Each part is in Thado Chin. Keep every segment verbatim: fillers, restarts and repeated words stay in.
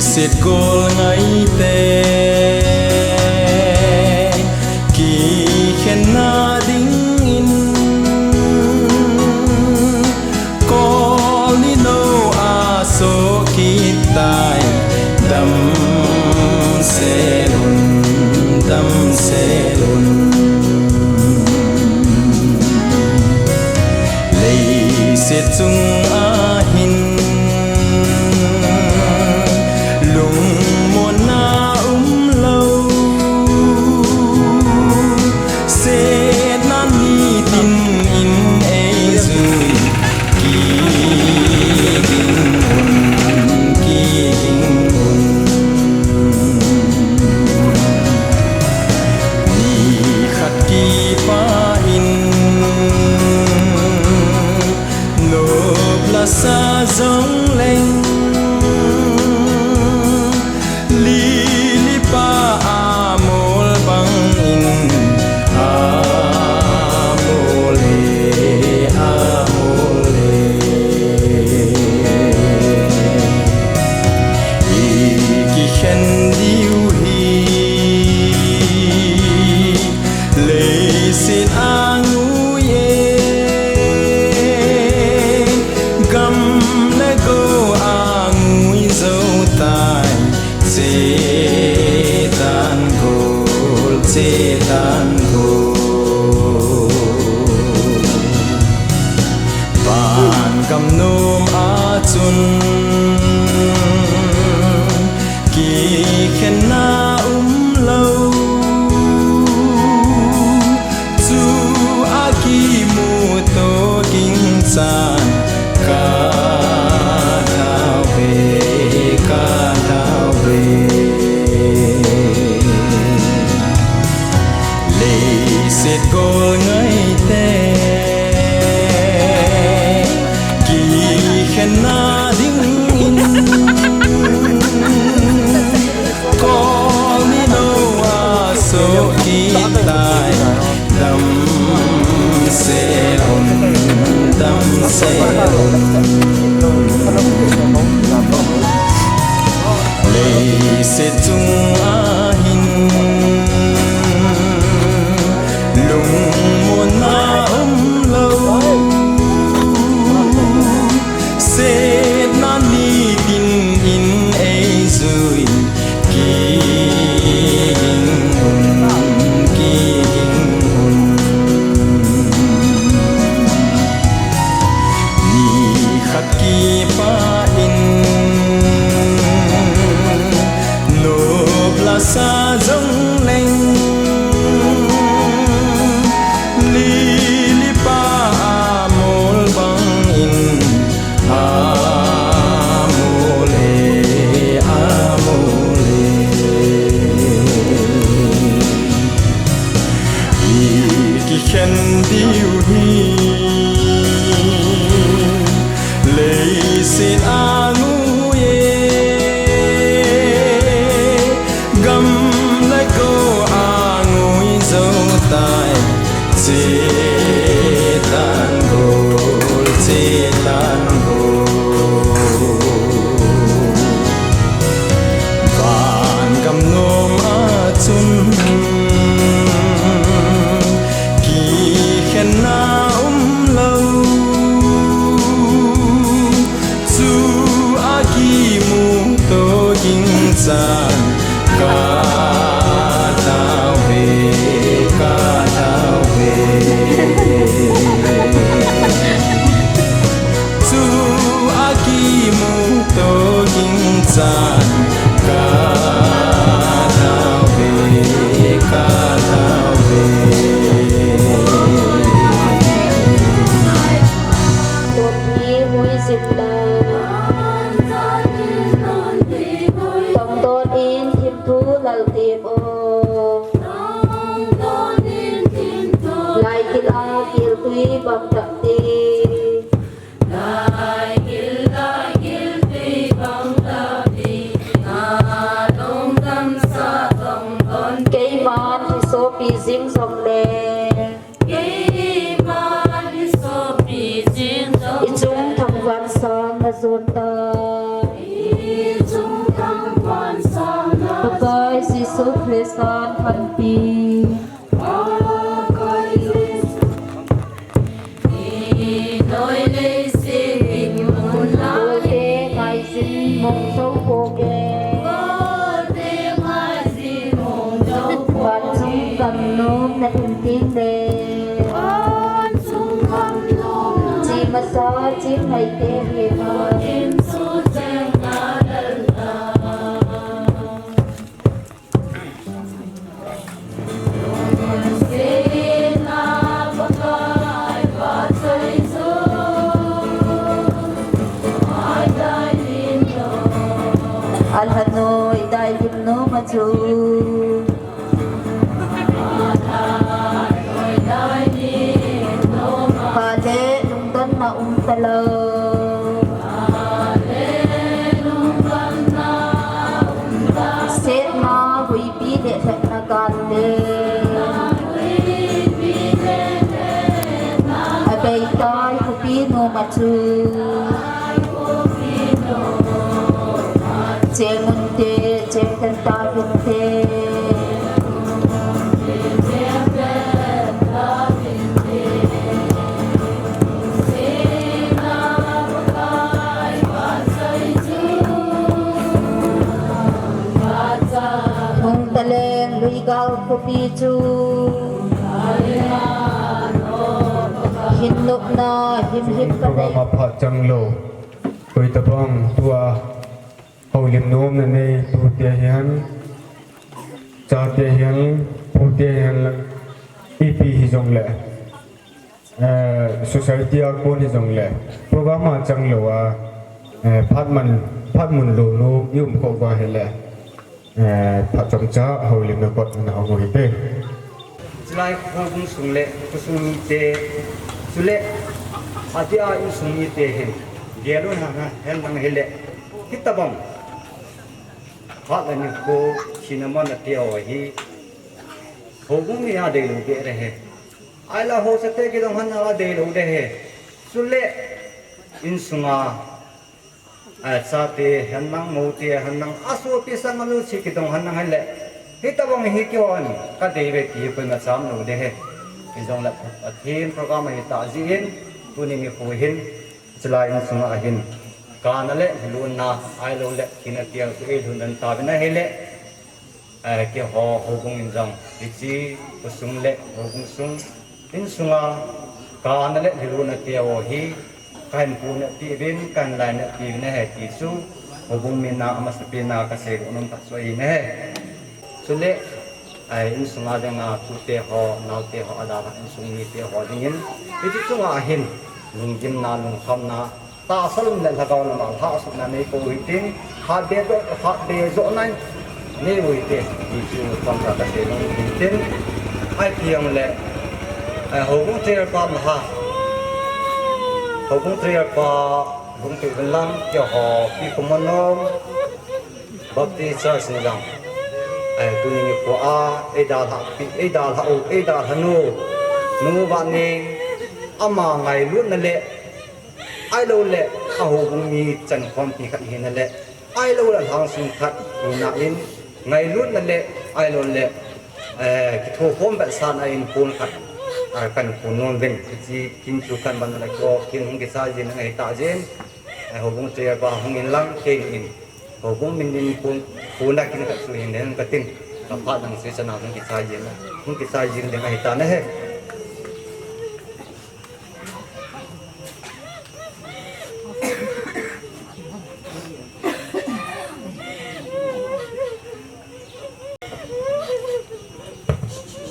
Leiset gol ngaite kikhenna dingin, kol ni nou a soh kit tai. Damsel un, damsel un. Leiset chung ahin lungmonna umlou, setna nitin in eijui. Kiging un, kiging un. Nikhat kipah in nop lasa jongleng, lili pa amol bangin amol e, amol e. Ikikhen diu hi leiset angui e, gam le go angui jou tai. Chetan gol, chetan gol. Vangam nom a chun kikhenna umlou, chu a kimuto ding chan ka thau ve, ka thau ve. Leiset gol ngaite kikhenna dingin, kol ni nou a soh kit tai. Damsel un, damsel un. Leiset chung ahin lungmonna umlou, setna nitin in eijui. Kiging un, kiging un. Nikhat kipah in nop lasa jongleng, lili pa amol bangin amol e, amol e. Ikikhen diu hi leiset angui e, gam le go angui jou tai. Chetan gol, chetan gol. Vangam nom a chun kikhenna umlou, chu a kimuto ding chan ka thau ve, ka thau ve. Chu a kimuto ding chan ka thau ve, ka thau ve. Tuni hui jing ta. Tongdon in thimthu lal tep o. Lai kila kiltui bang tah ti. Keiman hisopi jing jongle. Keiman hisopi jing jongle. I chung thangvah sang na jon ta. I chung thangvah Pi. Pu te ngaijin mong jou pouve. Vachung gamnom na um teng le. Chi masa chi ngaite hi. Alhanoi dai lim nom a chu. Kale lungdonna um talou. Setna huipi le lhepna kante. Abeitai khopi nom a chu. Cheng unte, cheng tante. Hung taleng Luigal khopi chu. Hin nopna, hin him pa dei. Program a phat chang lou. Koi tabang tua. Houlim nom na nei, tute hihen, chate hihen, pute hihen, ipi hijongle, eh, society a kon hijongle, program a chang lou a, eh, phat man, phat mun lou nu, i um kho uva ahile, eh, phat chomcha houlim na kot na hou hite. Chulai khosung sung le, khosung mite, chule, atia insung mite hin, gel un hen lang hile, hitabang. Phat le nikho, thina mana tia ho hi. Houbung mi a deilou beh ahi. Ahilou haosa te kidong hon a deilou ahi. Chule, insunga, a chate, hen lang mote, hen lang asopi sanga lou si kidong hon lang ahile. Hitabang hi kihon, kadei ve ti koima cham lou ahi. Hijongle, Pathen program ahi tah jeh in, tuni nikho hin, chulai insunga hin. Kana le lhilunna, ahilouleh, thina tia chu eilhun dan tauvin ahile. Eh, keiho houbung in jong, hiche khosung le houbung sung, insunga, kana le lhilunna tia ho hi, kahin puina pi uvin, kahin laina pi uvin ahi ti chu, houbung mina amasapen a kasei nom khat chu ahi ahi. Chule, eh, insunga dinga tute ho, naote ho, adalhah insung mite ho dingin, hiche chunga hin, lunggimna, lungkhamna, tahsa lum le lhagao lama lhahsamna nei pou hitin, hatbe toh, hatbe johna nei u hite, ti chu tamtah kasei nom hitin, ahi ti jongle, eh, houbung chair pa maha, houbung chair pa, lungpi uvin lang, keiho, Pi Khomonom, Baptist Church in jong, eh, tuni nikho a, eidalhah pi, eidalhah u, eidalhah nu, Nu Vaneng, ama ngailutna le, ahilouleh, ahoubung mi chankhompi khat hina le, ahilouleh, lhangsung khat hina in, ngailutna le, ahilouleh, eh, kithokhom vetsahna in pon khat, eh, kahin pon nom uvin, hiche kin chu kahin ban le ko, kin hung kichai jing ahi tah jeh in, eh, houbung chair pa hung in lang, kin in, Houbung min in pon, pon a kin khat chu hin den katin, kaphat lang session a hung kichai jing, hung kichai jing ding ahi tan ahi.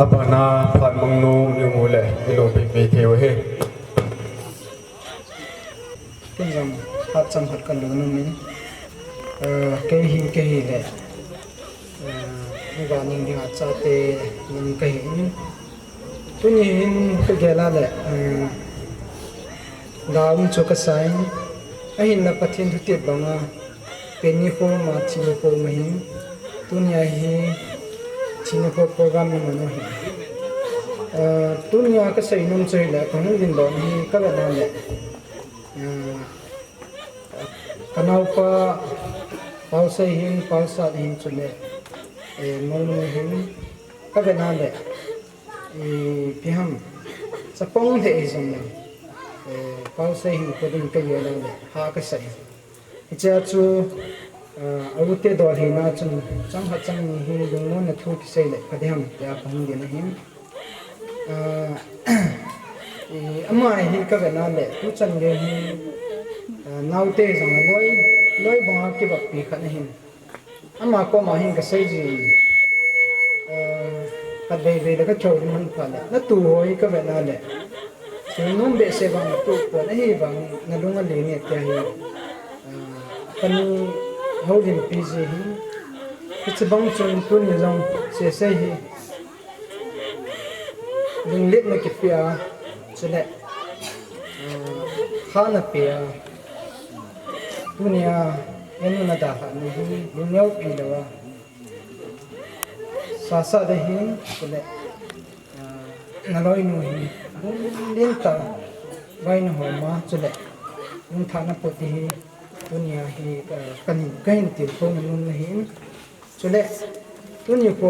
Abana phat mang nom i um u le, i lungpi pi thei u ahi. Ken jong phat chomkhat kalung nom in, eh, kei hi, kei hile, eh, Nu Vaneng dinga chate min kahi in. Tuni hin kagel a le, eh, da um chu kasa in, ahinla Pathen thutep banga, pen nikho ma, thi nikho ma hin, tunia hi thi nikho program iman u ahi. Eh, tunia kasei nom chu hile, kahung dingdoh hi kavet a le, eh, kanaopa Paosei hin, Paosat hin chule, eh, Mounu hin, Ka vena le, ipi ham, chapang lheh hijongle, eh, pau sei hin koi ding ka vena le, ha ka sa e. Hichea chu, ah, a u te dol hina chun, chang khat chang ni hi lungmonna thu kisei le, ka diham, tia ka hung ding ahin. Ah, i, ama hi ka vena le, tuchan gei hi, ah, naote jong loi, loi banga kivoppi khat ahin. Ama koma hin ka sei jin, ah, khat vei vei le ka kihou ding man pha le, na tu ho hi ka vena le, chu nom behseh vang na tu pon ahi vang na lung a len e tia hi, ah, ka nu houlimpi ji hi, hiche bang chun tuni jong sese hi, lungletna kipe a, chule, ah, kha na pe a, tunia, enu na dalhah ni hi, lungneo pi lou a, sasa de hin, chule, ah, na loinu hi, lunglen ta, vai na hom a, chule, lungthah na put hi, tunia hi, ah, ka hin, ka hin tilkhou na nom na hin, Chule, tuni kho,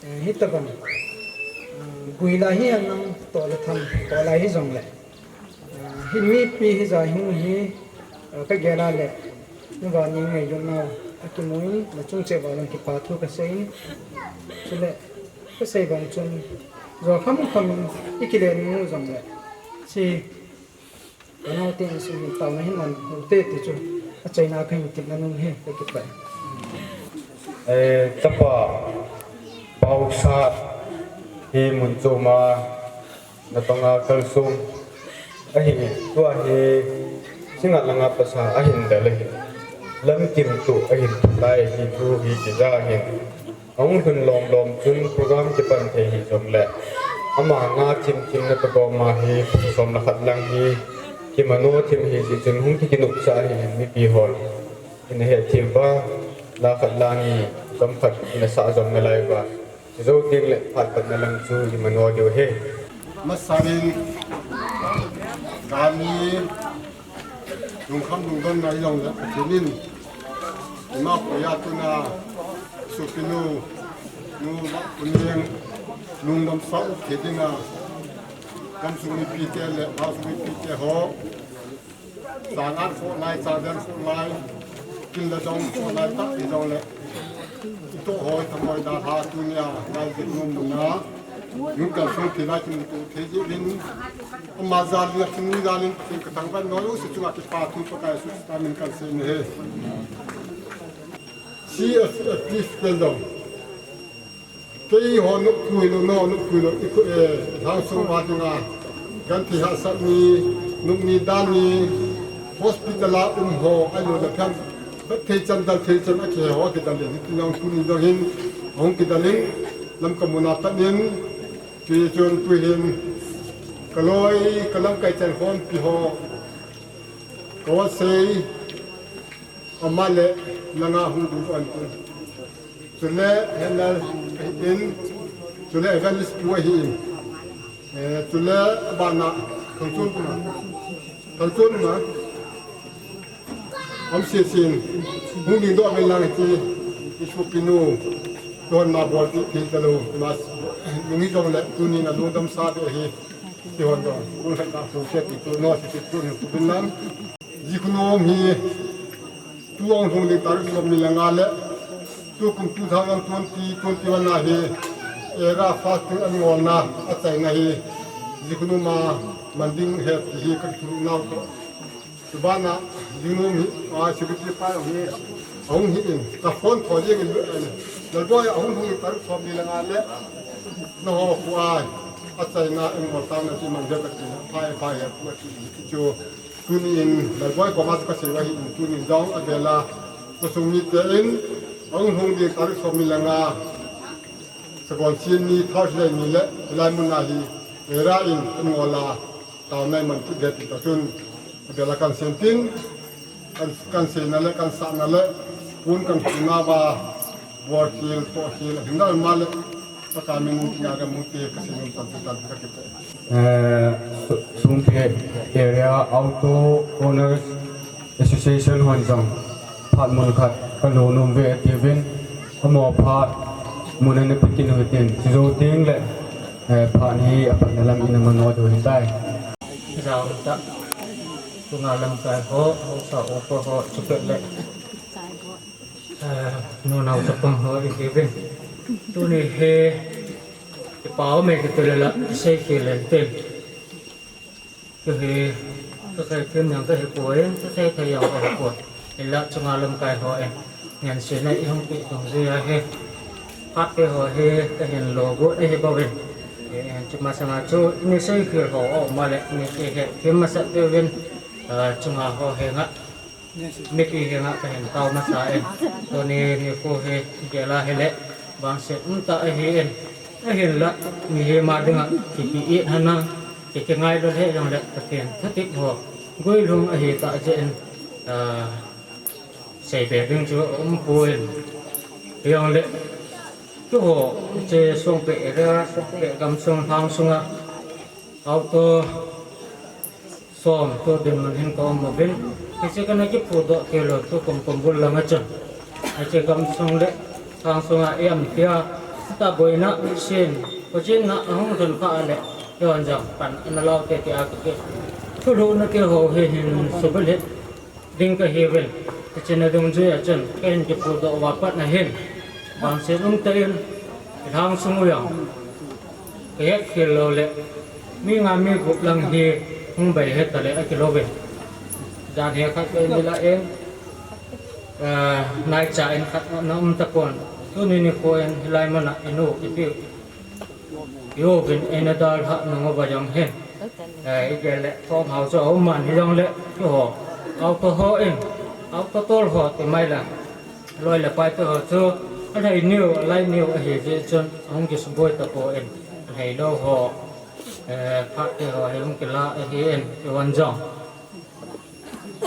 eh, hitabang, ah, gui lai hi anang toh le tham, toh lai hijongle. Ah, hi mipi hija hung hi, ah, ka gel a le, na vang ngailutna, akimun, na chung cheh uva jong kipa thu ka sei in. Chule, ka sei bang chun, jo kham kham in, i kile nung u jongle. Chi, Ka naote insung hin taona hin man u hite ti chu achaina kahin tepna nom ahi, ka kipah e. Eh, chapa, Pausat hi mun chom a natong a kalsong ahi, tua hi Singngat langa pasa ahin del ahi. Lamkim tu ahin thulai hi thu hi kija ahin. Ahung lhun lom lom chun program kipan thei hijongle, ama nga thim thim na tobang ma hi, som le khat lang hi, kimano thim hi jeh chun hung kikinopcha ahi, mipi hon. Ina hethem uva, la khat la ni, som khat ina sah jom nalai uva. Jou ding le phat patna lang chu imano diu ahi. Masain, kani, Lungkham lungdonna ijongle Pathen in, ima poiya tuna, sopinu, nu, Pu Neng, lungdam sa u thei dinga, gamsung mipite le, lhaosung mipite ho, chang an kho lai, chang den kho lai, kin le jong kho lai, tah ijongle, ito ho, thamoi dalha tunia, lai jit nom na, Lungkam sung thei lai kimuto thei jeh in, ama jal in, athini jal in, Pathen kathangvah in, nao jouse chunga kipa thu Pakai Jesu Christa min kahin sei ahi. C F F P Festival dong. Keiho nopkhui lou, nao nopkhui lou, i khu, eh, lhang sung uva dinga, genthei hahsat ni, nop ni dan ni, hospital a um ho, ahilou le phem, vet thei chan, dal thei chan, akihe ho, kidal in, hitin jong tuni jong hin, ahung kidal in, Lamka mun a pat in, Chuin tuhin, kaloi, kalamkai chan khompi ho, kavetsah, ama le, langa hung ding kon tu. Chule, Henal, in, chule, Evangelist pu ahin. Eh, chule, abana, Thangchun pu. Thangchun ma. Om siesin, hung ding doh ven lang ti, i sopinu, don ma bol ti, ti talou, mas, nung hijongle, tuni na lungdam sa te hi, ti hon dong, kung khat ka tu se ti tu no, ti tu ni tu bin lang. Jikunu hi, tu ahung lhung ding tarik som ni le nga le, tukum two thousand twenty, twenty-one a hi, era fasting an ngolna, achaina hi, jikunu ma, man ding ahi ti hi, ka thu nau to. Tubana, jingnom hi, a, security pa hi, ahung hi in, ka phone tho jeng in, eh, Lalboi, ahung hung in tarik som ni le nga le, na ho khu ai, achaina in mo tang na ti man jeng ka ti, phai, phai, he, khu ti, ti chu, tuni in, Lalboi koma chu ka sei uva hi in, tuni jong, avela, khosung mite in, ahung hung ding tarik som ni le nga, Sagon sin ni, Thursday ni le, hilai mun a hi, era in, in ngol a, Taona iman kit ding ti toh chun, abela kan seitin, kan, kan seina le, kan sahna le, pon kan puna uva, bol khel, toh khel, hinna ma le, Pakai min in tia ka mu te, ka sei nom tan tan ka kit. Eh, Su-, Sungpi Area Auto Owners Association hon jong, phat mun khat, ka lou nom uve ati uvin, amaho phat, Muna na pikin ho tin, si zo ting le, eh, phan hi apat na lam ina mano do hitai. Jao ta. Tunga lamkai ho, ho sa o ko ho, chupet le. Eh, no nau sa pang ho, i kibin. Tuni he, i pao me ke tele la, sei ke le te. Kahe, kasei them jong kahe poi, kasei thei jong kahe poi. Hinla chunga lamkai ho in, ngen sena i hung pi tung jeh a hi. Phat te ho hi kahin lo got ahi bou in. Eh, chuma sanga chu, ini sei khel ho, o ma le, ini kihe, them masat te uvin, ah, chunga ho henga. Mipi henga kahin tao masa e. Tuni nikho hi gel a hile, vangset umtah ahi in. Ahinla, mihem a dinga, kikiit hana, kikingailou le jongle, Pathen thutep ho guilhung ahi tah jeh in, ah, seibe ding chu umpoi. Jongle, tuho, che Songpeh area, Songpeh gamsung, Lhangsunga, auto, Som, tu dinmun hin ka um uvin. Hiche kana kiphudoh kei lou tukum kumbul langa chun. Hiche gamsung le Lhangsunga i um tia. Taboi na sin. Kochin na ahung lhun kha le. Yon jong pan ana lau te tia kaki. Thulhuh na kei ho hi hin subul hi. Ding kahiuvin. Hiche na dungjui a chun. Kahin kiphudoh uva pat na hin. Vangset umtah in. Lhangsung u jong. Kahet khel lou le, mi nga mi gup lang hi hung bei het tale akilou ve. Jan he khat kei ni la in, eh, naicha in khat na um tapon. Tuni nikho in hilai muna inu ipi. Iuvin eina dalha nung uva jong hin. Eh, igel le, thom hao chu aum man hijongle, kiho. Auto ho in, auto tol ho ti mai la. Loi le pai te ho chu, alhai niu, alai niu ahi jeh chun, ahung kisuboi tapon, alhai lou ho, eh, phat te ho, hi hung kila ahi in, i van jong.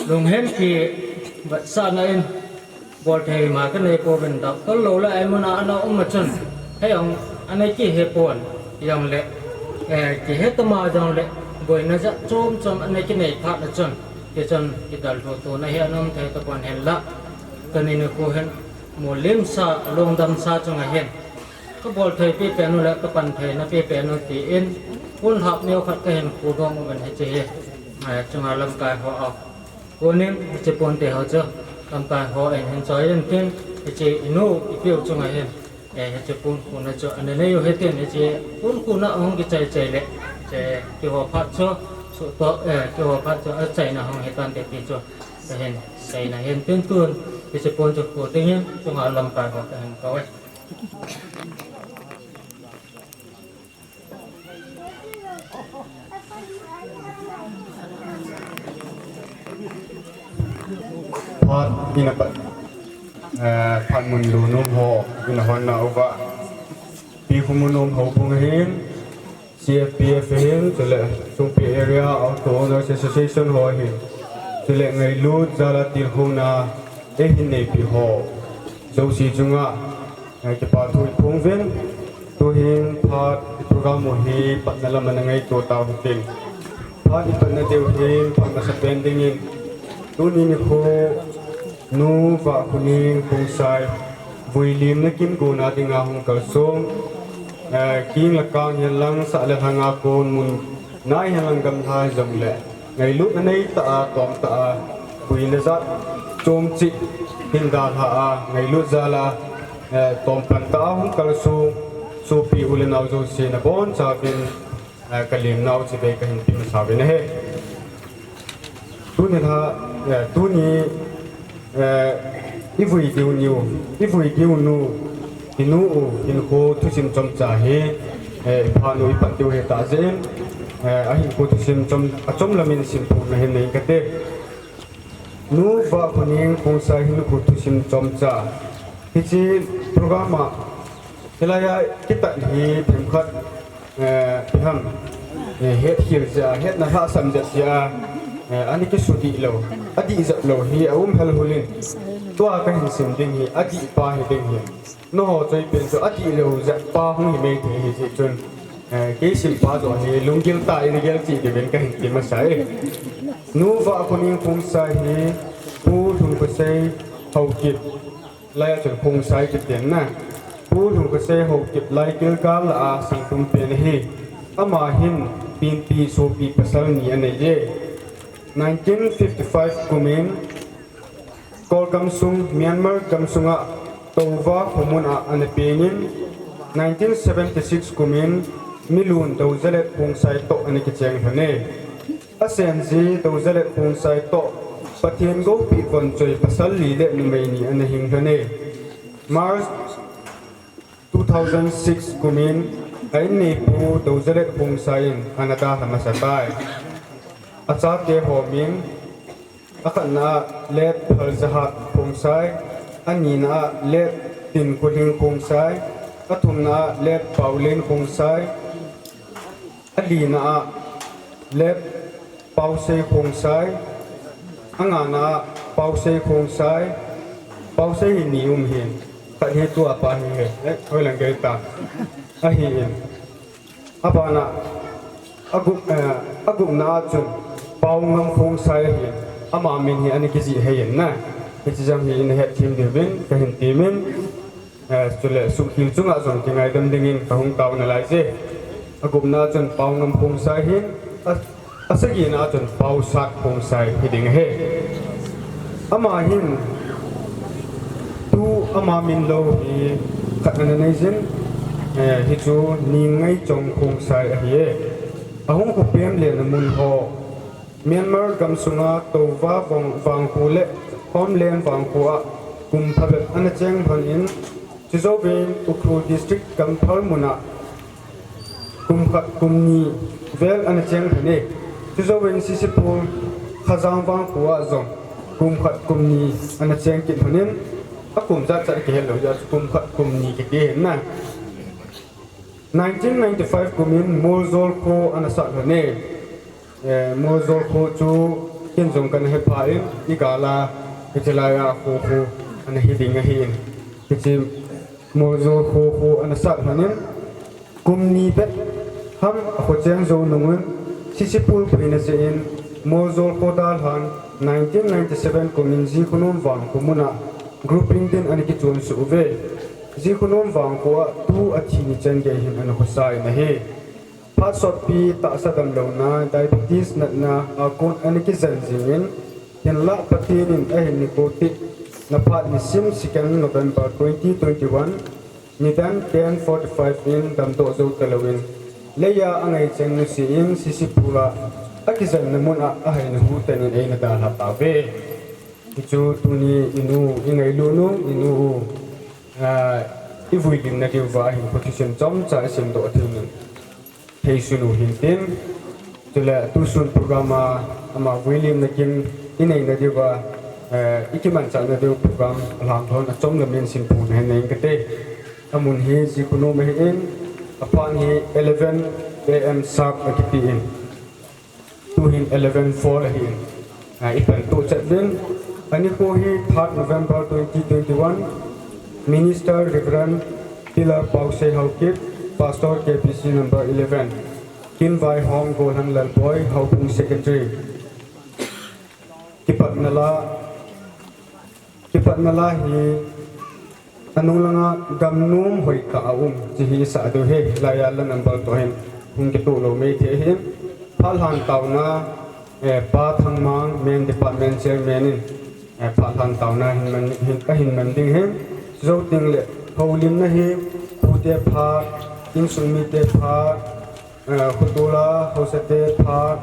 Lunghem kivetsahna in, bol thei ma kanei pouvin, doctor lou le, ai muna ana um a chun, hei hung, ana kihe pon, jongle, eh, kihe tama jongle, boina jat chom chom ana kinei phat a chun, ti chun, kidalha tona hi ana um thei tapon hinla, Tuni nikho hin, mulimsa, lungdamsa chunga hin. Kabol thei pi pen u le, kapan thei na pi pen u tin, pon lhap neo khat kahin khudoh uvin hiche hi, eh, chunga lamkai ho a. Konin, hiche pon te ho chu, lamkai ho in hin choi in tin, hiche inu, ipiu chunga hin, eh, hiche pon khuna chu, ana nei u hitin, hiche pon khuna ahung kichai chai le, hiche kiho phat chu, sutoh, eh, kiho phat chu, achaina hung hitante ti chu. Kahin seina hin tin tun, hiche pon chu khu dingin, chunga lamkai ho kahin kou e. Phat ina pat, eh, phat mun lu nom ho, ina hon na uva. Pi khu mun nom ho pung hin, C F P F hin, chule Songpi Area Auto Owners Association ho hin, chule ngailut jal a tilkhouna eihin neipi ho jouse chunga, eh, kipa thu iphong uvin, tuhin phat program u hi patna lam a na ngaito tau hitin. Phat ipatna diu hin phat masapen dingin, tuni nikho Nu Vahkhoning Khongsai, vuilimna kin gona dinga hung kalsong, eh, king le kang hihen lang, sah le lhanga kon mun na hihen lang gamla hijongle, ngailutna neitah a, tomtah a, vuina jat chomchih hin dalha a, ngailut jal a, eh, tompan tah a hung kalsong, sopi u le nao jouse nabonchauvin, eh, kalemnau chibai kahin pe masa uvin ahi. Tuni lha, eh, tuni, eh, ivui diu nu, ivui diu nu, inu u, hinkho thusim chomcha hi, eh, iphat u ipat diu ahi tah jeh in, eh, ahinkho thusim chom, achom lamin simphongna hin nei kate. Nu Vahkhoning Khongsai hinkho thusim chomcha. Hiche program a, hilai a kitat hi themkhat, eh, ipi ham, eh, hetkhel jeh a, hetna lhahsam jep jeh a, eh, ana kisudih lou, adih jep lou hi aum helhul in. Tua kahin sim ding hi, adih pa hi ding hi. Nangho choi pen chu adih lou jep pa hung hi mai thei ahi jeh chun, eh, kei sim pa joh hi lunggil tah in gel cheh diuvin kahin ti masa e. Nu Vahkhoning Khongsai hi Pu Lhungkhosei Haokip, lai a chun Khongsai kiti na. Pu Lhungkasei Haokip Laikil gal a sangtum pen ahi. Ama hin penpi sopi pasal ni anei e. Nineteen fifty-five kumin Kawl gamsung, Myanmar gamsunga Touva khomun a ana pengin, nineteen seventy-six kumin Milun Dozalet Khongsai toh ana kicheng lhon e. Asenji Dozalet Khongsai toh Pathen goupi vonchoi pasal li le numei ni ana hing lhon e. March two thousand six kumin a inneipu Dozalet Khongsai in ana dalha masa tai. Achate ho min, akhatna a Late Phalzahat Khongsai, anina a Late Tinkholing Khongsai, athumna a Late Paolen Khongsai, alina a Late Paosei Khongsai, angana a Paosei Khongsai, Paosei hi ni um hin, khat hi tua pa hi he, eh, hoilang gei ta, ahi in. Abana, agup, eh, agupna a chun Paongam Khongsai ahi, ama min hi ana kijih hei in na. Hiche jong hi in het thim diuvin, kahin timin, eh, chule suhkhel chunga jong kingaidam dingin kahung taona lai je. Agupna a chun Paongam Khongsai hin, a, asagina a chun Paosat Khongsai hiding ahi. Ama hin, tu ama min lou hi khat ana nei jin, eh, hichu Ningngaichong Khongsai ahi e. Ahung khopem le namun ho, Myanmar gamsunga Touva vang, vangkho le Homeland vangkho a kum phabep ana cheng lhon in, chujouvin Ukhrul District Kamphal muna kum khat kum ni vel ana cheng lhon e. Chujouvin Sisipul Khajang vangkho a jong kum khat kum ni ana cheng kit lhon in, akum jat jat kihe lou jeh a chu kum khat kum ni kiti hin na. Nineteen ninety-five kumin Moljol kho ana sat lhon e. Eh, Moljol kho chu ken jong kana hepha in, igal a, hiche lai a kho kho ana hiding ahi in. Hiche Moljol kho kho ana sat lhon in, kum ni bep ham akho cheng jou nung un, Sisipul boina jeh in, Moljol kho dalhan, nineteen ninety-seven kumin Jikhonom vangkho muna grouping din ana kichon suh uve. Jikhonom vangkho a tu athi ni chan gei hin ana khosa in ahi. Phat sotpi tahsa damlouna, diabetes natna a kon ana kijen jing in, hinlah Pathen in ahin nikho tepna phat nisim second November twenty twenty-one, nidan ten forty-five in damdoh jou talou in, leiya angaicheng nusi in Sisipul a akijenna mun a ahaina hu tan in eina dalha tauve. Hichu tuni inu, ingailut nu, inu, ah, ivuilimna diuva ahinkho thusim chomcha isimdoh thei in. Theisun u hintin, chule tusun program a ama vuilimna kin ineina diuva, eh, ikimanchahna diu program alhang lhon achom lam in simphongna hin nei inge kati. Amun hi Jikhonom ahin, aphat hi eleven A M sharp akiti in. Tuhin eleven four ahin. Ah, ipan tuchet din. Anikho hi third November twenty twenty-one, Minister Reverend Pilar Paosei Haokip, Pastor K B C number eleven, Kin Vaihom Golhang Lalboi, Houbung Secretary. Kipatna la, kipatna la hi, anung langa gamnom hoitah a um, hiche hi isah diu ahi, laiya la number toh hin, hung kitoh lou mei thei ahin, phat lhan taona, eh, Pa Thangmang, Men Department Chairman in, eh, phat lhan taona hin man, hin, ahin man ding ahi. Jou teng le, houlimna hi, pute phat, insung mite phat, eh, khotol a, haosa te phat,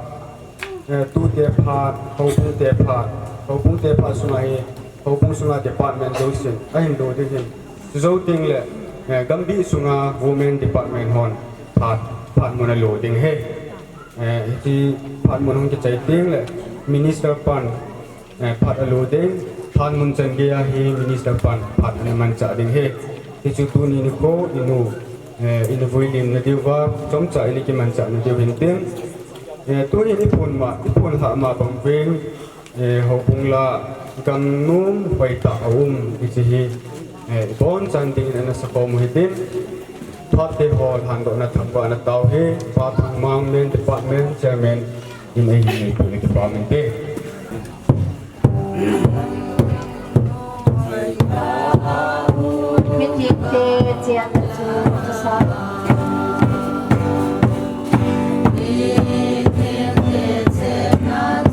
eh, tute phat, houbung te phat, houbung te phat sunga hi, houbung sunga department jousen ahin lo ding ahin. Jou teng le, eh, gambi sunga women department hon phat, phat mun alo ding ahi. Eh, hiche phat mun hung kichai teng le, minister pan, eh, phat alo ding, phat mun chan geiya hi minister pan phat ana manchah ding ahi. Hichu tuni nikho inu, eh, ina vuilimna diuva, chomcha ina kimanchahna diu hintin. Eh, tuhin iphon ma, iphon lhah ma bang uvin, eh, houbung la gamnom hoitah a um, hiche hi, eh, ibonchan dingin ana sakhom u hitin. Phat te ho lhandohna thangvahna tao hi, Pa Thangmang Men Department Chairman in eihin neipu in kipa uvinte. Mithi te Sian chu sa.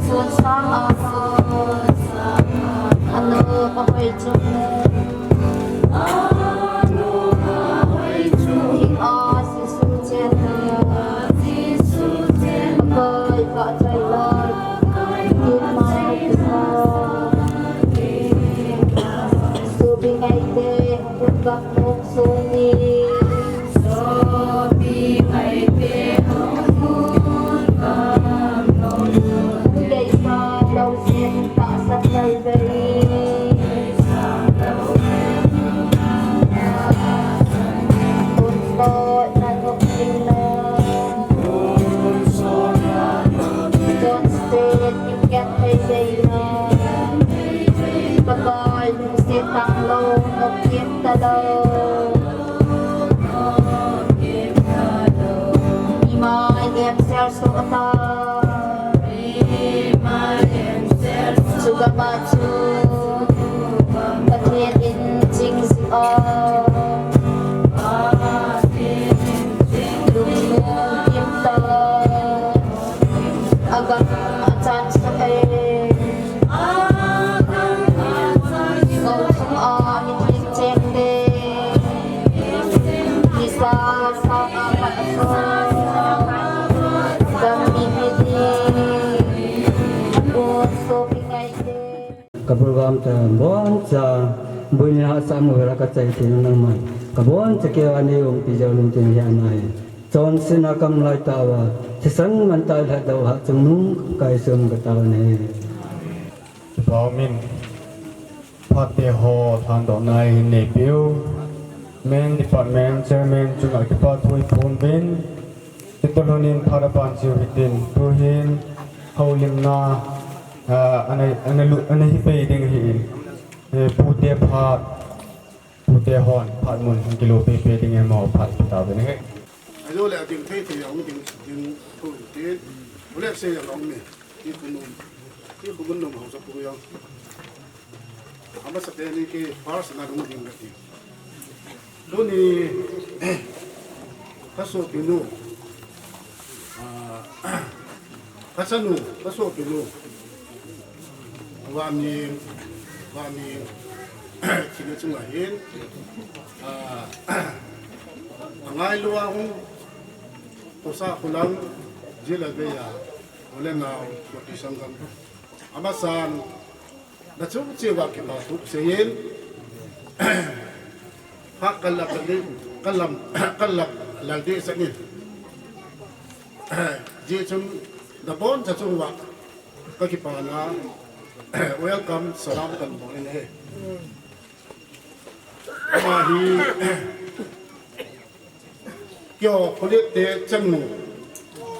Sun sang a. Anu ka hoi chu. Hing a Jesu chen. Ka kai ka chai lai. Kin ma ki ma. Su bi ngai te. Kun gap nok su ni. Sopi kai te hong kun gap nok su ni. Kun dei sa lau sin ta sat lai vei. Kun soi na nok sin na. Kun soi na nok sin na. Don't stay, you can't pay, they know. Bye bye. Sitang lo, no kim ta lo. Ima em ser so ta. Ima em ser so ta. Suga ma chu. Pathen in jing si o. Lung lung kim ta. Agam achan sa e. Ngau thum a mi thim cheng te. Nisa sa a pat a so. Gam mi mi di. Bun so pi ngai te. Ka program ta bon cha buin ha sam vera ka chai te nang man. Ka bon cha ke ani um pi ja lung tin ya nai. Chonsetna kam lai tauva, thisan man tai lhadou ha chungnung kai sum ka tao ne. Kipah umin, phat te ho lhandohna hin neipiu. Main department chairman chunga kipa thu iphon uvin. Kitoh lhonin phat apan chiu hitin, tuhin houlimna, ah, ana, ana lu, ana hi pei ding ahin. Eh, pute phat. Pute hon phat mun kilo pepe ding e mo phat kita be ne. Ajo le ading thei thei a hung ding, ding thu tin. Bule se a hung me. Ti kunum. Ti kunum hausa pu yang. Amasa teni ke first na hung ding ka ti. Tuni ka sopinu. Ah, ka chanu, ka sopinu. Vani, vani, thina chunga hin, ah, angailu a hung, khosa kholang, jila beya, ole nau, sopi sanggam. Amasan, na chung chiwa kipa thu seiyin, ha kalap, kalap, kalap, laldi sani. Ji chun, na bon cha chungwa, Ka kipana, welcome, salam kan bol in ahi. Ama hi, kio, Kholite chanu,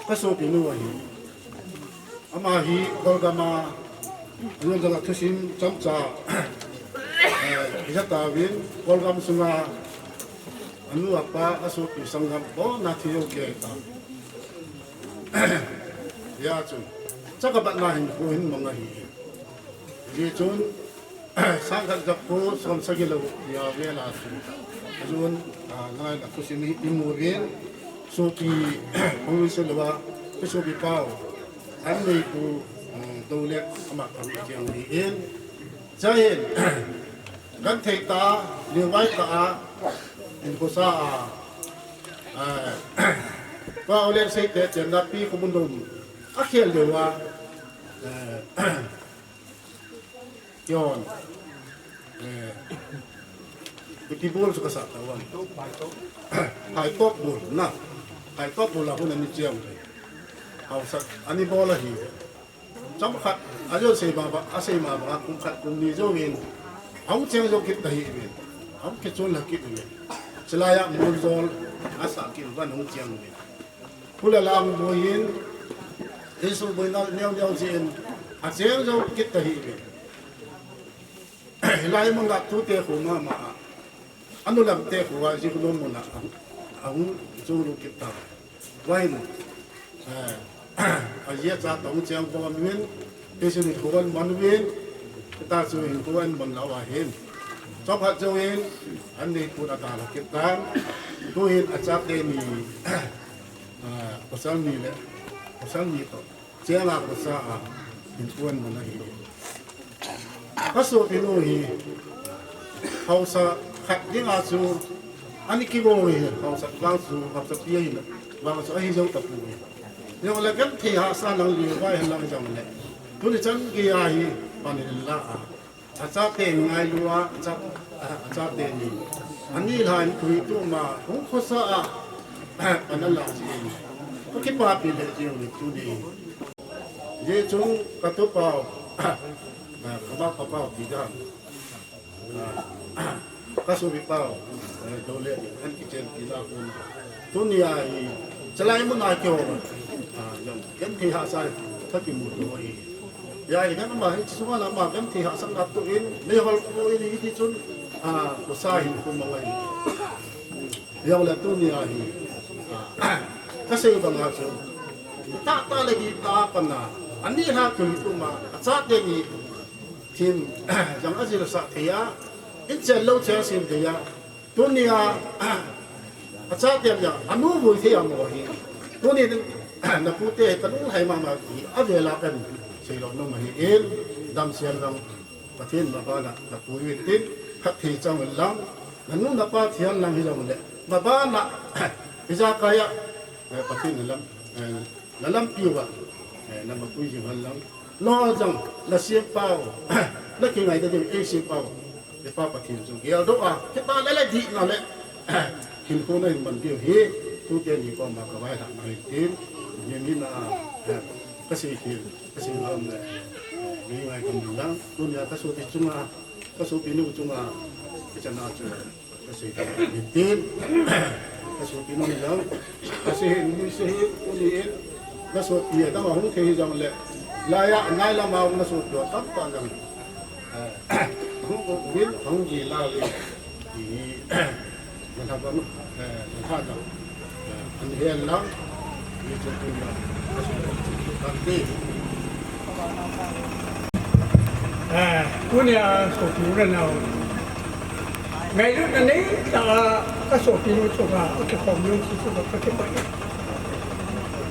ka sopinu ahi. Ama hi, Kolgam a, anun jala thusim, chomcha, eh, hija tauvin, Kolgam sunga, anu apa, asopi sanggam, bona thi jou kei ta. Hia chun, chaka batna hin khu hin mang ahi. Hijeh chun, sangkhat jakko som sagi lou, hia vela chun. Ajun, ah, ngai la thusim hi imu uvin, sopi, hung ise louva, ka sopi pau. An nei khu, um, dou le, ama kam kiang ni in. Jai Hind. Kan thei ta, liu vai ta a, in khosa a, eh, pa olen sei te chen na pi khu mun dum, a khel liu a, eh, kion, eh, pi bol su ka sa ta wan. Hai tok bol na, hai tok bol la khu na ni chiang. Hausa, ani bol a hi. Chomkhat, ajo sei baba, asei baba, kum khat, kum ni jouvin, ahung cheng jou kit ta hih uvin, ahung kichol lha kit uvin. Chulai a mun jol, asah kit uva ahung cheng uvin. Pu le la ahung boi in, Jesu boina neo neo jeh in, acheng jou kit ta hih uvin. Hilai mun a tute khu mama a, anu lam te khu a, ji khu nom mun a, ahung, ahung jou lou kit ta. Vain, eh, ajia cha tong chiang bom uvin, Jesu ni khu an man uvin, ta chu hin khu an man lou ahin. Chomkhat jouvin, an neipun adalha kit tan, tuhin achate ni, ah, pasal ni le, pasal ni toh, chenga kosa a, inpuan man ahi. Kasopinu hi, haosa khat dinga chu, ani kivo hi, haosa vang chu, haosa pi ahi, vang chu ahi jou tapoi. Jongle genthei hahsa lang le, vai hen lang jongle. Tuni chan geiya hi, pan in la a. Achate ngailua, acha, achate ni. Ani lhan tui tuma, hung khosa a, pan ala jin. Kakipapi le jing ni tuni. Jeh chun katupau, kabapapau ti dan. Kasopipau, eh, dole, an kichen ti la kun. Tunia hi, chalai muna kihou, ah, jong, genthei hahsa, kakimuto hi. Hijeh a hi, ama hi, chunga lama genthei hahsa natoh in, meihol pu in, hiti chun, ah, kosa hin kumang ahi. Jongle tunia hi, ah, kasei banga chu, tahtah le gitah a pana, ani lha tui tuma, achate ni, thim, jong ajilsah thei a, in chen lou chen sem thei a, tunia, achate jong, anu vui thei a mo hi, tunin, napute hi kalunglhai mama ti, avela kan seilou nom ahin, damsel lang, Pathen mabana, napui uvin tin, phatthei chang uvin lang, nanu napa thian lang hijongle, mabana, ijakai a, eh, Pathen nalam, eh, nalampi uva, eh, namapui jing hen lang, nangho jong, nasempau, nakingaidam diu, eisempau, Ipa Pathen chu geldoh a, kitah le le dihna le, hinkho nahin man diu hi, tute ni koma kavailhahna ahin tin, ni ni na, eh, kasei thei, kasei nom le, eh, ngai ngai kam ding lang, tunia kasopi chunga, kasopinu chunga, kichana chu, kasei thei ahin tin, kasopinu jong, kasei hin, ni sei hin, tuni in, kasopi adang a hung thei hijongle, laiya, nai lama hung nasopi tamtah jong, eh, hung, hung, hung ji la le, ti, na tha bang, eh, na tha jong, eh, an hen lang, ni chu tun lang, kasopi kan ti. Eh, tunia sopi u le nao. Ngailutna neitah a kasopinu chunga, akikhom jong chu chunga kakipah e.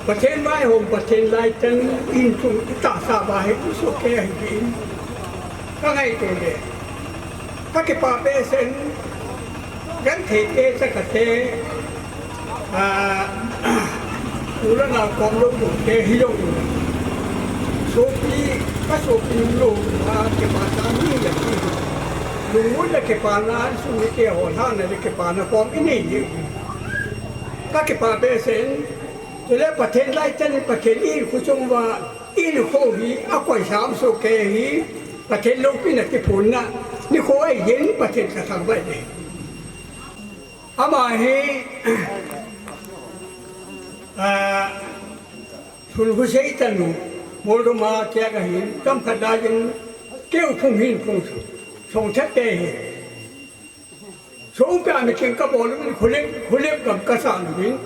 Pathen vaihom, Pathen laitan in chung itahsa uva hi isoh kei ahi in. Kangaito le. Kakipah behseh in. Genthei te, chakate. Ah, u le nao kom lou lou te hi lou. Sopi, kasopi lou, a, kipah tah ni le ki. Lungmon le kipana, sum le kihou, lhahna le kipana kom inei jeh u. Kakipah behseh in, chule Pathen laitan in Pathen in kho chung uva, in kho hi, akoisa um soh kei hi, Pathen loupina kiphonna, nikho ahin Pathen kathangvah e. Ama hi, ah, Thunkho sei tanu, Moldoma kei kahin, kam khat lai in, keu phung hin phung song that kei hi. Song pia mi king kabol uvin, Khulep, Khulep gam kasah uvin.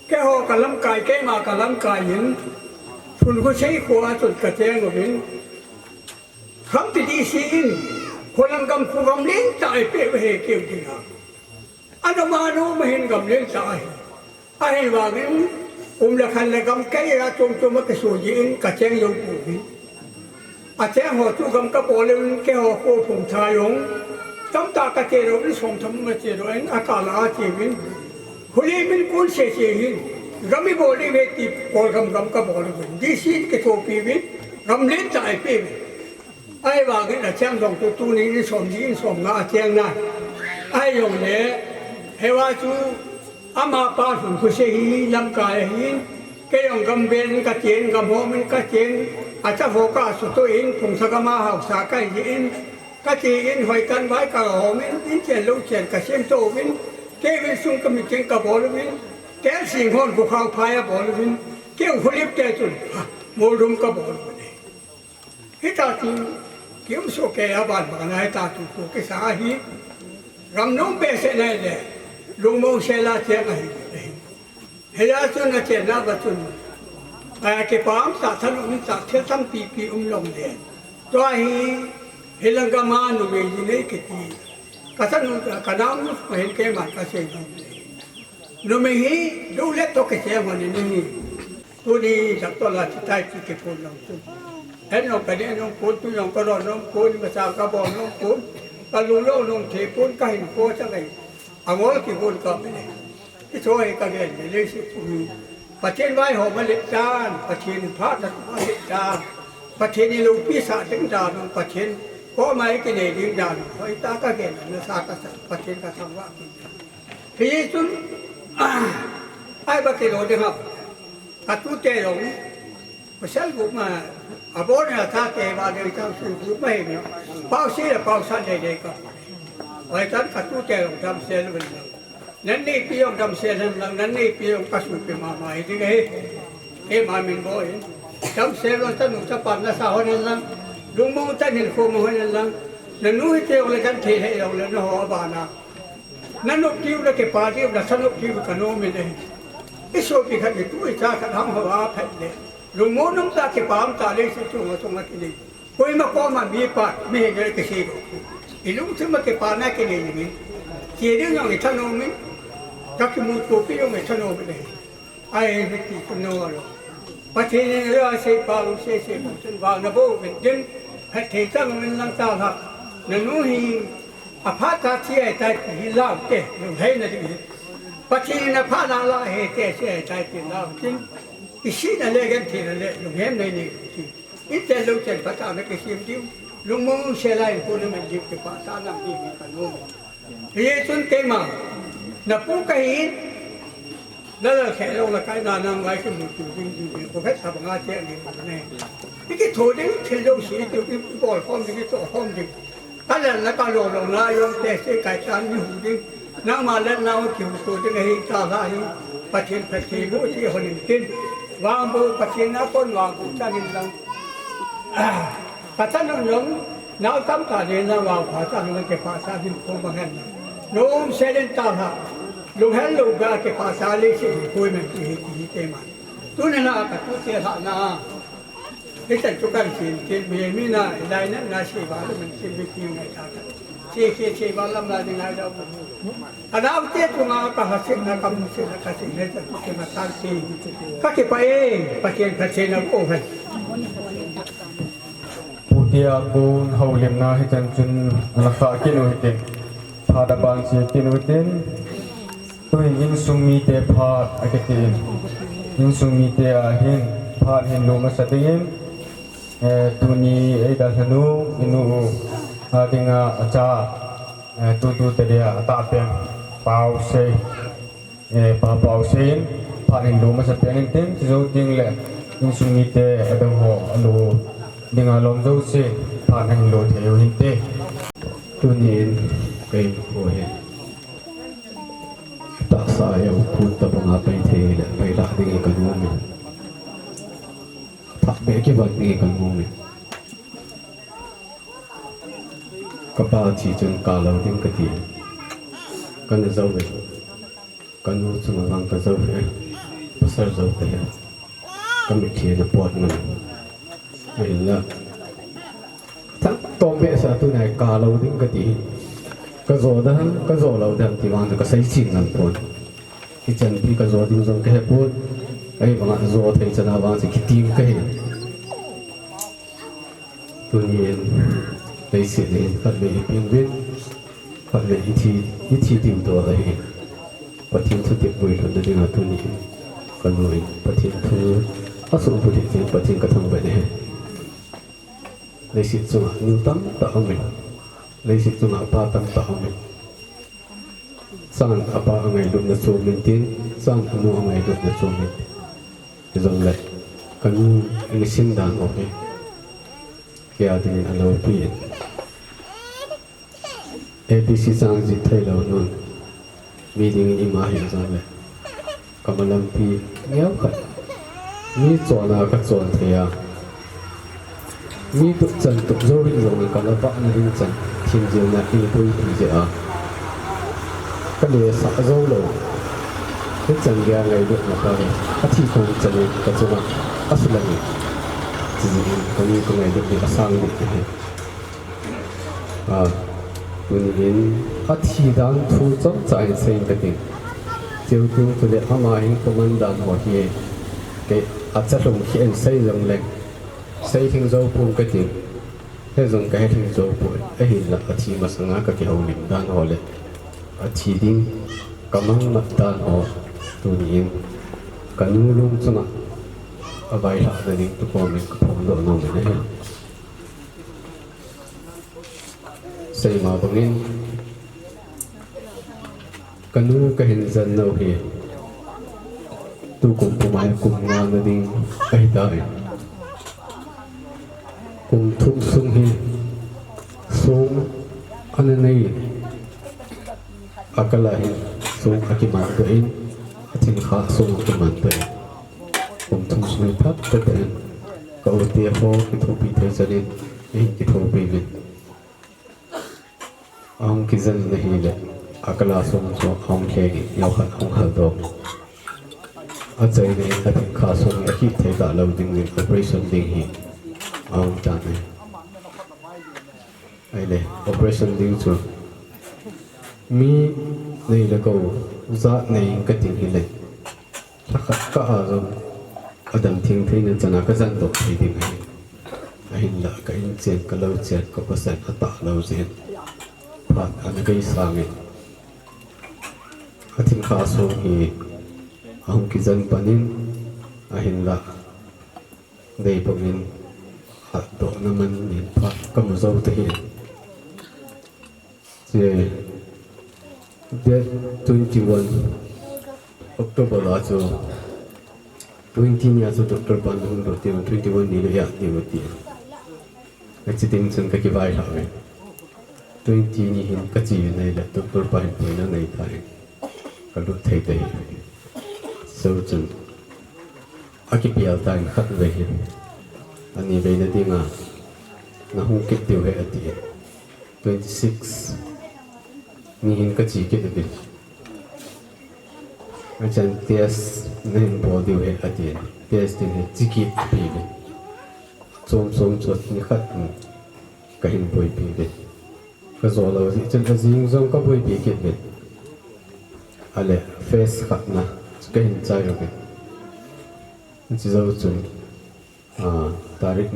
Keiho kalamkai, keima kalamkai in, Thunkho sei kho a chun kacheng uvin. Khamti D C in, Kholang gam khu gam lentah eipeh uve keu dinga. Ana mano ma hin gam lentah ahi. Ahivangin, um le khan le gam kei a chom chom a kiso jeh in kacheng jou pouvin. Acheng ho chu gam kabol uvin keiho kho phung tha jong. Tamtah kache lou in song tham ma che lou in akal a che uvin. Khulep in kon sese hin. Gam ibol diu ve ti Kolgam gam kabol uvin. D C in kithopi uvin. Gam lentah eipeh uvin. Ahivangin acheng jong chu tuni in som li in som nga acheng nai. Ahijongle, hiva chu amapa Thunkho sei hi lamkai ahin, kei jong gam ven in kachen, gam hom in kachen, acha ho kasutoh in, Phungsa gam a haosa kahi jeh in, kachen, hoi kan vai kahom in, in chen lou chen kasem to uvin, kei vin sung kami chen kabol uvin, tel sing hon kho khao phai abol uvin, keu Khulep te chun, ha, Moldom kabol uvin. Hita chu, kium soh kei a ban bang na hita chu, ko kisa ahi. Gam nom behseh na le, lungmong sel a cheng ahi. Hia chun achenna uva chun, a kipah tah thanom tah thil tampi pi um lou le. Tua hi, hilang gam a numei ji nei kiti. Ka chanu, ka naonu, ka hin keima ka sei nom. Numei hi, du le to ke se mo ni ni. Tuni doctor la thi tai ti ke phone nom tu. En nom ka ne nom phone tu nom ka ro nom phone ma sa ka bo nom phone. Ka lu lo nom the phone ka hin ko cha kai. Angol ki phone ka me ne. Ichoi ka gen le le si pu. Pathen vaihom a lep tan, Pathen phatna a lep tan, Pathen in loupi sah ding dan, Pathen koma ikinei ding dan, hoitah a ka gen a nasatah a Pathen ka thangvah kit. Hichun, ai ba kilo ding ham. Ka tute jong, pasal gup ma, abon a thate ba ding tang su gup ma hi mi. Pau si le pau sa le le ka. Hoitah a ka tute jong damsel uvin lang. Nanneipi jong damsel hen lang, nanneipi jong ka suhpi mama hi ding ahi. Keima min bou ahi. Damsel lang, tanu chapa nasa hon hen lang. Lungmong tah in kho mo hon hen lang. Nanu hite jong le genthei lheh jong le naho abana. Nanop diu le kipa diu le sanop diu ka nom in ahi. I sopi khat i tu i cha khat hung ho a phat le. Lungmong nom tah kipa um tah le si chunga chunga kinei. Koima koma mi pa, mi hing le kisei lou. I lungthim a kipana kinei jing in. Che ding jong i thanom in. Ka kimuto pi jong i thanom in. Ai, hiti thanom lou. Pathen in asei pa lou sei sei lou chun vang na bou uvin tin. Phatthei chang uvin lang talha. Nanu hi aphat a thi ahitai ti hi lau te, lungheina ding hi. Pathen in aphat a la ahi te, thi ahitai ti lau tin. Kisihna le gentheina le lunghem nei nei ti. Inchen louchen phatah a na kisem diu, lungmong sel a in kona man diu kipah tah a na um ding hi ka nom. Hichun keima, na pu kahi in, na lal khe lou la kai na nang lai kimuto ding ding ding, ko phet tah banga che ding ding ne. I kitho ding, thil jouse i tiu, i bol khom ding, i toh khom ding. Ka lal na ka lo lo na jong te se kai tan ni hu ding. Nangma lal na u kihuto ding ahi ta la hi. Pathen phatthei boh ti hon in tin. Vang bou Pathen na kon vang bou chan in lang. Ka chan un jong, nao tam tah le na vang pha chan lang kipah sa ding ko bang hen. Nom sel in ta la. Lunghel lou ga kipah sa le si ko men ti hi ti hi te ma. Tuni na ka tu se ha na. Hichan chu kan sin, tin mi, mi na, hilai na, na se va lam, tin mi ti ngai ta ta. Se, se, se va lam la ding ngai da. Ka dau te tu nga ka ha sin na, ka mu sin na, ka sin na, ta tu ke ma ta se. Ka kipah e, Pathen, Pathen na ko hai. Pu Tia kon houlimna hichan chun la kha kit u hitin. Phat a ban se kit u hitin. Tuhin insung mite phat akiti in. Insung mite a hin phat hin lo masa dingin, eh, tuni eidalhanu, inu u, a dinga acha, eh, tutu te dia atahpen Pausei, eh, Pa Pausei in phat hin lo masa pen in tin, chujou ding le insung mite adang ho alo dinga lom jouse phat hin lo thei u hinte. Tuni in kei ho hin. Tahsa a u pun tabang a pai thei le, pai lah ding ka nom e. Thah beh kivon ding ka nom e. Ka pa thi chun kalo ding kati. Kana jou e. Kanu chunga vang ka jou e. Pasal jou ka he. Ka mitthi na pot man. Ahinla. Thah tom behseh a tunai kalo ding kati. Ka jo da ham, ka jo lou da ham ti vang chu ka sei ching ngal pon. Hichan pi ka jo ding jong ka he pon. Ahivanga jo thei chan a vang chu kitim ka he. Tuni in, leiset hin khatvei i peng uvin, khatvei i thi, i thi diu dol ahi. Pathen thutep guilhunna dinga tuni in, ka nu in Pathen thu asuhbulhit jeh in Pathen ka thangvah e. Leiset chunga nu tamtah um in, leiset chunga pa tamtah um in. Chan apa angailutna chom in tin, chan anu angailutna chom in tin. Hijongle, kanu in i sim dan u hi, kei a dingin aloupi in. A B C chang jih theilou nun, mi dingin ima hijongle, ka malampi neo khat, mi chonna ka chon thei a, mi tup chan tup jou hih jongle ka la vahna ding chan, thim jilna in boipi jeh a, ka le sah jou lou. Hichan geiya ngailutna pa hi, athi kon chan in ka chunga asulang in. Chijeh in, kanu ka ngailut ding asang ding ahi. A, Tuni hin athi dan thu chomcha hin seiyin kati. Chuteng chule ama hin comment dan ho hi kei achalhung hi hin sei jongleng, sei lhing jou pon kati. Hijong kahe lhing jou poi, ahinla athi masanga kakihoulim dan ho le athi ding kamang mat dan ho tuni hin kanu lung chunga availhahna ding tukomin kaphongdoh nom in ahi. Seima bangin kanu kahin jen nau hi tukum puma hi kum nga na ding ahitai. Kum thum sung hi song ana nei, akal a hin song akimandoh in, athinkha song akimandoh in. Kum thum sung hi phat tah in ka u te ho kithopi thei chan in, eihin kithopi uvin. Ahung kijen na hile, akal a song chu ahung lheng in, neokhat ahung haldoh. Achaina in athinkha song hi akhih thei talou ding in operation ding hi ahung tan ahi. Ahile, operation ding chu mi nei le gou jat nei in kati hile, lhakhat kah a jong adam theng theina chan a kajen doh thei ding ahi. Ahinla ka inchen, ka louchen, ka khosung atah lou jeh in phat ana gei sangin, athinkha song hi ahung kijen pan in, ahinla dei bangin hatdohna man in phat kamu jou tahih in. Che, date twenty-one October a chu, twenty ni a chu doctor pan hung doh tiu, twenty-one ni le ya tiu ti. Achi ding chun kakivailhah uve. Twenty ni hin kache uve, ahile doctor pa hin puina nei tan kalut thei tahih. Chuchun akipel tan khatvei hin, ani veina dinga nahung kit diu ahi ati. Twenty-six ni hin kache kit uvin. Achan test nahin bol diu ahi ati. Test ding hi che kit pi uvin. Chom chom chu nikhat in kahin boipi uvin. Kajo lou jeh chun ajing jong kaboipi kit uvin. Ahile phase khatna chu kahin chai uvin. Chujou chun, ah, tarik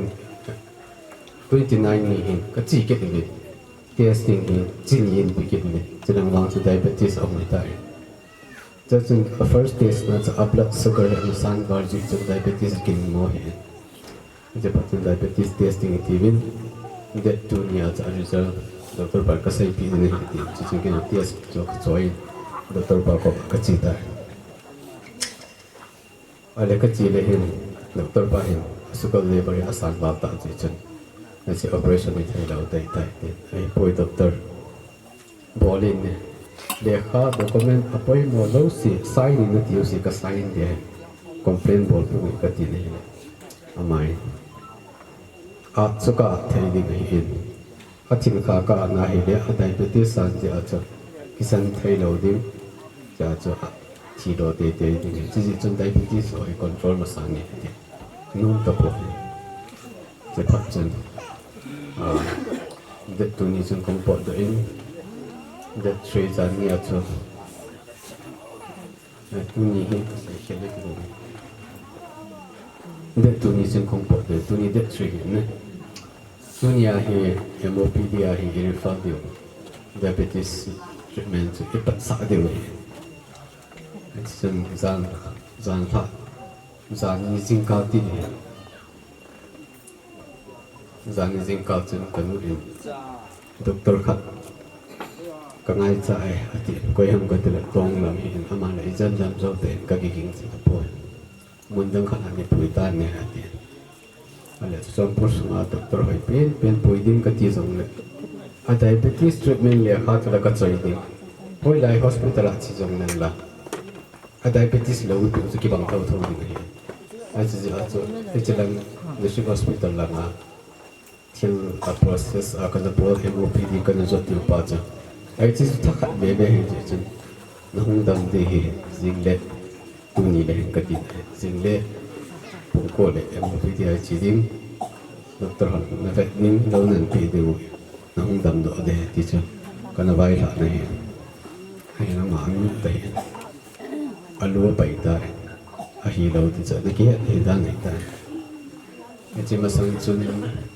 twenty-nine ni hin kache kit uvin. Test ding hi che ni hin pe kit uvin. Chulang vang chu diabetes ahung hitai. Chuchun a first test na chu a blood sugar hi asan val jeh chun diabetes kinmo ahi. Chuphat chun diabetes test ding ati uvin. Date two ni a chu a result doctor pan kaseipeh ding ahi ati. Chuchun keiman test chu kachoi in doctor pa koma kache tai. Ahile kache le hin, doctor pa hin, sugar level hi asan val tah jeh chun, hiche operation hi theilou ahitai, tin. Ahipoi doctor, bol in, lekha document apoimo jouse, sign in nati jouse ka sign ding ahi. Complain bol peh in kati in ahile, aman, at chu ka at thei ding ahin. Athinkha ka at na hile, a diabetes san jeh a chu kisan theilou ding. Chua chu athi lou teitei ding. Chujeh chun diabetes ho hi control masang in ati. Nom tapoi. Chuphat chun, ah, date two ni chun kahung potdoh in, date three jan ni a chu Eh, tuni hi, eh, kile kile. Date two ni chun kahung potdoh, tuni date three hi ne. Tuni a hi M O P D a hi i refer diu. Diabetes treatment chu i patsah diu hi. Chun jan, jan lha, jan ni jingkah ti hi. Jan ni jingkah chun kanu in, doctor khat ka ngaicha e, ati. Koi ham kati le, Tonglam hi in, aman le i jen dam jou te in, ka kiging jing tapoi. Mun dang khat a nei pui tan ne, ati. Ahile Churachandpur sunga doctor hoi pen pen pui ding kati jongle, a diabetes treatment lekha chu la kachoi ding. Hoilai hospital a che jongle la a diabetes lou pi chu kibang thotho ding ahi. Ahi chu, ahi chu, hiche lang district hospital langa thil a process a kana bol, M O P D kana jot diu pa chu. Ahi chu thakhat veve ahi chu chun. Nahung dam ding ahi, jing le tuni le hin kati. Jing le pung ko le M O P D a che ding. Doctor hon na vet ding, lou nan pe diu. Nahung damdoh ding ti chu. Kana vailhah na hi. Ahin ama anung ta hi. Alu apai ta hi. Ahilou ti chu, na kihet hi dan hi ta. Hiche masang chun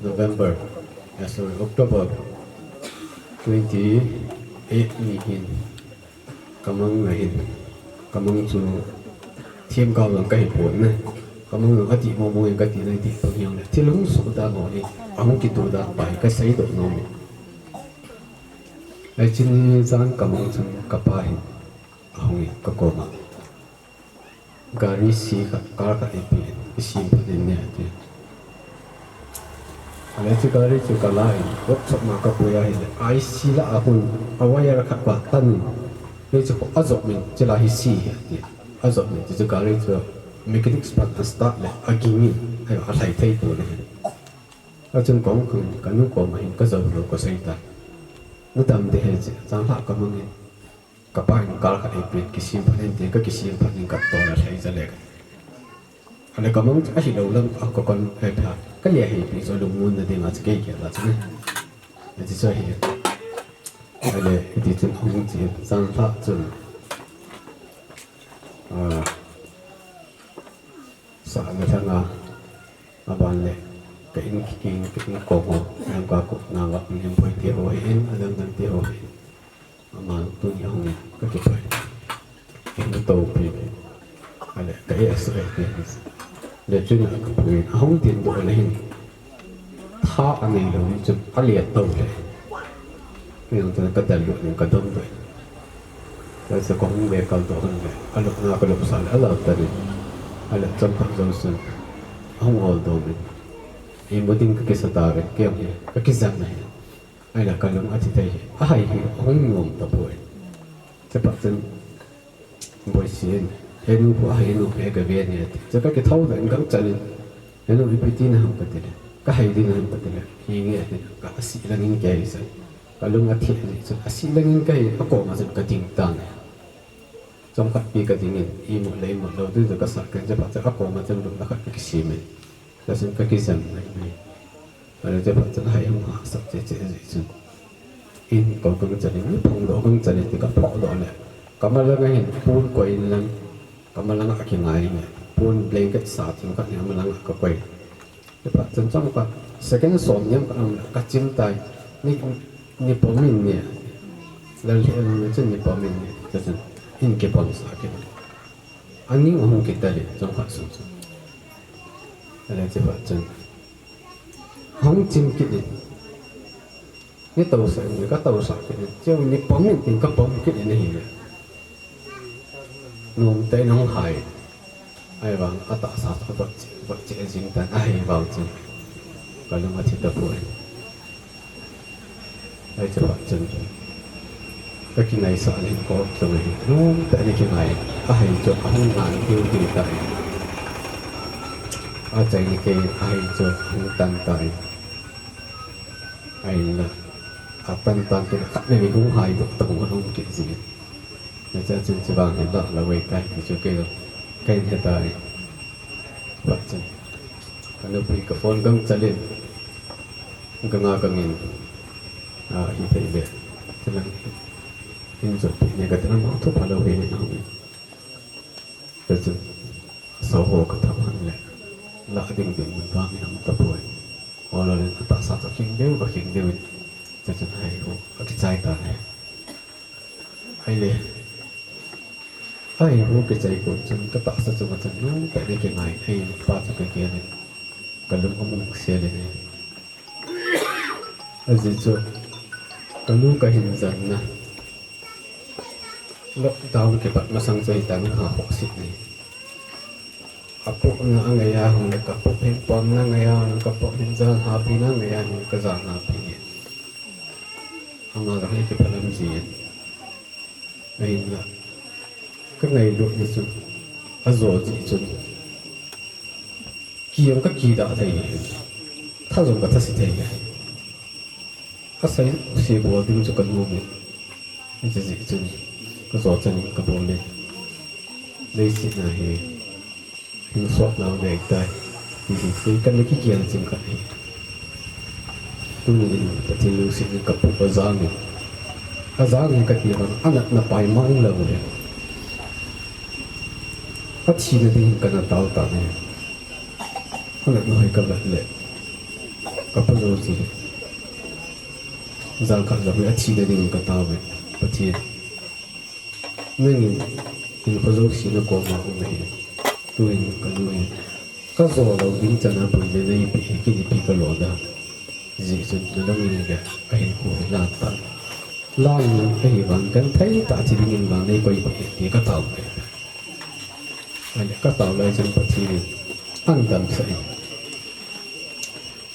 November, eh, sorry, October twenty-eight ni hin. Kamang na hin. Kamang chu themgao lang kahi pon na. Kamang lang ati mo mo in kati na ti pon hiang le. Thil hung soh dan ho hi. Ahung kitoh dan pa hi kasei doh nom e. Hiche ni jan kamang chun kapa hin ahung in kakoma. Gari se khat, car khat eipeh in, kisem phat in ne ati. Ale hiche gari chu kala in, workshop ma kapui ahile, I C la ahung, a wire khat pa tan in, hiche khu ajop in, chule hi se hi ati. Ajop in, hiche gari chu mechanics pan astart le, aging in, ahile alhai thei pon ahi. Achun kahung khun, kanu koma hin kajou lou kasei tan. Nadam ding ahi chu, janlhah kamang in. Kapa in car khat eipeh in kisem phat in tin, kakisem phat in katol a lhai ja le. Ale kamang ahilou lang a kakon he pha. Kale hei pi chu lungmon na ding a chu kei kei la chu ne. Ati chu hi. Ale hiti chun hung chi janlhah chun. Ah, sa na thang a. Aban le. Ka in kiking, ka in kong ho. Em ka kup na va, em poi te ho hin, adam dam te ho hin. Ama tuni ahung in, kakipah e. Ka hin topi. Ale, ka e asai te. Le chun a kapui, ahung tin doh le hin. Tha anei lou ni chun, ale to le. Ka jong chun kadal lut in kadom doh. Ka sa kahung le kaldoh hon le. Kalupna kalupsa le, alau ta le. Ale chomkhat jou chun. Ahung ol dom in. Imu ding kakisa ta ve, kei jong hi, kakijam e. Ahile kalung athi thei hi, ahai hi, ahung nom tapoi. Chuphat chun, boisin, henu khu, ahai nu khu, he kave ne ati. Chu kakithou doh in gangchal in, henu ipi ti naham kati le, kahai ding naham kati le, hinge ati, ka asi lang in kei sa. Kalung athi le, chun asi lang in kei, akoma chun kading tan e. Chomkhat pi kading in, imu le imu lou ding chu kasa kei, chuphat chun akoma chun lupna khat kakisem e. Ka chun kakijam mai mai. Ale chuphat chun ahai hung hahsat cheh cheh jeh chun. In kong kang chan in, phongdoh kang chan in, ti kaphongdoh le. Kamalanga hin pon koi in lang, kamalanga akingai in. Pon blanket sa thim khat hi amalanga kakoi. Chuphat chun chomkhat, second som niam khat aum le, kachim tai. Ni, ni pom in ni. Lal hi aum le chun ni pom in ni. Chun, in kipom sa kit. Aning ahung kit ta le, chomkhat sung chun. Ale chuphat chun. Hung chim kit in. Ni tousah in, ka tousah kit in. Cheu ni pom in tin ka pom kit in ahile. Nomtah in ahung hai. Ahivang atahsa chu vot cheh, vot cheh jing tan ahivang chun. Kalung athi tapoi. Ahi chuphat chun. Kakingaisah le hin kop chunga hin. Nomtah in kingai. Ahai chu ahung ngai diu diu tan. Achaina kei ahai chu ahung tan tan. Ahinla, atan tan tin khat le ni hung hai doh tah hung kit jin. Nachan chun chuvang hin lah lou vei tai ti chu kei, kei he tai. Chuphat chun. Ka nupi ka phone gangchal in. Ganga gangin. A, hithei le. Chulang hin jot pi ne kati na mang thu phalou hi ni na hung. Chuchun, asao ho katham hon le, lah ding ding mun vang in aum tapoi. Ol ol in atahsa chu khing deu, va khing deu in. Chuchun ahai ho, akichai tan ahi. Ahile, ahai ho kichai kon chun, katahsa chunga chun, nomtah in kingai, ahile, pa chu kagel in, kalung amung sel in ahi. Ajeh chu, kanu kahin jan na. Lockdown kipat masang chu hitia nungah khohse ni. Apohna angai a hung le kapoh hin, pomna angai a hung le kapoh hin, jan hapina angai a hung le kajan hapi ni. Ama jong hi kiphalam jin. Ahinla. Kangailut ni chun. Ajo jeh chun. Ki jong kakidah thei. Tha jong kathase thei. Asei se bol ding chu kanom in. Hiche jeh chun. Kajo chan in kabol in. Leiset na hi. Hinsot nau nei tai. Hiche hi kei kana kigel jing khat ahi. Tuni in Pathen lungset in kapu kajang in. Ajang in kati vang, anatna pai mang lou e. Athina dingin kana tao tan e. Anatna hoi kavet le, kapa jou ji. Jang khat jong hi athina dingin katao e. Pathen, nangin hinkho jouse nakoma um ahi. Tuhin kanu hi kajo lou ding chana boina neipe hi, kin ipi kalo da. Hijeh chun nalungin le kahinkho hi lan tan. Lan in ahivang genthei tah thi dingin vang neikoipeh in ti katao e. Ahile katao lai chun Pathen in ahin damsah in.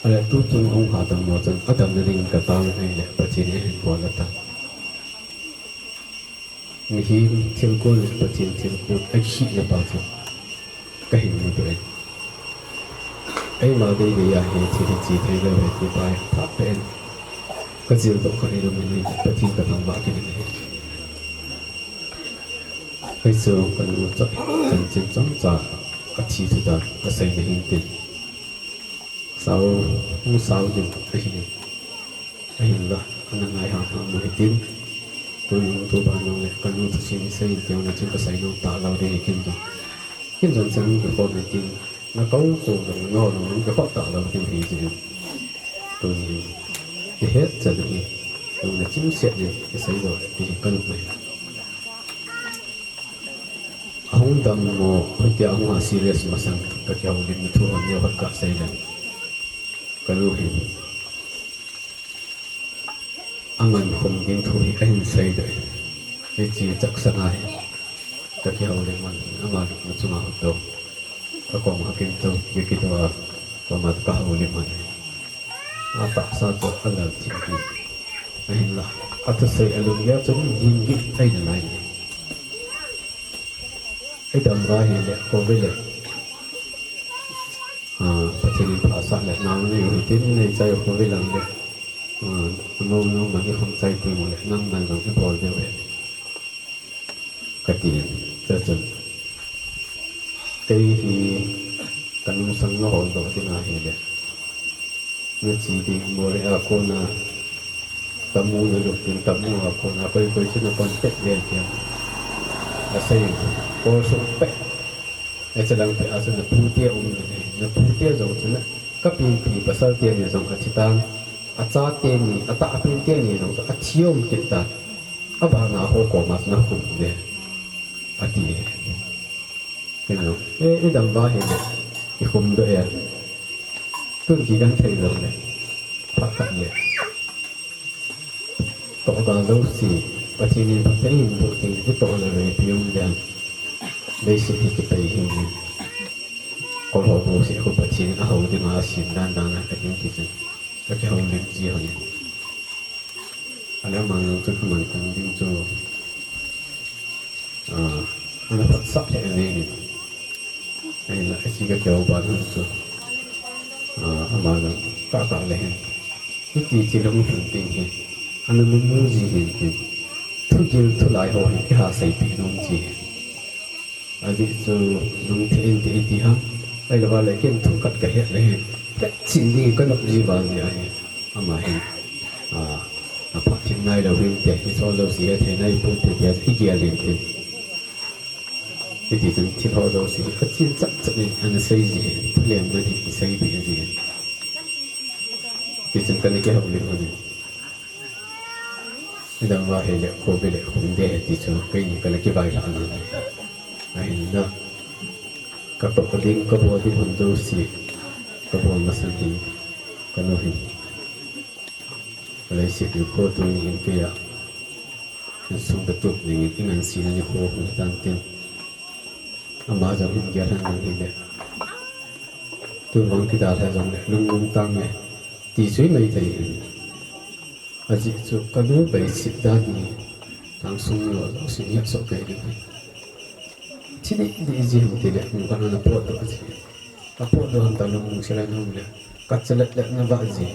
Ahile tuchung ahung hadam mo chun adamna dingin katao in ahile Pathen in ahin bol tan. Mihem thilgon le Pathen thilgon akikhehna pa chu kahin mudoh in. Eima deidei a hi thil hi che theilou ahi ti pa hi phabep in kajildoh kha ahilou in, Pathen kathangvah kit in ahi. Hichu kanu cha, chanchin chomcha athi thu dan asei nahin tin. Sao, hung sao ding ahi. Ahinla, ana ngai hamham u hitin. Tuni hung tu ban jong le, kanu thusim isei in tiuna chun kasei nom talou ding hi kin jong. Kin jong chen hung kikhom hitin. Nakou kou jong, nangou jong, hung kikhom talou ding hi jeh in. Tuni, kihet chan hi. Tuni chimset in, kisei lou, ti hi kanom e. Ahung dam mo, hitia ahung a serious masang kakihoulimna thu hon neo khat kasei leng. Kanu hin aman khum ding thu hi ahin seidoh in. Hiche chaksanga hi kakihoulim man hin ama lupna chunga hung dou. Kakoma kin tou, kikidoh a, koma kahoulim man. Atahsa chu alal thim hi. Ahinla, athusei alunggel chu gimgim ahi nalai. Idam uva ahile, khovei le. Ah, Pathen in phasah le, nao neiu hitin, neichai u khovei lang le. Ah, nao nao man ikhom chai teng ule, nang man jong ibol diu ahi. Kati in, chuchun. Kei hi kanungsang naholdoh ding ahile. Nache ding Moreh a kona, tamu nalup ding, tamu a kona, koi koi chu napan pet ve tia. Asei, kol sung pet. Achalang pet a chu napute um ding ahi. Napute jong chu na, kapipi pasal teni jong athi tan. Achate ni, atahpen teni jong chu athi um kit tan. Abana ho koma chu nakhum ve. Ati. Kei jong, eh, idam uva ahile, ikhum doh e. Tun kigenthei lou le, phat khat le. Tohgal jouse, Pathen in phatthei ahin boh ding, itoh le reipi um ding. Leiset hi kipei hih in. Kol ho jouse khu Pathen in ahou dinga asin dan dan a kating kiti. Kakihoulim ji hon. Ahile ama jong chu kaman khum ding chu, ah, ana phatsah lheh jengin. Ahinla hiche kakihou ban hon chu, ah, ama jong tah tah le hin. Hiti thil hung lhun ding hi ana mumu ji hin tin. Thugil thulai ho hi kiha seipeh nom ji hin. Ajeh chu nung thei inte iti ham. Ahilou le ken thu khat kahet le hin. Kachin ding kanop ji uva jeh ahi. Ama hin. A, aphat thim nailou hinte. Hicho jouse hethei nai ponte tia igel in tin. Hiti chun thil ho jouse hi kachin chat chat in ana sei ji hin. Thulemna hi isei be ji hin. Tichun kana kihoulim lhon in. Idam uva ahile, khovei le khum ding ahi ti chu, keini kana kivailhah na. Ahinla, katoh ding, kabol ding hon jouse, kabol masang hi, kanu hin. Leiset hinkho tuni hin keiya, insung katup dingin, ingansena nikho hung tan tin. Ama jong hin gel hen lang hile. Tuvang kidalha jongle, lungmong tange, ti chu imai thei hin. Ajeh chu kanu beiset dan hi, lhangsung mi ho jousen hetsoh kei ding ahi. Thi dih dih ji ham tile, hung khat ana potdoh ji. Apotdoh ham tah lungmong sela in hung le, kacha let let na vah ji.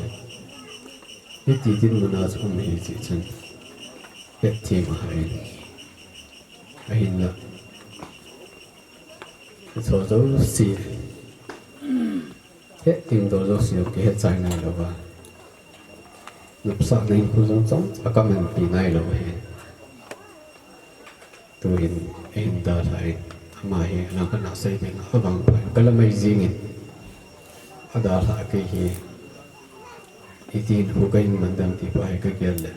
Hiti dinmun a chu um ahi jeh chun, hetthem ahah in. Ahinla, hicho jouse, hetthemdoh jouse jong kihetchai nailouva. Nopsahna hinkho jong chomcha kamanpi nailou ahi. Tuhin, eihin dalhan, ama hi, langkhat a sei ding, avangpha in, kala mai jingin, adalhah kei hi, iti hinkho kahin man dem ti pa hi kagel le.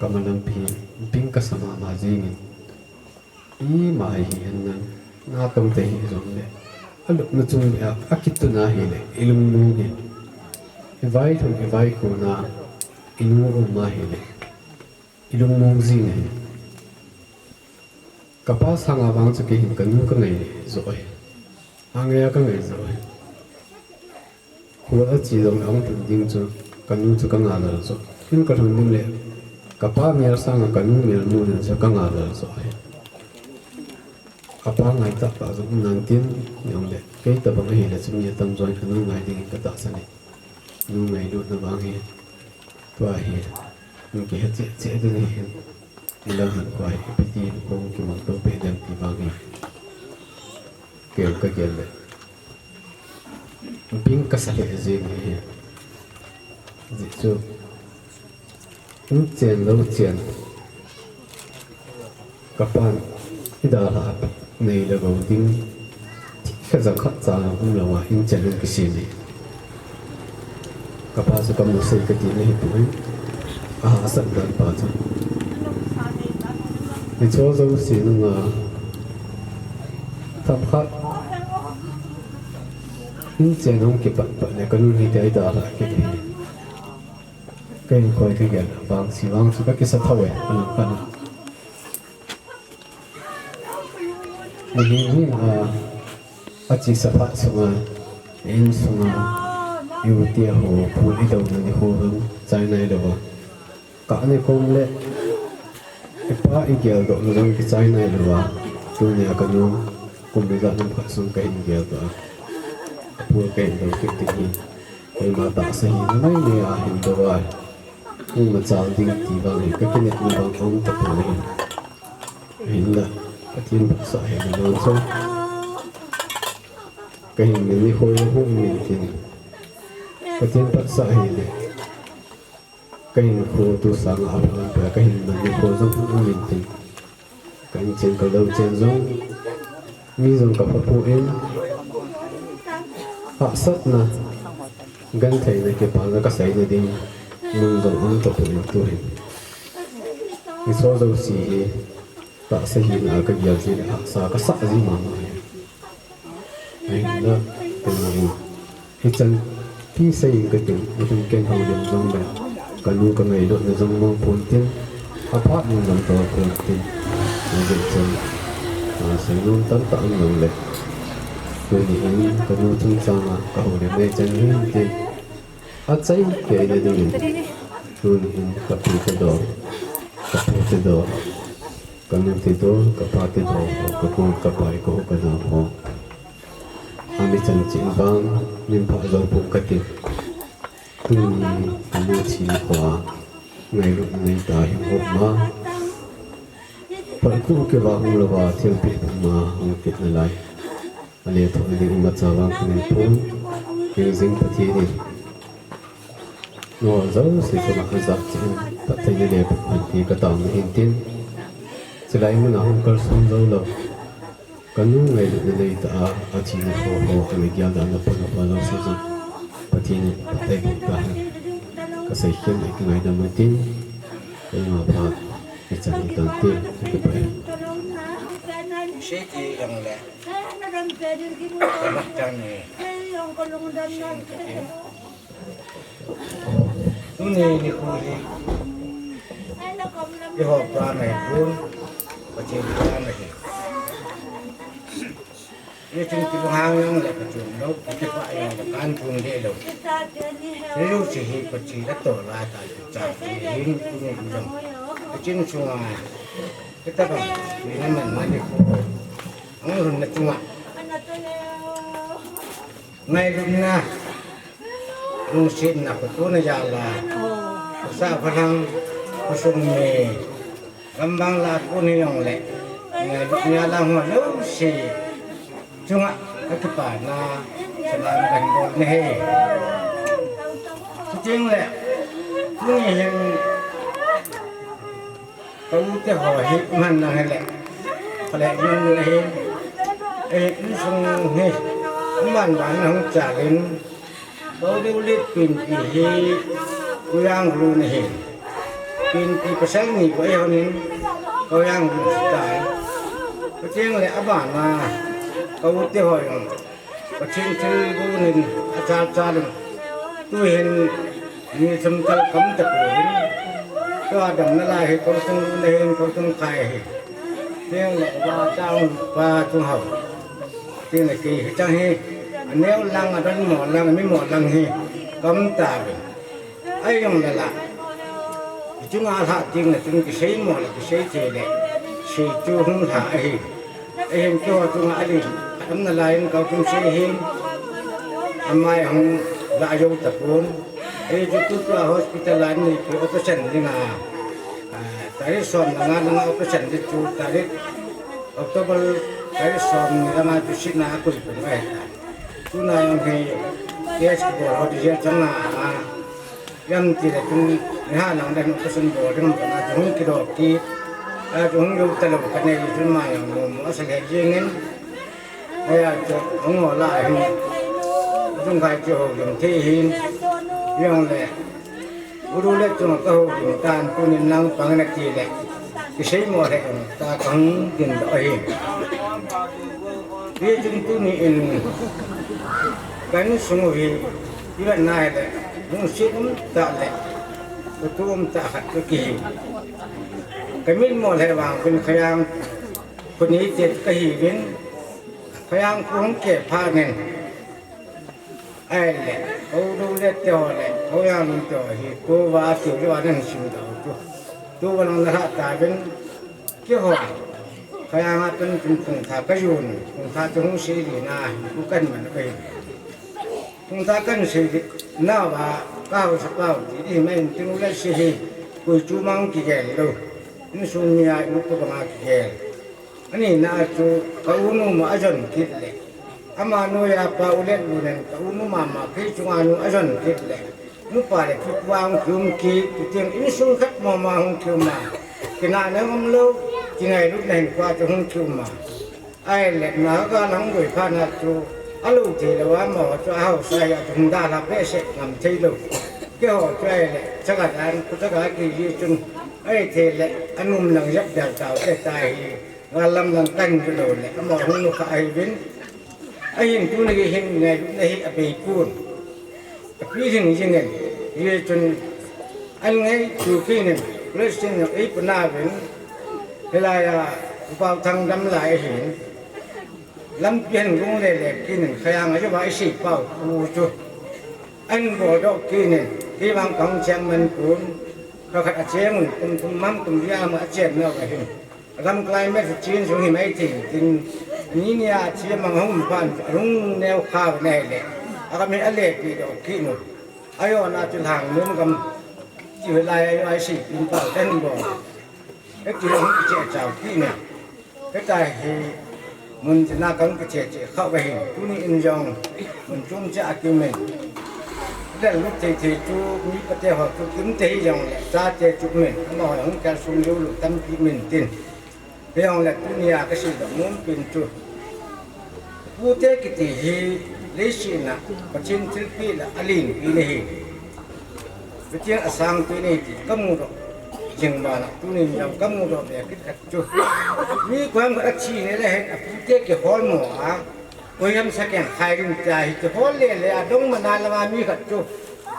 Kamalam pi, ping kasa mama jingin. Ima hi hen lang, natong te hijongle. Alupna chung le, akituna hile, ilungmong hi. Ivailhun, ivaikona, inu uma hile. Ilungmong jing ahi. Kapa sanga vang chu kei hin kanu kangai joh ahi. Angaiya kangai joh ahi. Khol a che jongle ahung lhun ding chu, kanu chu kangah lel joh. In kalhun ding le, kapa mel sanga kanu mel mu ding chu kangah lel joh ahi. Apa ngaitah tah jong um nan tin, jongle, kei tabang ahile chu mi atamjon kanu ngai dingin katahsan e. Nu ngailutna vang hi, tua hi, nu kihe cheh cheh ding ahi. Ilang hinkho hi, ipi ti hinkho kimanto peh dem ti vang hi. Kei kagel le. Ping kasa lheh jing ahi. Ajeh chu, in chen lou chen. Kapan, idalhah nei le gou ding. Thikhat jangkhat cha umlouva, in chen in kisem e. Kapa chu kamu sei kati na hipoi. Ahahsat dan pa chu. Hicho jouse nunga, themkhat, in chen hung kipat pat le kanu hiti a idalhah kit ahi. Kahin koi kagel, vangse vang chu kakisa thou e, anung kana. Mihem hi, a, achesa phat sunga, insunga, iute ho, phul idouna nikho jong chai nailouva. Kah nikom le, ipa igeldohna jong kichai nailouva. Tunia kanu, kum ijat ham khat sung kahin geldoh a, phul kahin dou kit ding hi. Koima tahsa hina maimai a hin dou a, hung machal ding ti vang hi kakinepna vang aum tapoi. Ahinla, Pathen phatsah hina vang chu, kahin man nikho jong hung um intin, Pathen phatsah hile, kahinkho tu sanga apha lampi a kahin man nikho jong hung um intin, ka inchen kalou chen jong, mi jong kapha poi, hahsatna, gentheina, kipana kaseina ding mun jong aum tapoi tuhin. Hicho jouse hi, tahsa hina a kagel ji le hahsa kasah ji mama hi. Ahinla, kanu hi, hichan ti seiyin katin, ilungkeng houlim jongle, kanu kangailutna jong mong pontin, aphat in jong tol pontin. Hijeh chun, a, seinom tamtah um jongle, tuni hin kanu chungchanga kahoulim neichan hintin, achai keina dingin, tuni hin kapi tedol, kapu tedol, kanu tedol, kapa tedol, kapu kapai, kahu kanao ho, ami chanchin vang, min phah jou pon katin. Tuni, kanu thi nikhoa, ngailutna neitah a hung um a, phat khu kivah hung louva, thilpeh puma hung kit nalai. Alethuhna ding imacha vang kanei pon, hingjing Pathen in nangho jouse chunga ajah cheh in phatthei naleh peh hen ti kataona hintin, chulai muna hung kalson joulou, kanu ngailutna neitah a, athi nikho ho, ana gel dan a pang ho jouse chun, Pathen in phatthei boh tahen, kasei khen e, kangaidam e tin, koima phat ichan hitante, kakipah e. Sei ti jongle. Tuni nikho hi, eiho pan ahipon, Pathen pan ahi. Hichun kibang hang jongle kachom lou, kipah jongle kan chom deh lou. Hijouse hi Pathen atoh lai tah kichat ahin, tuni jong. Kaching sunga, kitobang, tuni man nikho, ahung lhunna chunga, ngailutna, lungsetna, khotona jal a, khosah kholhang, khosung mi, gam bangla kon hijongle, ngailutna jal a ho jouse chunga kakipana salam kahin bol ahi. Ching le, tuni hin, ka u te ho hi, man na hele, ka le man na hin, eh, insung hi, man ba na hung cha lin, ka u le u le pin pi hi, u yang lu na hin, pin pi pasal ni ko e honin, ka u yang lu ta, ka ching le, a ba na, ka u te ho yong, Pathen thilgon in achal chal in. Tuhin mi thum kal kam tapon. Tua damna lai hi kol sung luna hin kol sung khai hi. Teng le ba taung pa chung hau. Teng le kei hi chang hi. Aneo lang adon mo lang mi mo lang hi. Kam ta ve. Ahi jong le la. Ichunga lha ting le chung kisei mo le kisei thei le. Sei chu hung lha ahi. Ahin keiho chunga alin. Atamna lai in kau chung sei hin. Amai hung la jou tapon. Ahi chu tu tua hospital a ni ki operation ni na. Ah, tarik som le nga na nga operation ni chu tarik October tarik som ni nga chu sina akui pun ahi ta. Tuna jong hi case kibol ho ti jeng chang a, a, jam ti le tung ni ha nang den operation bol ding pa na chung kido ki, a, chung jou ta lou ka nei chung ma jong mo mo sa le jing in. Aya chung ngo la hin. Chung khai chu ho jong thi hin. Jong le. Guru le chung ka ho jing tan tunin nang pang na ti le. Kisei mo le jong ta kang din do hi. Hi jing tuni in kan sung hi iban nai le. Nung si um ta le. Utum ta khat ki. Kamin mo le wang bin khayang. Kuni te ka hi bin. Khayang kung ke pha nen. Ahile, hou lou le teo le, hou yang lou teo hi, tuva tiu lou a nan sim tao tu. Tuva lang na ha ta ben, keiho. Khayang a pen tum tung tha ka yun, tung tha tu hung si li na, ku kan man ka yun. Tung tha kan si li na va, ka hau sa pau ti, i mai tiu le si hi, kui chu mang ki gel lou. Insung mi a, i mu tu bang a ki gel. Ani na chu ka u nu ma ajon kit le. Ama noiya pa u le u nen ka u nu mama kei chunga nu ajon kit le. Nupa le kikuang kium ki, kitiang insung khat mama hung kium ma. Kina na um lou, kingailutna hin kwa chu hung kium ma. Ahile na ka lang doi pha na chu, alou thei lou a mo chu ahausa hi a chu hung da la behseh ngam thei lou. Keiho chu ahile, chaga dan, ku chaga ki ji chun, ahi thei le, anum lang jap dal tao te ta hi. Nga lam lang kan ju lou le, ama hung nu kha ahi vin. Ahin tuni hi hin ngailutna hi abei pon. Api jing jing in, hichun an ngaitu kit in, Christian jong eipuna vin, hilai a, Upau Thangdam lai ahin. Lampi hin gung le le kit in, khayang a jova isei pau u chu. An bol doh kit in, hivang kahung cheng man pon, kha khat acheng un, kum kum mam kum dia ma achen nau ahin. Agam climate chu change hung hi mai thei tin, ni nia chi mang hung pan, rung neo kha ve nei le. Agam hi ale pi doh kit nu. Ajo na chu lang nun gam. Chi ve lai ajo ai si pin pau ten bo. Heti hung kiche chau kit ne. Heta hi mun tina kang kiche che kha ve hin. Tuni in jong mun chung che a kimin. Lel lut thei thei chu mi pate ho chu kim te hi jong le, cha te chu min, amaho hung kal sung lou lou tampi min tin. Kei jong le tunia ka seidoh nom pen chu. Pute kiti hi leiset a Pathen thilpeh le alen pen ahi. Pathen asang pen ahi ti ka mudoh jing bana tunin jong ka mudoh be kit khat chu. Mi koiham khat athi le le hin apute kihol mo a. Koiham saken khai ring tia hi kihol le le a dong mana lama mi khat chu.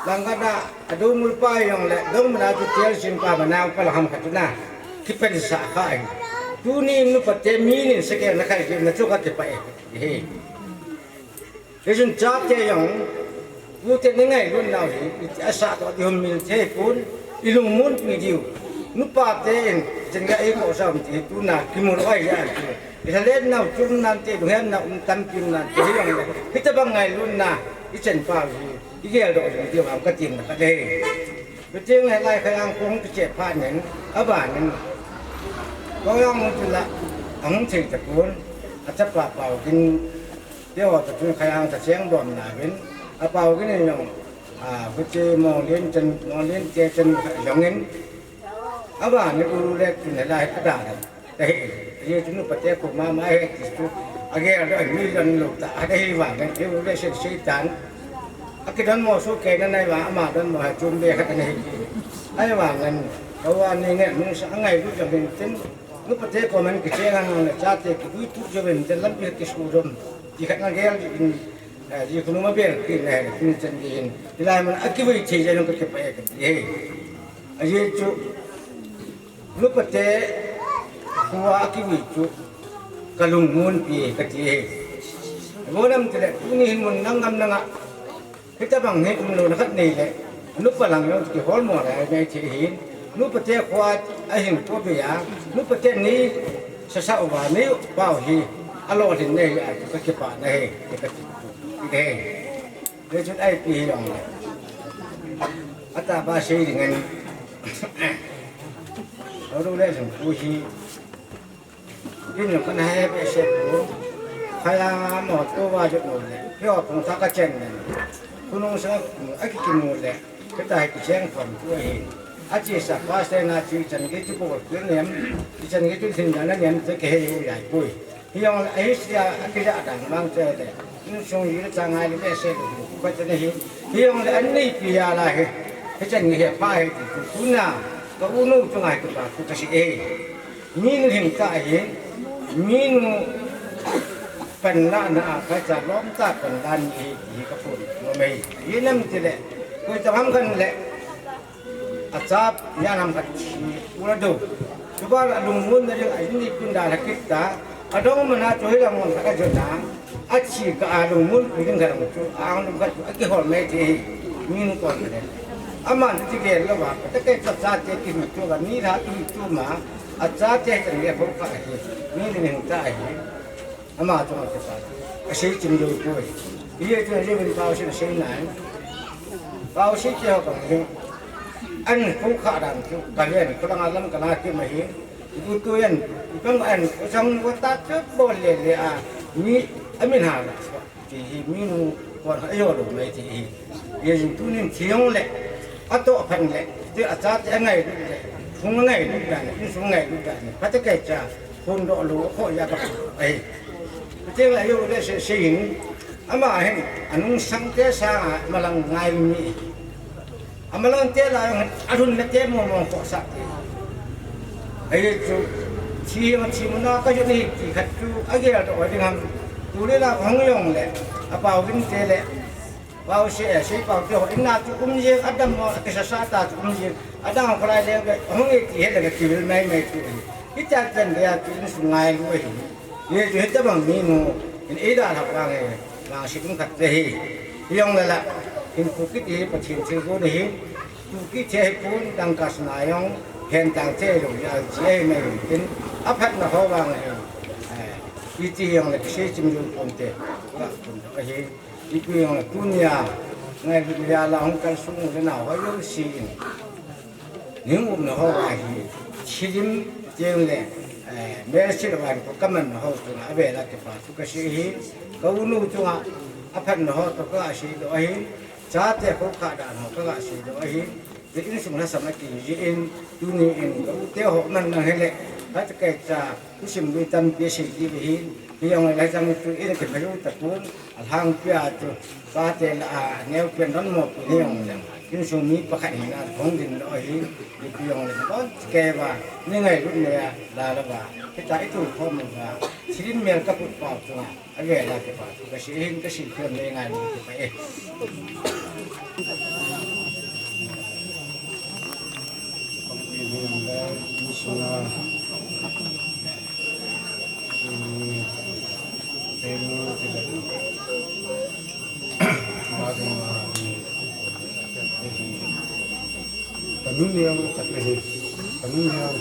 Langkhat a, a dongmul pa jong le, dongmul a chu tel sim pa mana pa la ham khat chu na. Kipen sa kha hi. Tuni nupa te mi nin saken na khai na chu ka kipa e. He. Hichun chate jong, pute ni ngailutnau hi, iti asa toh ti hom mil thei pon, ilungmonpi diu. Nupa te in, chen ga eiko sa um ti, tuna kimu lou ahi a ti. Ilhalet nau chum nan te, lunghem nau um tampi um nan te, hi jong le. Hitabang ngailutna, ichan pau hi, igel doh jing diu ham katin na ka de. Kaching le lai khayang kong kiche pha nen, abanin. Koyang mu chu la, ahung thei tapon, achapa Paugin, Keiho toh chun khayang ta cheng dom na vin, a Paugin in jong, A, kute Monglen chan, Monglen te chan jong in. Aba ni u le tin la he ada. Te he, ye tunu pate ko ma ma he ti tu. Age ada mi dan lo ta. Ada he wa ngan te u le se se tan. Aki dan mo su ke na nai wa ama dan mo ha chum be khat na he. Ai wa ngan. Awa ni nge nung sa ngai lu jong in tin. Nu pate ko man ki che ngan na cha te ki du tu jo ben tin lam bi ki su dom. Ki khat na gel in. Ji khunu ma bel ki ne, kin chen di hin. Hilai mun a kivui thei jeng ka kipah e ka ti e. Aji chu, nu pate, khua a kivui chu, ka lungmonpi e ka ti e. Mo nam ti le, tuni hin mun nang ngam nang a. Hitabang hi um lo na khat nei le. Nu pa lang jong kihol mo le, nei thei hin. Nu pate khua a hin ko be a. Nu pate ni sasa uva ni pau hi. A lo hin nei a ka kipah na he, ka ti. He. He chun ai pi hi jong le. Ata ba sei ding an. Aru le jong pu hi. Kin jong kan hai be se pu. Khaya mo to wa jong le. Pyo pung ta ka chen ne. Kunung sa a ki ki mu le. Ka ta ki chen kon pu hi. A chi sa pa se na chi chan ki tu ko ki nem. Chi chan ki tu sin na nem te ke he u ya pu. Hi jong le, ahi sia, a kila dang mang che le. Insung hi le chang ngai le be se le, ko te ne hi. Hi jong le, an nei pi ya la he. He chen ni he pa he ti tu, tu na, ka u nu chu ngai tu pa, tu ka si e. Mi nu hing ta he. Mi nu pan la na a, ka cha lom ta pan la ni he, hi ka pu, lo mei. Hi nam ti le, ko ta ham kan le. Acha, ya nam khat si, ula do. Chuba la lungmun na ding, a ni pin da la kit ta. Adong mana chu hi la mon ka jo na. Achi ka a lungmun pi ding ka lang chu, a lung ka chu, a kihol mai ti. Min ko ne. Aman ti ke lo ba, ta ke cha cha te ki mi chu ga ni la ki chu ma. Acha te te nge pho ka hi. Ni ni ta hi. Ama chunga kipa. Asei chim jou poi. Iye chu Reverend Pau Sin asei nai. Pau Sin kihou kang hi. An khu kha dan chu, ka len, khu langa lam ka na ki ma hi. Ibu tu yan, ipang an, sang wa ta chu bol le le a. Mi, amin ha la. Ti hi mi nu kon ha yo lo mai ti hi. Ye jin tu nin thiong le. Ato phan le. Ti acha ti angai le. Phung angai le dan, insung angai le dan. Pate kai cha. Hun do lu kho ya ka ai. Te la yo le se se in. Ama hin anung sang te sa ma lang ngai mi. Ama lang te la a lhun na te mo mo ko sa te. Ai chu thi ma thi mo na ka yo ni ti khat chu a ge do ding ham. Tu le la hong yong le. A pau vin te le. Pau se, eh, se pau te ho, ina chu um jeng, adam ho, a kisa sa ta chu um jeng, adam ho lai le, hong e ti he le, ki vil mai mai tu. Hi ta tan le, a chu in su ngai lu hi. Ye chu he ta bang mi mu, in e da la bang e, bang si kum khat te hi. Yong la la, in pu ki ti, pa chin chin ko ni hi. Tu ki te hi pun, dang ka sna yong, hen tang te lu, ya che mai in, a phat na ho bang e. Eh, iti yong le, se chim lu pun te, la pun hi. Ipi jong le tunia, ngailut nia la hung kalsung le nao ho jouse in. Ning umna ho ahi, thilim jeng le, eh, melchih le van ko kamanna ho chunga avela kipa thu kasei hi, ka u nu chunga aphatna ho toh kasei doh ahi, chate kho kha dan ho kasei doh ahi. Insung lhasam ati jeh in, tuni in, ka u te ho man nang hile, khat kai cha, thusim lui tampi asei diu ahin, hijong le chang tu in kiphai u tapon, alhangpi a chu, pate la a, neo pen don mo pi hijong le, insung mi pakhat hina, hung ding lo ahin, ipi jong le, bon, kei va, ni ngailut nei a, la la va, kita itu khom va, thilim mel kaput pau chunga. Ave la kipa, kasei hin kasei thei nei ngai kipa e. Kanun niang, kanun niang.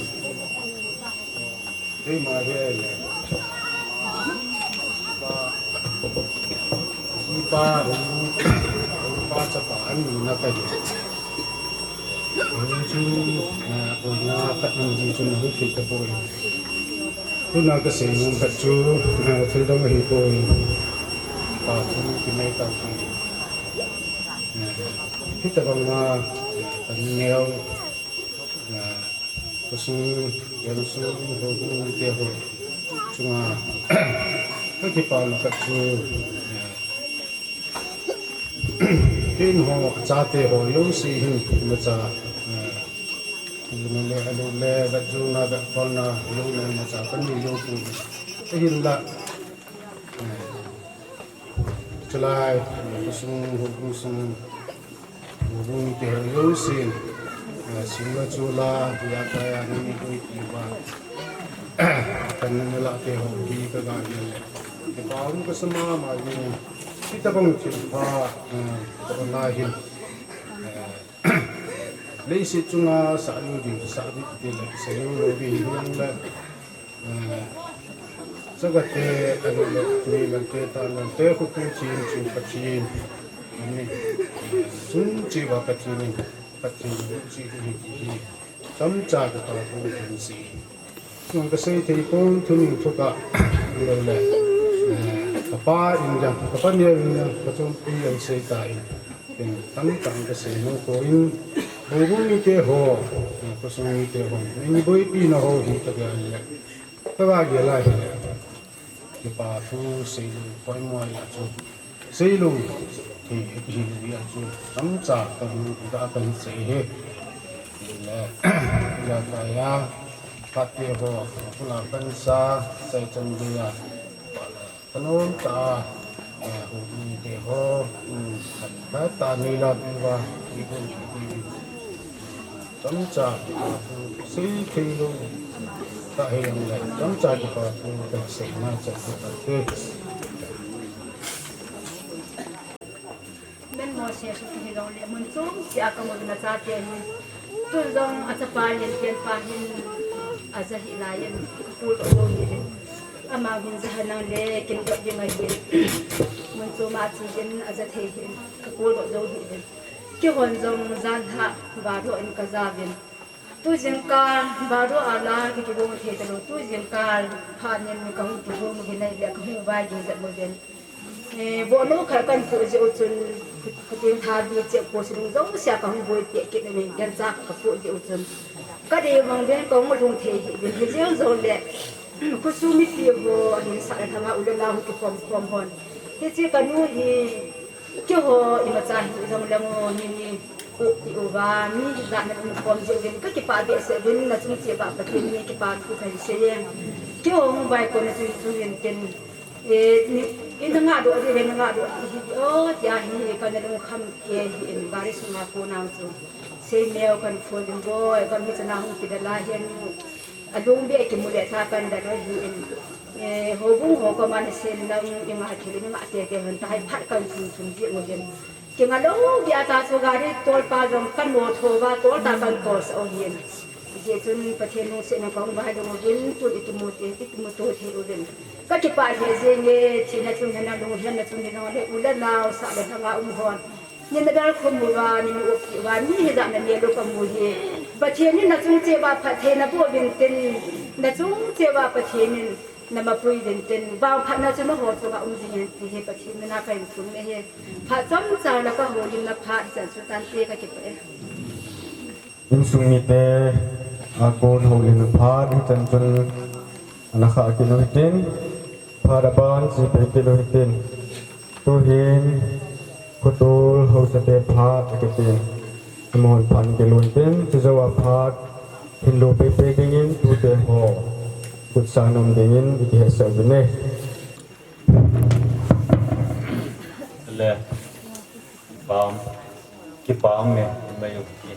Keima hi le. Kipa, kipa chapa ani na kahi. Chu, eh, koina khat nang ji chu na hu thei tapoi. Tuna kasei nom khat chu, eh, thil dang ahipoi. Pa thu kinai tapoi. Eh. Hitabanga, eh, kaneo, eh, kasung, kansung, houbung mite ho chunga, kakipana khat chu, eh, ken ho, achate ho, jouse hin, imacha, eh, le, le, le, vet jona, vet kholna, jouna, imacha, kanei jou pu, ahinla, eh, Chulai, khosung, houbung sung, houbung te ho jousen, eh, sila chula, ya kaya nani koi kiba, kan nana la te ho ki ka ga ne. Te pa um ka sama ma ni, kita bang thil pha, eh, ka na hin. Eh, leiset chunga sa lu ding, sa di te la, sa lu lo ding, ding la. Eh, Chagate, alu le, tui lante, ta lante, khupu chin, chu Pathen. Amen. Eh, sun chi va Pathen in, Pathen in chi hi hi hi. Chomcha kapa pu kan si. Nang kasei thei pon thuning thuka. Alu le. Eh, kapa in jang, kapa neo in jang, kachom pi jang sei ta in. Ken tamtah in kasei nom poi, houbung mite ho, khosung mite ho, nangni boipi na ho hi ka ga le, ka ga gel a hile, kipa thu seilou, poimo a chu, seilou, hi, hi, hi a chu, tamcha ka hu, ka kan sei he, le, ya ka ya, pate ho, kula kan sa, sai chan dia, Kanom ta, eh, houbung te ho, um, ta ta ni la pi va, i ko, i ko, chomcha, sei thei lou, ta he yang le, chomcha kipa thu, ka sei na cha thu ta te. Min Moses u hi jong le, mun chom cheh a ka mu na chate hi. Tun jong achapa Lenpen pa hin aja hih lai in, ka kul doh lou hi le. Ama hin ja henlang le, kin doh ding ahi. Mun chom a che in aja thei hi, ka kul doh lou hi le. Keihon jong jan lhah, baroh in ka ja uvin. Tu jingkah, baroh a la, ka kigong thei talou. Tu jingkah, phat nin ka hung kigong u hi nai le, ka hung vai ging jep uvin. Eh, vohnu khat kan pu jeh u chun, kuteng thabi cheh po si lung jong sia ka hung boi peh kit uvin, gancha ka pu jeh u chun. Ka dei mang den ka hung lhung thei hi uvin, hijeng jong le, khosung mipi ho, ahin sah le thanga u le nao hung kikhom khom hon. Hiche ka nu hi, Keiho imacha hijong le ngo, mi ni u ti uva, mi hijat na um khom jeh uvin, ka kipah behseh uvin, na chung cheh uva Pathen min kipa thu kahin sei e. Keiho hung vai kona chung, chung in ken, eh, ni, in na ngah doh diu ve, na ngah doh diu ve, o, tia hi, ka na lungkham kei hi in, gari sunga kon a chu. Sei neo kan phone in boi, ka mi chana hung kidal a hin, Alung beh kimu le tha kan da lou hi in, eh, houbung ho koma na sem lang i ngah thei le i ngah tei tei hon ta hai phat kan chun chun jeh u hin. Kinga lou beh a ta chu gari tol pa jong kan mo tho uva tol ta kan tol sah u hin. Hijeh chun Pathen lungsetna kong vai lou u hin tun i kimu te, i kimu to thei u hin. Ka kipah lheh jeng e, thina chung hin a lunghem na chung hin a le u le nao sah le lhanga um hon. Nin na bel khum uva, nin na up kit uva, mi hijat na neh lou kamu hi. Pathen in na chung cheh uva phatthei na boh uvin tin, na chung cheh uva Pathen in na mapui uvin tin, vangphatna chu nangho chunga um jing hen ti hi Pathen mina kahin thum e hi. Phat chomcha la ka houlimna phat hichan chu tante ka kipah e. Insung mite, a, kon houlimna phat hichan chun ana khah kit u hitin, phat aban chi peh kit u hitin. Tuhin, khotol haosate phat akitin. Amahon phat akilou hitin, chujouva phat, hinlo pehpeh dingin, tute ho, khutsa nom dingin, i kihetsah uvin e. Le, pam, kipah e, mai u ki.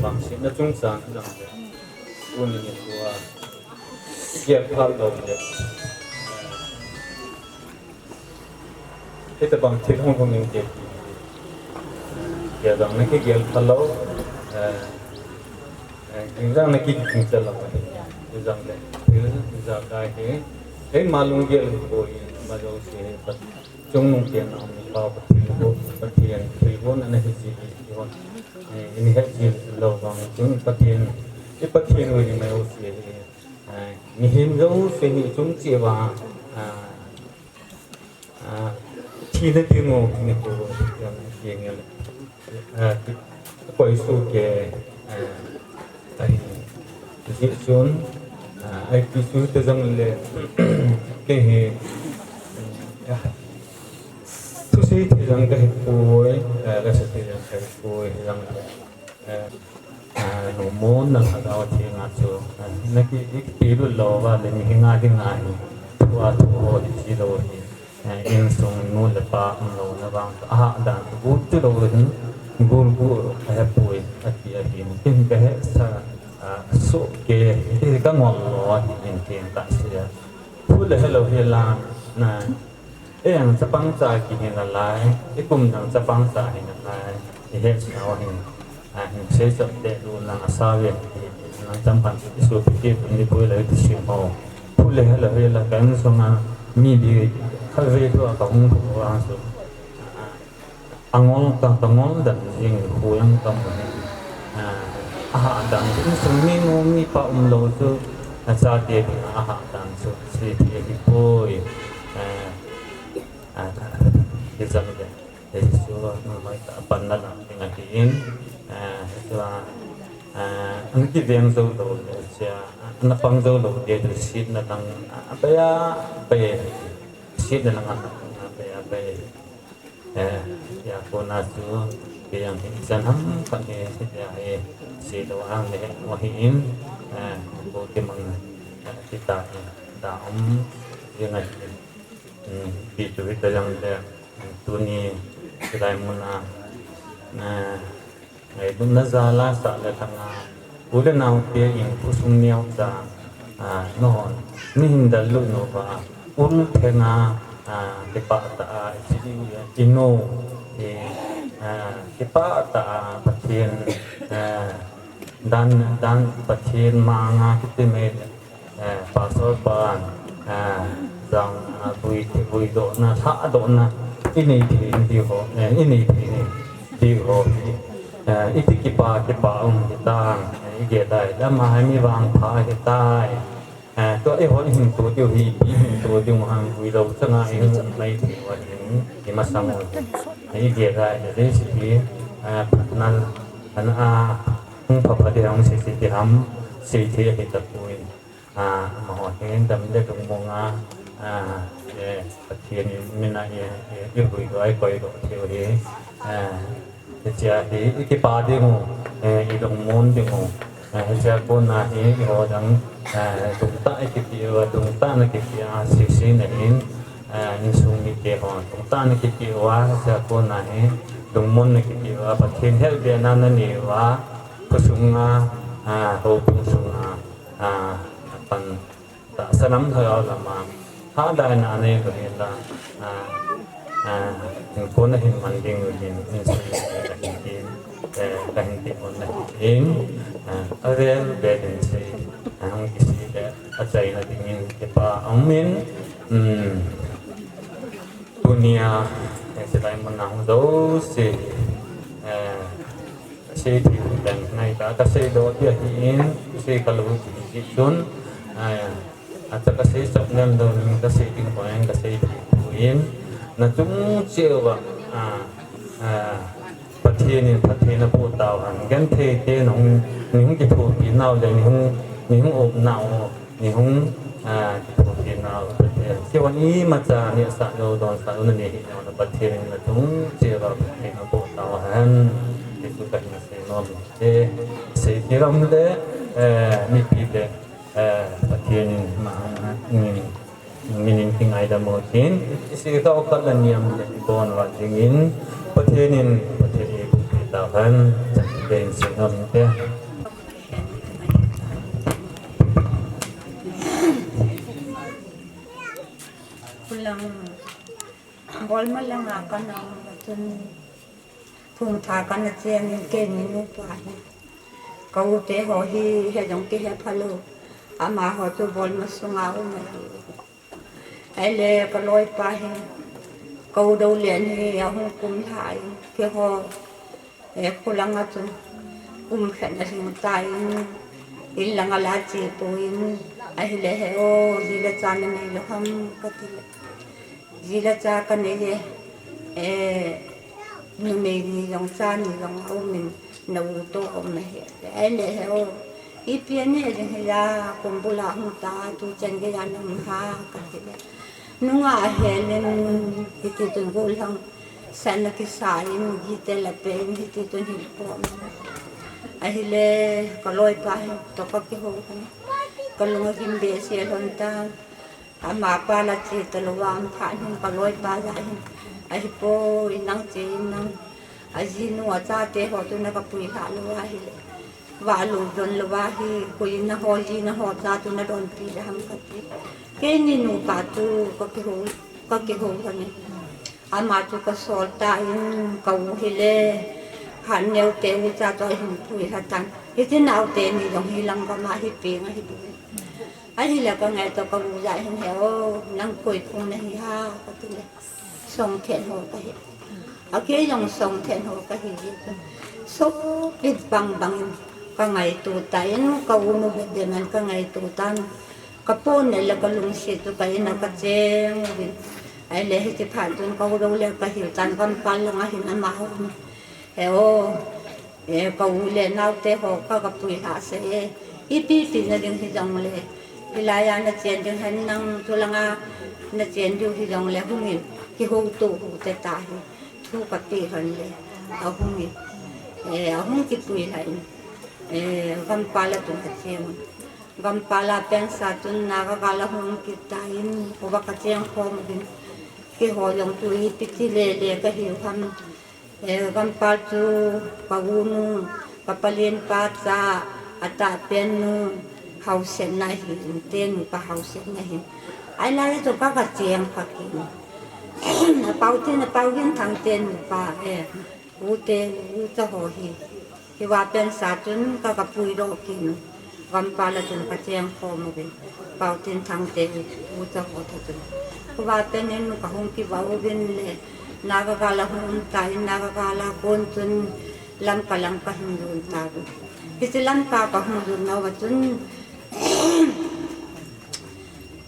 Vangsetna chungchang hijong le, tuni nikho a, gel phat lou le, hitabang thil hung hung in te, gel jong na kigel phat lou, eh, eh, ging jong na kiging phat lou, hijong le, thil ijakai hi, eima lunggel bou in, ima jouse hi, Chungnung pen a um pa Pathen ho, Pathen thilgon ana hi ji hi hon. Eh, in het ji lou vang chun Pathen, i Pathen u hi mai u si hi. Eh, mihem jouse hi chung cheh uva, ah, ah, thina ding u nikho jong hi nge le. Eh, koi su ke, eh, ahi, ji sun, eh, ai ki su te jang le, ke he, eh, tu si te jang ke he koi, eh, la si te jang ke he koi, jang le, eh, eh, no mo na la ga ti nga chu, eh, na ki ik ti lu lo va le ni nga di nga ni, tu a tu ho di si lo hi. Eh, insung nu le pa umlouna vang chu, aha dan chu, gul chu lou hin, gul gu a hepui, ati ahin, tin ka he sa, ah, so ke, ti ka ngol lo, ati in tin ka sia. Thu le hello he la, na, e ang chapang cha ki hin a lai, e kum dang chapang cha hin a lai, e he sa o hin. A, hin sei chap te lu nang a sa ve, nang cham pan su pi ti ni pui la ti sim ho. Thu le la ve la kan so nga mi bi kha ve tu a ka hung thu a su. A ngol ka, ka ngol dan jing hu yang ka mu. A, a ha dan jing su mi nu mi pa umlou su. A cha te bi a ha dan su si ti hi pui. A, a, ki jam de. Jesu, mai ta pan na lang ding ahin, eh, Jesu, eh, ang kiveng jou lou le sia, na pang jou lou le tu sit na lang, a, a, pai a, pai, sit na lang a, a, pai a, pai. Eh, ya ko na su, ke yang hin san ham kan he, sit ya he, sit lo ang le, mo hi in, eh, ko ke mang, eh, kita, da um, yang ahin. Hmm, pi chu hita jong le, hmm, tuni, hilai mun a, na, ngailutna jal a sah le lhang a, u le nao te in khosung neo cha, a, nahon, nahin dallut nau va, ul theng a, a, kipah tah a, i, i, i nu, i, a, kipah tah a, Pathen, a, dan, dan Pathen mang a kiti mai le, eh, Pastor pan, eh, jang, ah, vui, vuidohna, lhahdohna, i nei thei ding ho, eh, i nei thei ding ho hi, eh, iti kipa, kipa um hitang, eh, i gel lai, lama hai mi vangpha hitai, eh, tua eihon i hung tu diu hi, i hung tu diu hang vui lou changa i hung um mai thei u ahin, i masang u ahin, eh, i gel lai, eh, J C B, eh, phatna, ana, ah, hung pha pha ding ham, sei sei ding ham, sei thei ahi tapoi. A, amaho hin dam le lungmong a, a, e, Pathen min a i, i, i huhdoh, i koidoh thei u hi, a, hichea hi, i kipa ding u, e, i lungmon ding u, e, hichea kona hi, eiho dang, e, lungtah i kipe uva, lungtah na kipe a, sese na hin, e, insung mite ho, lungtah na kipe uva, hichea kona hi, lungmon na kipe uva, Pathen helpna na nei uva, khosung a, a, houbung sung a, a, apan tahsa lam lhagao lam a, hahdaina anei lou hela, a, a, hinkho na hin man ding u hin, insung kahin tin, eh, kahin ti un ahin, a, avel vel in sei, a, hung kisei le, achaina dingin kipa aum in, um, tunia, eh, hilai mun a hung jouse, eh, Kasei thei u leng ngai ta, kasei doh dia hi in, kasei kha lou hi jeh chun, a, acha kasei chop nem lou in, kasei ding bang in, kasei thei u in, na chung cheh uva, a, a, Pathen in phatthei na boh tauhen, genthei te nahung, nahung kithopi nau le, nahung, nahung up nau, Nahung, a, kithopi nau, Pathen. Keiho imacha nehsah lou, donsah lou, nanei hih nau, na Pathen in nachung cheh uva, Pathen in naboh tauhen. Ti chu kahin sei nom e. Sei ti lam le, eh, mipi le, eh, Pathen in ama, min, min in kingaidam u hitin. Isei tau khat le niam le ibon uva dingin, Pathen in, Pathen in eipuipi tauhen. Kahin sei nom e. Khulang, Bolma langa kana um chun, Thumtha kana cheng in keini nupa hi. Ka u te ho hi, he jong kihe phalou. Amaho chu Bolma sunga um ahi. Ahile ka loipa hi, ka u Doulen hi ahung kum lhai, keiho, eh, kholanga chu kum khat ahung tai, in langa la che poi, ahile he o, ji le cha nanei lou ham kati le. Ji le cha kanei e, eh, Numei ni jong cha ni jong a um in, na u toh um ahi. Ahile he o, ipi ani ding hiya, kum bula hung ta, tu chan geiya na um ha, kati le. Nungah a hel in, hiti chun gollhang sa na kisa in, gite la pe in, hiti chun hil po. Ahile, ka loipa hin toh ka kihou lhon. Ka lung agim behseh lhon tan. Amapa la che talou va, aum phat hin ka loipa la hin, ahipoi, nang che in nang, ajinu achate ho chu na ka puilhah lou ahile, va lou don lou ahi, koi in na ho, ji na ho cha chu na donpi le ham kati. Keini nupa chu ka kihou, ka kihou lhon e. Ama chu ka sol tan, ka u hile, Hatneo te u cha chu ahin puilha tan. Hiche naote ni jong hi lang gam a hi peng ahi bou. Ahile ka ngaito ka u ja hin, he o, nang koi phung na hi ha, kati le. Songthen ho kahi. Akei jong songthen ho kahi. Sopit bang bang in ka ngaito tan, ka u nu bep bep in ka ngaito tan. Ka pon le ka lungset chu ka in a ka cheng uvin. Ahile hiche phat chun ka u lou le ka hil tan, Gampal lang a hin ama hung. He o, e, ka u le naote ho ka, ka puilhah sah e. Ipi pi na ding hijongle, hilai a na chen ding hen, nang chu lang a na chen diu hijongle hung in, kihouto u te ta hi. Thu ka pe lhon le, ahung in, e, ahung kipuilhah in, e, Gampal a chun ka cheng un. Gampal a pensa chun Naga gal ahung kit tan, khovah ka cheng khom uvin. Keiho jong chu ipi ti le le ka hiu ham. E, Gampal chu ka u nu, ka palen pa cha, atahpen nu, Haosen na hi, te nupa Haosen na hi. Ahilai chu ka, ka cheng pha kit. Apau tin, Apau Ginthang te nupa, e, u te, u cha ho hi. Khovah pensa chun ka, ka puidoh kit un. Gampal a chun ka cheng khom uvin. Pau Tinthang te u, u cha ho toh chun. Khovah pen in ka hung kivah uvin le, Naga gal a hung um tan, Naga gal a kon chun Lamka lang ka hung jon tauvin. Hiche Lamka ka hung jon nauva chun,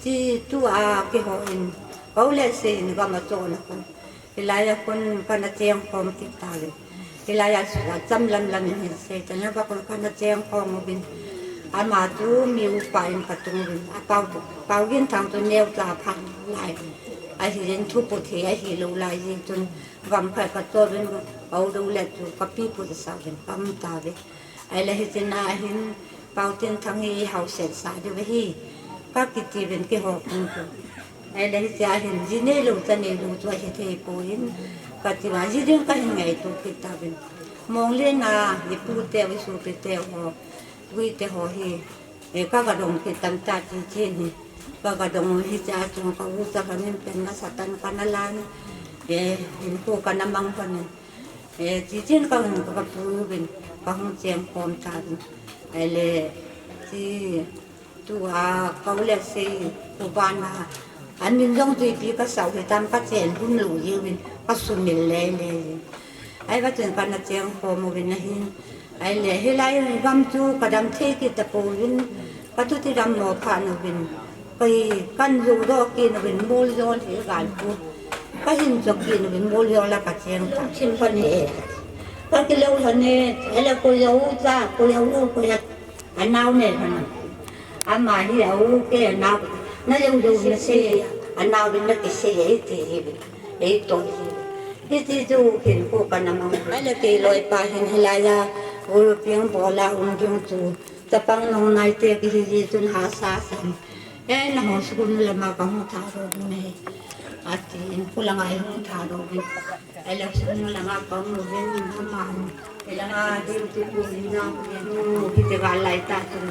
chi tua kihou in, ka u le sei in gam a chon a kon. Hilai a kon kana cheng khom kit tauve. Hilai a chu acham lam lam in hin sei tan, ava kon kana cheng khom uvin. Ama chu mi upa in ka tung uvin. Apau, Pau Ginthang chu neocha phat lai. Ahin thuput hi ahilou lai jeh chun gam khat ka chon uvin, ka u lou le chu ka piput sa uvin ka um tauve. Ahile hiche na hin, Pau Tinthang hi Haosen sa diu ahi, ka kiti uvin keiho kong chu. Ahile hiche a hin, ji neilou, cha neilou chu ahi thei poi, kati uva, ji ding ka hin ngaito kit tauvin. Monglen a, i pu te, i sopi te ho, Gui te ho hi, e, ka ga dong kit tam ta ti chen hi. Ka ga dong u hiche a chun ka u cha lhon in pen nasatah in kana lan, e, hinkho kana mang lhon in. E, ti chen ka hin ka, ka pui uvin, ka hung cheng khom tauvin. Ahile, ti, tua ka u le sei, u bana, amin jong chu ipi ka sa u hitam, ka chen lhun lou jeh uvin, ka sumil lele uvin. Ahivang chun kana cheng khom uvin ahin. Ahile, hilai gam chu ka dam thei kit tapouvin, ka chuti dammo phat uvin. Kei kan huhdoh kit uvin, Moljol hi gal pu. Ka hin chok kit uvin, Moljol a ka cheng ta. Chim pha ne. Ka kilou lhon e, ahile koi a u cha, koi a u, koi a anao ne lhon a. Ama hi a u kei anao. Na jou jou na sei, anao vin na kisei e ti hi. Ei to hi. Hiti chu hinkho kana mang. Ahile kei loipa hin hilai a, Golpiang bol a um ding chu. Chapang nung naite kihi ji chun hahsa san. E, nangho school lama kahung thah doh ding ahi. Atin, kholanga hung thah doh ding. Ahile school lama kahung uvin, ama, hilanga duty pu in jong, nu, hiti gal lai ta chun.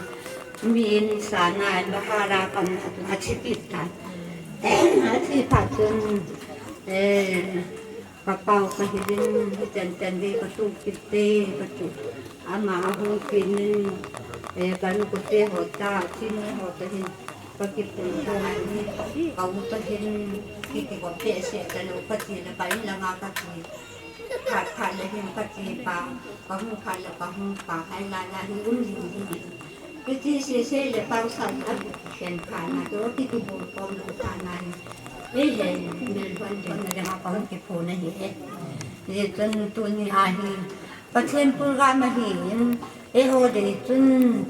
Mi in sa na, bahara kam na chun, athi kit tan. Athi phat chun, e, Ka pao ka hilin, hiten ten ding ka tuh kit te, ka ti. Ama ahung kit in, e, ka nu kote ho ta, chini ho ta hin, ka kipun ko ni, ka u ta hin, kiti ko pe se ta lo, ka ti le ka in langa ka ti. Phat phat le hin ka ti pa, ka hung phat le ka hung pa, hai la la hin um jing jing. Kiti sese le pao san a, ken pha na to, kiti bol kom lo pha na hi. Ei he, mel ban den na dang a pao ki pho na hi e. Hijeh chun tuni a hi Pathen program ahin, eiho dei chun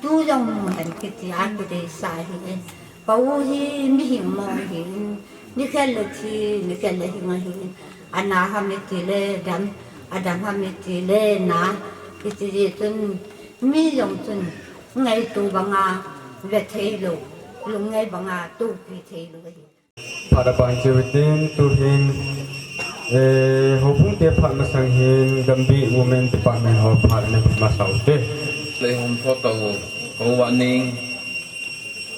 tu jong mu hen kiti a kideisah ahi. Ka u hi mihing mong ahin, nikhel le thi, nikhel le hing ahin, ana ham iti le dam, adam ham iti le na, iti jeh chun mi jong chun ngaito banga ve thei lou, lungngai banga tohpi thei lou ahi. Phat abang cheu hitin, tuhin, eh, houbung te phat masang hin Gambih Women Department ho phat ana pe masa ute. Lei hom tho tau, Kou Vahning,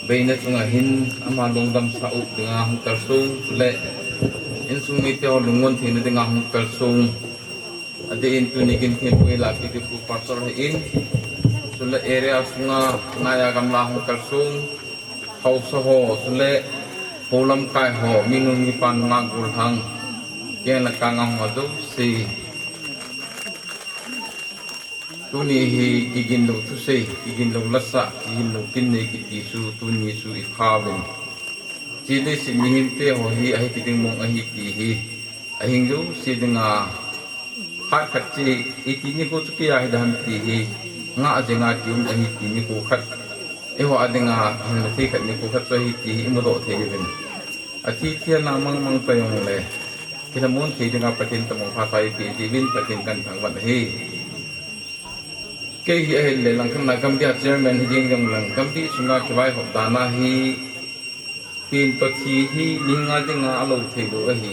beina chunga hin, ama lungdam sah u dinga hung kalsong, chule insung mite ho lungmon theina dinga hung kalsong. Adeh in tuni kin thempu ila kiti pu pastor ahin, chule area sunga, naya gamla hung kalsong, haosa ho, chule hou lamkai ho, mi nu mi pa nunga golhang, keng le kang a hung a jouse. Tuni hi kigin lou thusei, kigin lou lasa, kigin lou kin nei kiti chu, tuni chu i kha uvin. Chule si mihem te ho hi, ahi kiding mong ahi ti hi. Ahing jouse dinga, phat khat che, iti nikho chu kei a hi dam ti hi, ngah jenga kium ahi ti nikho khat, eiho a dinga, hinna thei khat nikho khat chu ahi ti hi, imu doh thei uvin. Athi thei a na mang mang ta jong le, kilhamon thei dinga Pathen in tobang phatthei eipe diuvin Pathen kathangvah ahi. Kei hi ahile langkhat na Gambih a chairman hi ding jong lang, Gambih sunga kivaihop dan a hi, Tin toh thi hi mihem a dinga alou thei lou ahi.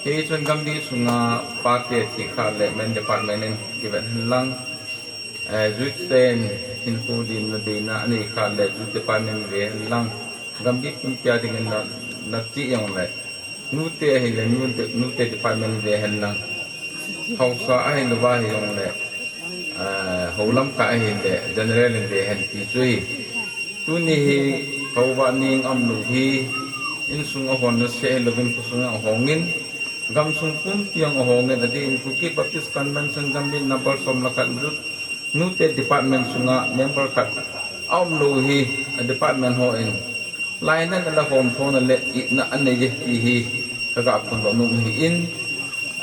Hichun Gambih sunga pate thi kha le men department in kivet hen lang. Eh, youth ten hin pu din na dei na anei kha le youth department ve hen lang. Gambih pumpi a dingin na, na chi jong le. Nute ahile nute, nute department ve hen lang. Haosa ahilou va hi jong le. Eh, hou lamkai ahile general in ve hen ti chu hi. Tuni hi Kou Vahning aum lou hi, insung ahon na se louvin khosung ahongin, gamsung pumpi ahongin, adeh in Kuki Baptist Convention Gambih number som le khat, nute department sunga member khat aum lou hi, a department hon, lainat na le hom thona le itna anei e ti hi, kaga phondoh nom ahin,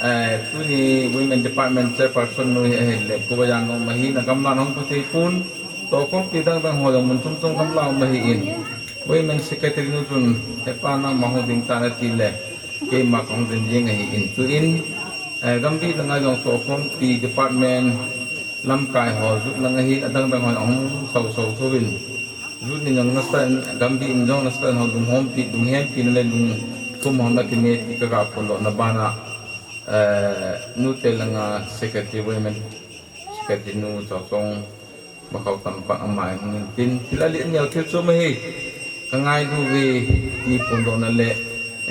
Eh, tuni Women Department Chairperson nu hi ahile, Kuvayan um ahin, agamlan hung pha thei pon, tohkhompi dang dang ho jong mun chom chom gamla um ahin, Women Secretary nu chun, hepa nangma hung ding tan ati le, keima kahung ding ding ahin, tuin, eh, Gambih langa jong tohkhompi department lamkai ho jut lang ahin, adang dang ho jong hung sau sau thouvin, jut ni jong nasa in, Gambih in jong nasa in ho lunghempi, lunghempi na le lungthim ho na kine ti kaga phondoh na bana, Eh, nute langa secretary women, secretary nu Chawchong Makhau Tampak ama in hung in tin, thil alet neo thil chom ahi, ka ngailu ve, ti phondohna le,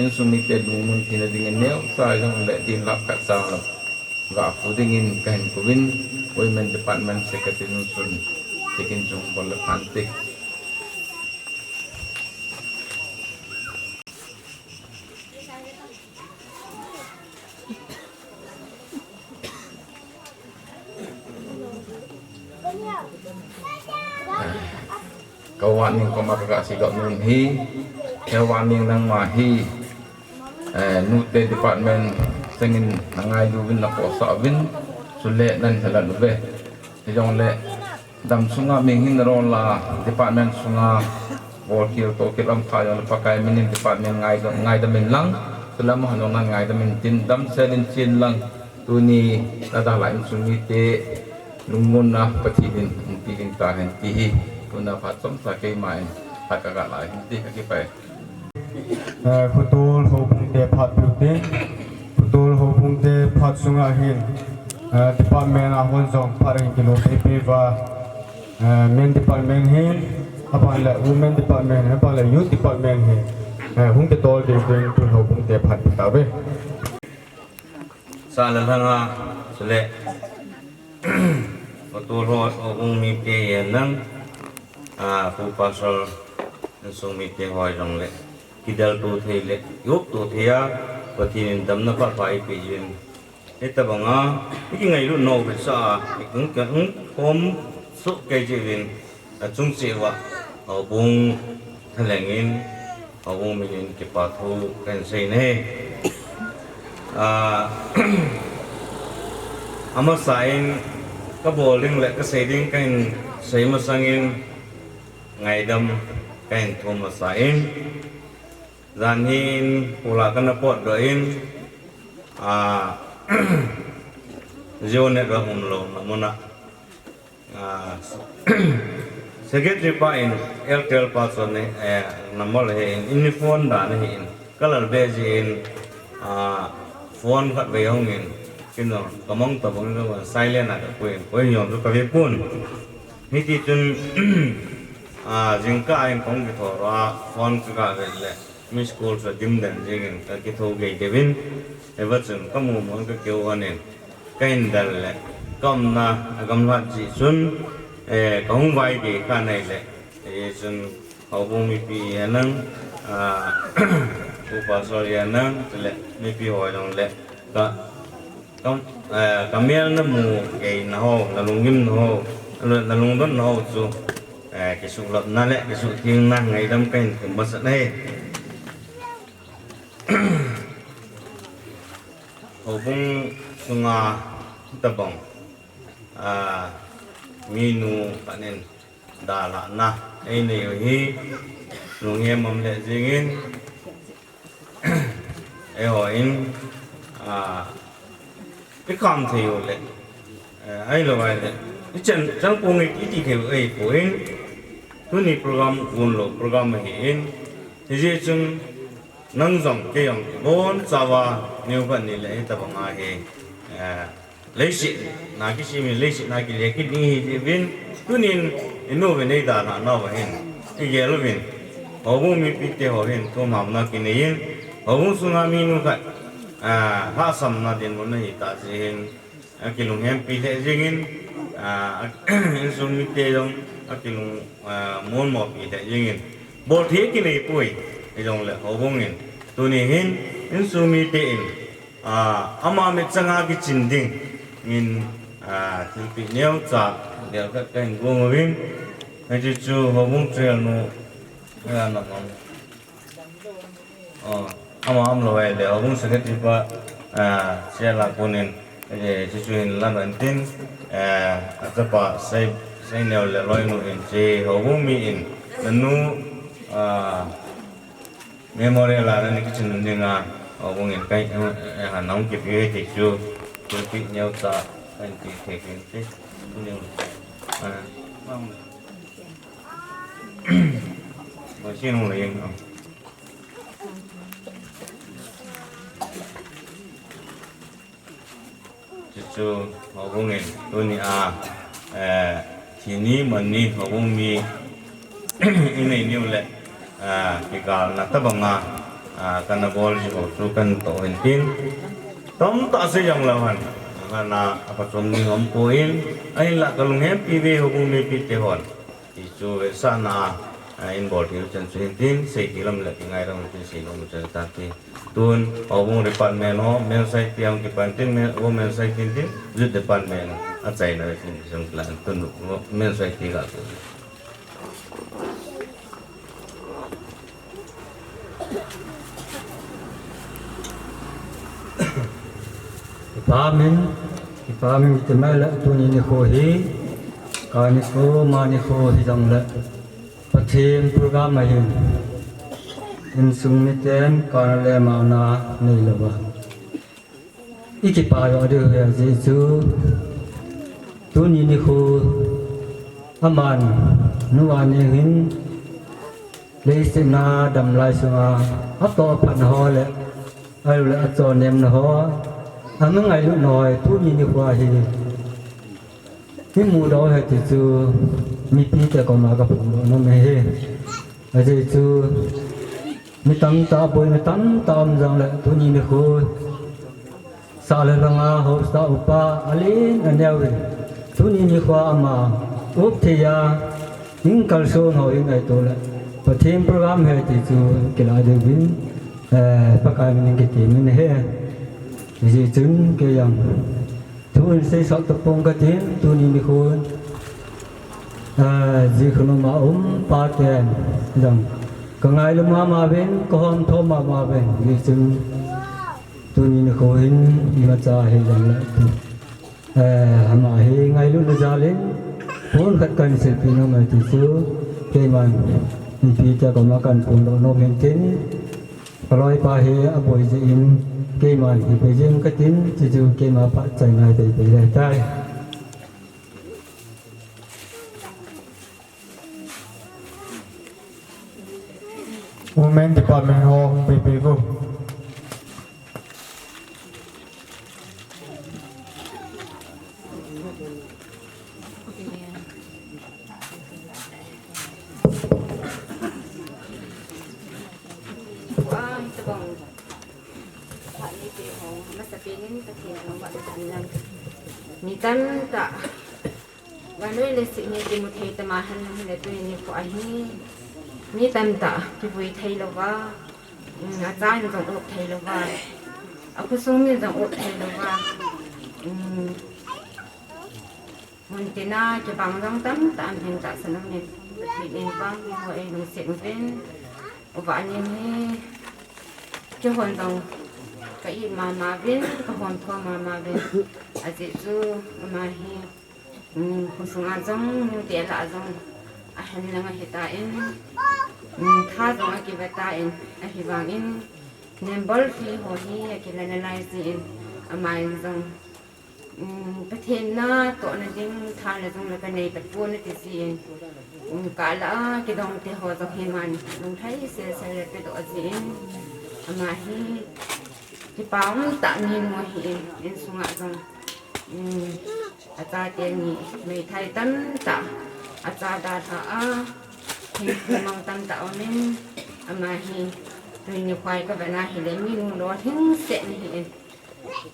insung mite lungmon theina dingin neocha jong le, din lap khat chang lo, ga pu dingin kahin kouvin, Women Department Secretary nu chun, tikin chung bol le phan te. Ka u Vahning koma kaga seidoh nom hi, he u Vahning nangma hi, eh, nute department sangin na ngailu uvin na khohsah uvin, chule nan helat uve. Hijongle, dam sunga mihing hin rol a department sunga volunteer toh kilam kha jong le Pakai minin department ngaidam, ngaidam in lang, chule amaho jong nan ngaidam in tin damsel in chen lang, tuni na dalha insung mite lungmonna Pathen in hung pe ding tahen ti hi, tuna phat chomcha keima in phat kaga la hin ti kakipah e. Eh, Khotol houbung te phat piu te, Khotol houbung te phat sunga hin, eh, department a hon jong phat ahin kilou pei pei uva, eh, men department hin, aban le women department hin, aban le youth department hin, eh, hung kitol ding ding tun houbung te phat piu tauve. Sa le lhanga, chule, Khotol ho, houbung mite yen lang, a, Pu Pastor, insung mite ho jong le, kidel to thei le, i up to thei a, Pathen in damna pha pha eipe jin. Hitabanga, i kingailut nau vetsah a, i kung kung khom soh kei jin. Achung cheh uva, houbung thalheng in, houbung min in kipa thu kahin sei e. Ah, amasain kabol ding le kasei ding kahin sei masangin ngaidam kahin thum masain. Jan hin pula kana potdoh in, ah, Jio network umlou na muna. Ah, secretary pa in Airtel pa chun, eh, number he in, in phone dan he in, kalal be ji in, ah, phone khat ve hung in, kino kamang ta bang ka silent a ka pui in, pui yong ka ve pun. Hiti chun, ah, jingkah in kong kitho a phone ka ka ve le. Miss call chu adim den jingin ka kitho gei deuin, eva chun ka mu mun ka keu honin, ka hin del le, ka umna a gamlat ji chun, eh, ka hung vai gei ka nei le, eh, chun houbung mipi hi anang, ah, upa sorry anang, le mipi ho jong le, ka, ka, eh, ka mel na mu gei na ho, na lunggim na ho, na lungdon na ho chu, eh, kisuhlapna le kisuhthengna ngaidam kahin thum masat ahi. Houbung sunga tabang, ah, minu panin dalhahna einei u hi lunghem um le jingin, Eiho in, ah, i kham thei u le, eh, ahilou vai le, i chan, chang pung i, i ti thei u ei poi. Tuni program, gun lou program ahi in. Hijeh chun, nang jong kei jong, bonchauva, neo khat ni le, hitabang ahi, eh, Leiset na kisem in, leiset na kile kit ding ahi jeh uvin, tunin i nu uvin ei dalhah nau ahin, i gel uvin, houbung mipite ho hin thumhamna kinei in, houbung sunga minu khat, ah, lhahsamna dinmun ahi tah jeh hin, akilunghempi lheh jingin, ah, insung mite jong akilung, ah, molmopi lheh jingin, bolthei kinei poi, hijongle houbung in, tuni hin, insung mite in, Ah, ama mitchanga kichin dingin, ah, thilpeh neocha, del khat kahin gong uvin, hiche chu houbung chairman nu, ah, nam am. Oh, ama umlou ahile, houbung secretary pa, ah, chair la konin, eh, hiche chu hin la intin, eh, achapa Sei, Seineo le loinu hin, hiche houbung mi in, nanu, ah, Memorial a nani kichin dinga, houbung in kai, eh, eh, ha nong kipe thei chu, thilpeh neocha, kahin pe thei kin te, neo, ah, mang. Mo si nong le yeng, ah. Chuchu houbung in tunia, eh, thini mani houbung mi inei niu le, eh, kigalna tabanga, ah, kana bol ji ho chu kana toh hin tin. Tamtah sei jong leu hen. Kana apachom ni umpoi, ahinla kalunghempi ve houbung mipite hon. Ti chu vetsahna a, a, in bol thei u chan chu hin tin, sei thei lam le kingai lam tin sei nom u chan tan tin. Tun, houbung department ho, men society a hung kipan tin, men, women society tin, youth department a chaina tin, jong la tun, men society la tun. Kipa min, kipa min kiti mai le tuni nikho hi, ka nikho, ma nikho hi jong le, Pathen program ahin, insung miten kana le mauna nei louva. I kipa joh diu hi ajeh chu, tuni nikho, aman, nu a ni hin, Leiset a damlai sunga atoh phatna ho le, ahilou le achonnemna ho, anungailutna ho, tuni nikho hi imu doh u ahi ti chu mipite koma kaphongdoh nom ahi. Ajeh chu mi tamtah, boina tamtah um jongle tuni nikho Sah le lhanga haosa upa alen aneo in, tuni nikho a ama up thei a, in kalson ho in ngaito le, Pathen program ahi ti chu kila diuvin, eh, Pakai min in kiti min ahi. Hijeh chun kei jong thu in seisah tapong katin, tuni nikho in, eh, jikhen um a um paten jong kangailu mama uvin, kahomtho mama uvin, hijeh chun Tuni nikho hin imacha hijongle, eh, ama hi ngailutna jalin pon khat kahin silpeh nom e ti chu, keiman mipi te koma kahin phongdoh nom in tin, kaloipa hi aboi jeh in keiman hipeh jeng katin, chuchu keima phat chaina teitei le tai. Women Department ho, P P O. Mi tamtah vannoi leiset hi kimu thei tama hen, hile tuni nikho ahi. Mi tamtah kivui thei louva, um, acha in jong up thei louva, akhosung min jong up thei louva, um, mun tina kibang jong tamtah aum in, tahsan aum in, Pathen in vang eiho eilungset uvin, uva anin hi keihon jong ka it mama uvin, ka hon tho mama uvin, ajeh chu ama hi Um, khosunga jong, nute lah a jong, ahen lang ahitan, um, tha jong akive tan, ahivangin, member fee ho hi akilanalai jin, aman jong, um, Pathen natohna ding tha le jong le kanei tapon ati jin, um, kah lah a kidong te ho jong hi aman lunglhai sel sel le pedoh jin, ama hi kipa umtah minu ahin, insunga jong, um, Acha teni meithai tamtah, acha dalha a, thingphung mang tamtah aumin, ama hi, tuni nikho a kavet na hile, minu lolhing seh ahin.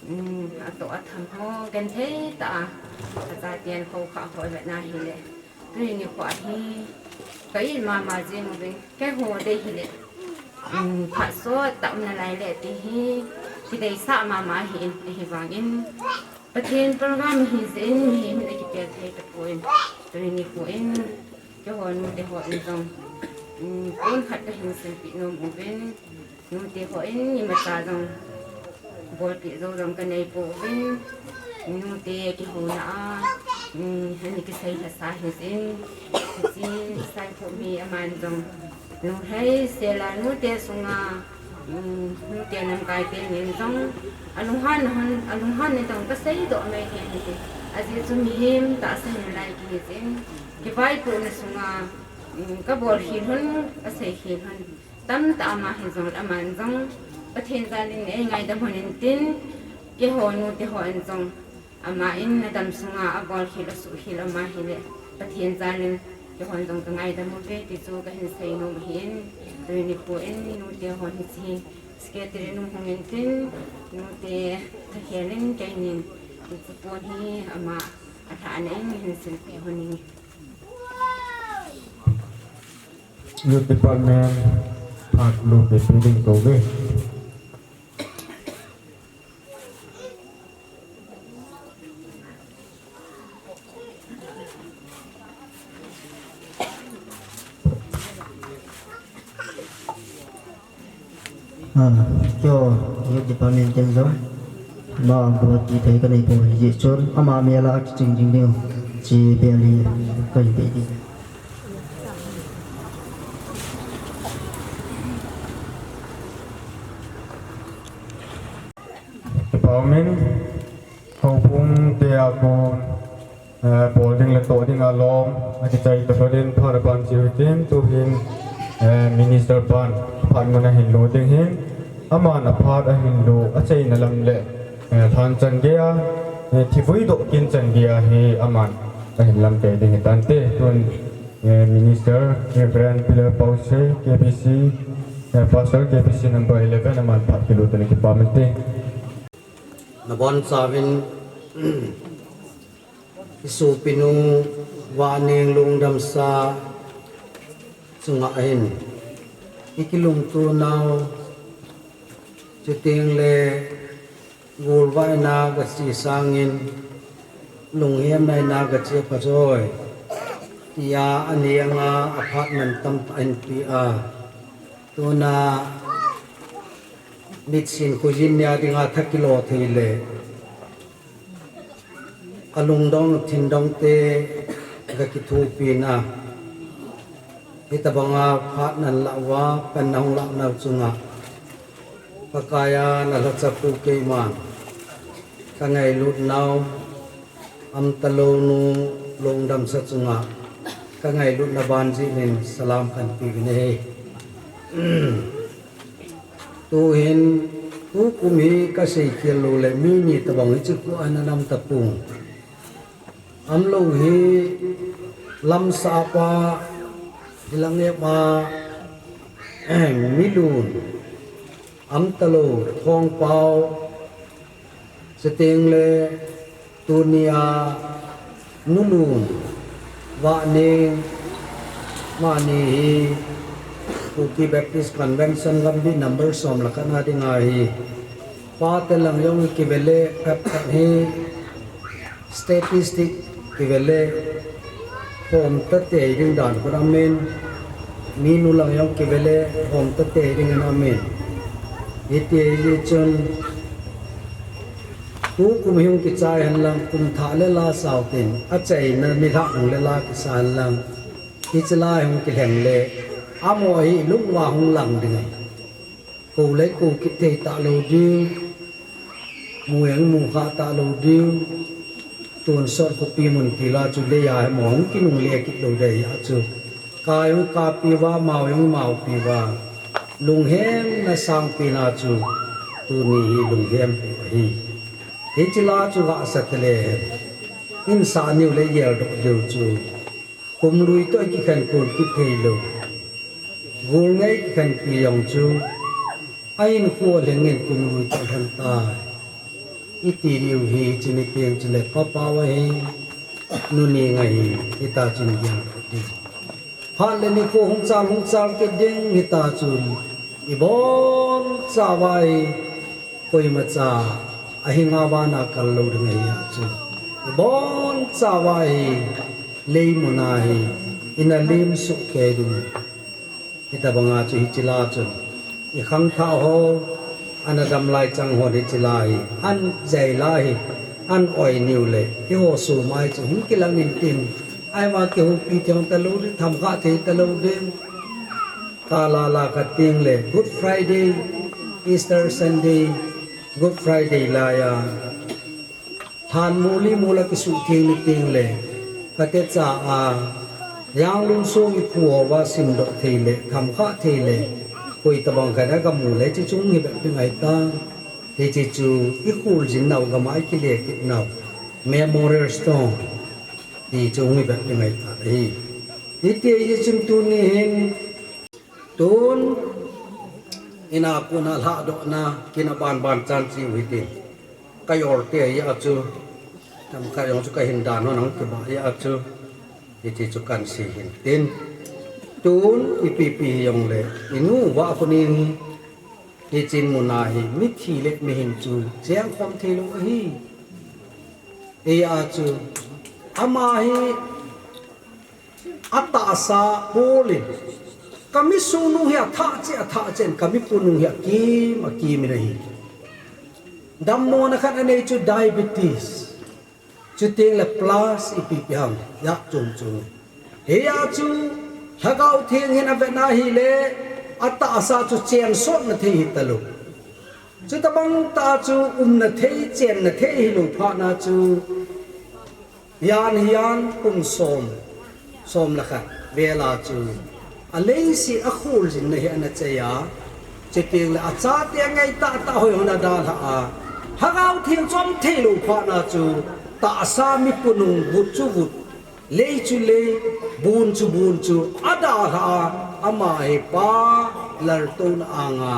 Um, atoh atham ho, genthei tah a, acha ten khoukhah ho vet na hile. Tuni nikho hi, ka it mama jing uvin, keiho dei hile. Um, phat sot tah umnalai le ti hi, kideisah mama ahin, ahivangin. Pathen program hi jeh in mihem in akipel thei tapon. Tuni nikho in, keiho nute hon jong, um, pon khat kahin silpeh nom uvin, nute hon imacha jong bolpeh jou jong kanei pouvin, nute kihouna a, um, ani kisei lhasa hi jeh in, hiche Saikhomi aman jong, lunglhai sel a nute sunga, um, nute namkai teni jong, alunghan hon, alunghan ni jong kasei doh mai thei in ti. Ajeh chu mihem tahsa hinalai kihi jeh in, kivaipohna sunga, um, kabol khel hon, kasei khel hon, tamtah ama hin jong, aman jong, Pathen jalin eingaidam hon in tin, keiho nute hon jong, Ama in nadam sunga abol khel asuh khel ama hile, Pathen jalin keihon jong kangaidam uve ti chu kahin sei nom ahin, tuni nikho in nute hon hiche secretary nu hung in tin, nute thakhel in keinin, hiche pon hi ama alhahna in hin silpeh hon in. Youth Department phat lupeh ding touve. Ah, keiho, youth department ten jong, ama bol ti thei kanei poi, hijeh chun ama mel a kiching ding ding, chi bel hi kahin pe ding. Department, houbung te a kon, eh, bol ding le toh ding a lom, akichai talou din phat aban cheu hitin, tuhin, eh, minister pan phat mun ahin lut ding ahin, aman aphat ahin lut, achaina lam le, eh, lhan chan gei a, eh, thivui doh kin chan gei a hi aman ahin lam pe ding ahitan te, tun Eh, Minister Reverend Pillar Pausei, K B C, eh, Pastor K B C number eleven, aman phat kilut in kipa mite. Nabonchauvin, i sopinu Vaneng Lungdamsa chunga hin, i kilungto nau, chuteng le, Golvaina gache sangin, lunghemna in gache pha joi, tia aneng a, aphat mantam tah ahin pe a. Tuna, Mitsin khujin nia dinga thakilo thei le alungdong thindong te ga kithupi na, hitabanga phat nan la uva, pan nahung la nau chunga Pakaiya na lhacha pu keiman ka ngailut nau, Amtalou nu Lungdamsa chunga ka ngailut na banjin salam kan pe uve. Tuhin, tukum hi ka seikhel lou le mi ni tabang hi chu ku ana nam tapung. Amlou hi lamsapa hilang e ma, Milun, Amtalou, Thongpao, Chuteng le tunia Nulun, Vahneng, mani hi Kuki Baptist Convention Gambih number som le khat na dinga hi. Pate lang jong kive le phat phat hi statistic kive le hom tate ding dan khun amen. Minu lang jong kive le hom tate ding amen. Hiti hi chun tukum hi hung kichai hen lang, kum thah le la sao tin, achaina nilhah hung le la kisa hen lang, hiche la hi hung kilheng le, amaho hi lung uva hung lang ding ahi. Kou le kou kit thei talou ding, mu jong mu kha talou ding, tonsot khopi mun tila chu leiya hi amaho hung kinungle kit lou ding ahi a chu. Ka jong kapi uva, mau jong maupi uva, lunghemna sangpi na chu tuni hi lunghempi ahi. Hiche la chu gahsa tele hen. Insah niu le geldoh diu chu. Kum lui toh kikhen kul kit thei lou. Gul ngei kikhenpi jong chu. Ahinkho lhengin kum lui toh lheng tai. Iti diu hi chuni teng chule papao ahi. Nuni ngai hi, hita chun geldoh ding. Phat le nikho hung chal, hung chal kit ding hita chun. Ibonchauva hi, koimacha, ahinga vana kal lou ding ahi a chu. Ibonchauva hi, leimuna hi, ina lim suh kei ding. Hitabanga chu hiche la chun. I khangthah ho, ana dam lai chang hon hiche la hi, an jai la hi, an oi niu le, eiho sumai chu hung kilang intin, aima kihoupi thei talou ding, thamkha thei talou ding. Kalala ka ting le, Good Friday, Easter Sunday, Good Friday laiya. Lhan muli mula kisuh theng ni teng le, katecha a, Yanglung sung i khu houva simdoh thei le, thamkha thei le, koi tabang khat a kamu le, hiche chu hung hi bep ding ahitai. Hiche chu i kholjin nau gam a i kile kit nau. Memorial Stone. Hiche chu hung hi bep ding ahitai. Hiti ahi chun tuni hin, Tun, ina kona lhadohna, kina banban chan chiu hiti. Ka jol te ahi a chu, tam ka jong chu ka hin dan hon ahung kiba ahi a chu, hiti chu kan sei hin tin. Tun, ipi pi jong le, inu va khuning, hichin muna hi, mithi le mihing chu, cheng khom thei lou ahi. Ahi a chu, ama hi, Atahsa Paul in, ka misung nung hi athah cheh, athah cheh in, ka mipu nung hi akim, akim in ahi. Dammona khat anei chu diabetes. Chuteng le plus ipi ipi ham, ijat chom chom. Hia chu, Lhagao Theng hin avet na hile, atahsa chu chensotna thei hi talou. Chutabang tah chu umna thei, chenna thei hilou phat na chu, Jan hi jan kum som, som le khat vel a chu, aleiset akholjinna hi ana chai a, chuteng le achate angai tah tah hoi hon adalhah a, Lhagao Theng chom thei lou phat na chu, tahsa mipu nung vut chu vut, lei chu lei, bun chu bun chu adalhah a, ama hi Pa Laltouna anga,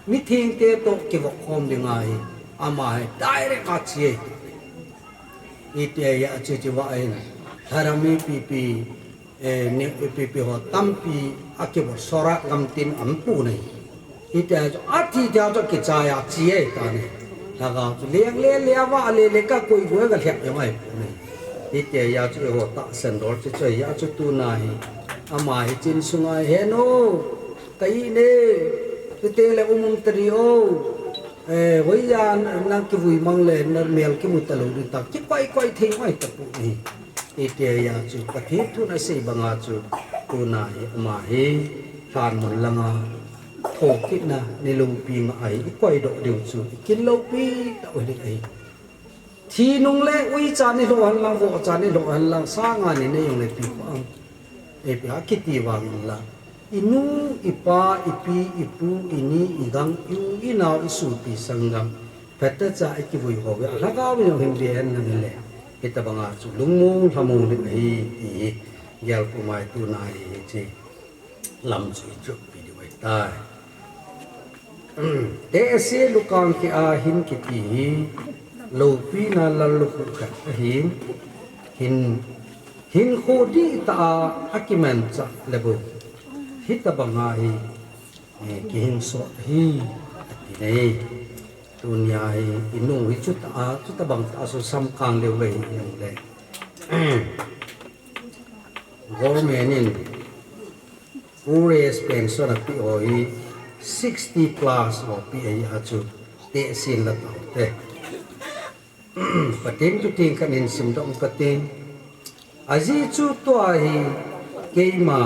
mithengte toh kivop khom ding ahi, ama hi direct a chi ahi. Hiti ahi a chu chu va ahin. Lharam ipi pi, eh, ni ipi pi ho tampi akivop sorat lam tin aum pon ahi. Hiti ahi chu athi thei a chu kichai a chi ahi tan ahi. Lhagao chu leng le le a va le le ka koi koi ka lhep jong ahi pon ahi. Hiti ahi a chu eiho tahsan dol chu chu ahi a chu tuna hi. Ama hi chin sunga hi hen o. Ka ih ne, chuteng le um um tari o, Eh, hoiya nang kivui mang le, namel kimu talou ding ta, kikoi koi thei mai tapou hi. Hitia chu, Pathen thu nasei banga chu, tuna hi, ama hi, lhanmun langa, thokitna, ni loupi nga ahi, i koidoh diu chu, i kin loupi tah u hi ahi. Thi nung le uicha ni lou hen lang, vohcha ni lou hen lang, sanga ni nei jong le pi ko ang. Ipi a kiti vang inla. I nu, i pa, i pi, i pu, i ni, i dang, i u, i nao, i sopi, sanggam. Phatecha i kivui ho ve. Lhagao ve jong hin ve hen lang le. Hitabanga chu lungmong lhamong ding ahi, ti hi. Gel pu mai tuna hi, hiche. Lam chu i chop pi diu ahitai. Tehse lukang keh a hin kiti hi, loupina lallukhuh khat ahin, hin, hinkho dihtah a akimanchah le bou. Hitabanga hi, eh, kihinsot ahi, ati nei. Tunia hi, i nu hi chutah a, chutabang tah a chu samkang leu ve hi jong le. Government in Old age pension apeh ho hi sixty plus ho peh ahi a chu tehsen la taute. Pathen thu theng khat in simdoh kate. Ajeh chu tua hi keima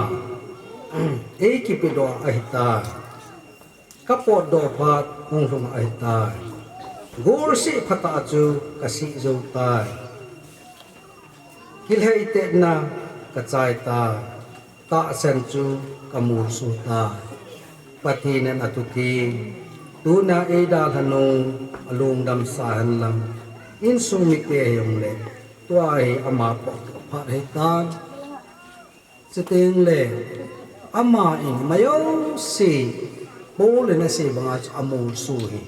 eikipedoh ahitai. Kapotdoh phat hung lhung ahitai. Golseh phatah chu kasih jou tai. Kilheitetna kachai tai. Tahsan chu kamolso tai. Pathen in athu theng, tuna eidalhanu, alungdamsa hen lang, insung mite hijongle, tua hi ama potdoh phat ahitai. Chutengle, ama in majouse, Paul in asei banga chu amolso hi.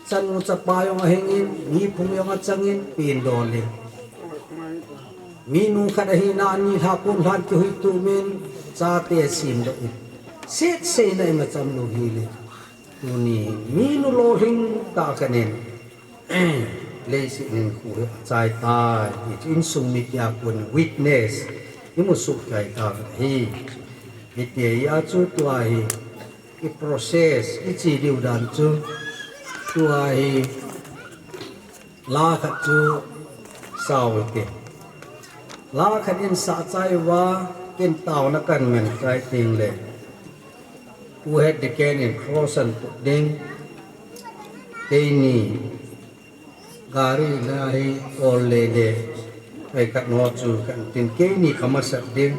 Chanu chapa jong ahingin, mi phung jong achangin, pindol in. Minu khat ahina a ni lha pon lhan kihui tumin, chate asemdoh in. Setseina imacham lou hile. Tuni, minu lolhing tah khat in. Leiset hinkho hi achai tai, ti chu insung mite a kon witness imu soh kei tauve. Hitia chu tua hi i process iche diu dan chu tua hi la khat chu sao hite. La khat in sah chai uva, ken taona kaman chai tengle, Pu Head Deacon in cross ahin put ding, keini gari la hi tol lele, ei khat no chu kahin tin, keini kamasat ding.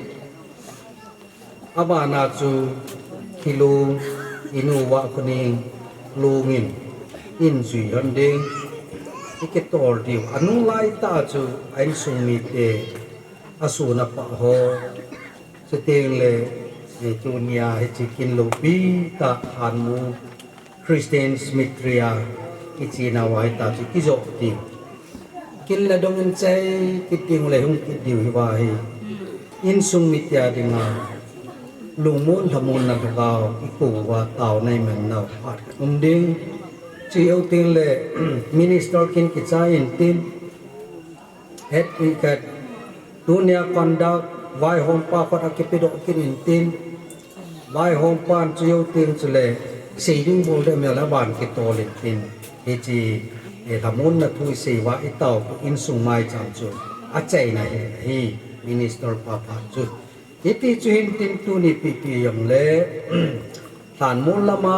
Abana chu kilung, inu uva khuning lungin, in jui lhon ding, ikitol diu. Anung laitah chu a insung mite, asun apa ho, chutengle, eh, tunia hiche kin loupi tah lhanmon Christian Cemetery a kichena uva hita chu kijoh diu. Kin le dongin chai kit diu le hung kit diu hiva hi. Insung mite a dinga lungmon lhamonna lhagao ikou uva taona iman nau phat khat um ding. Chujou tengle minister kin kichai intin. Head Deacon khat, tunia conduct, vaihompa khat akipedoh kit intin, vaihompan chujou teng chule, sei ding bol ding mel aban kitol intin, hiche, eh, lhamonna thu isei uva itaopi insung maicham chu, achaina hi, hi, minister pa phat chu. Hiti chu hintin tuni pipi jongle, lhanmon lama,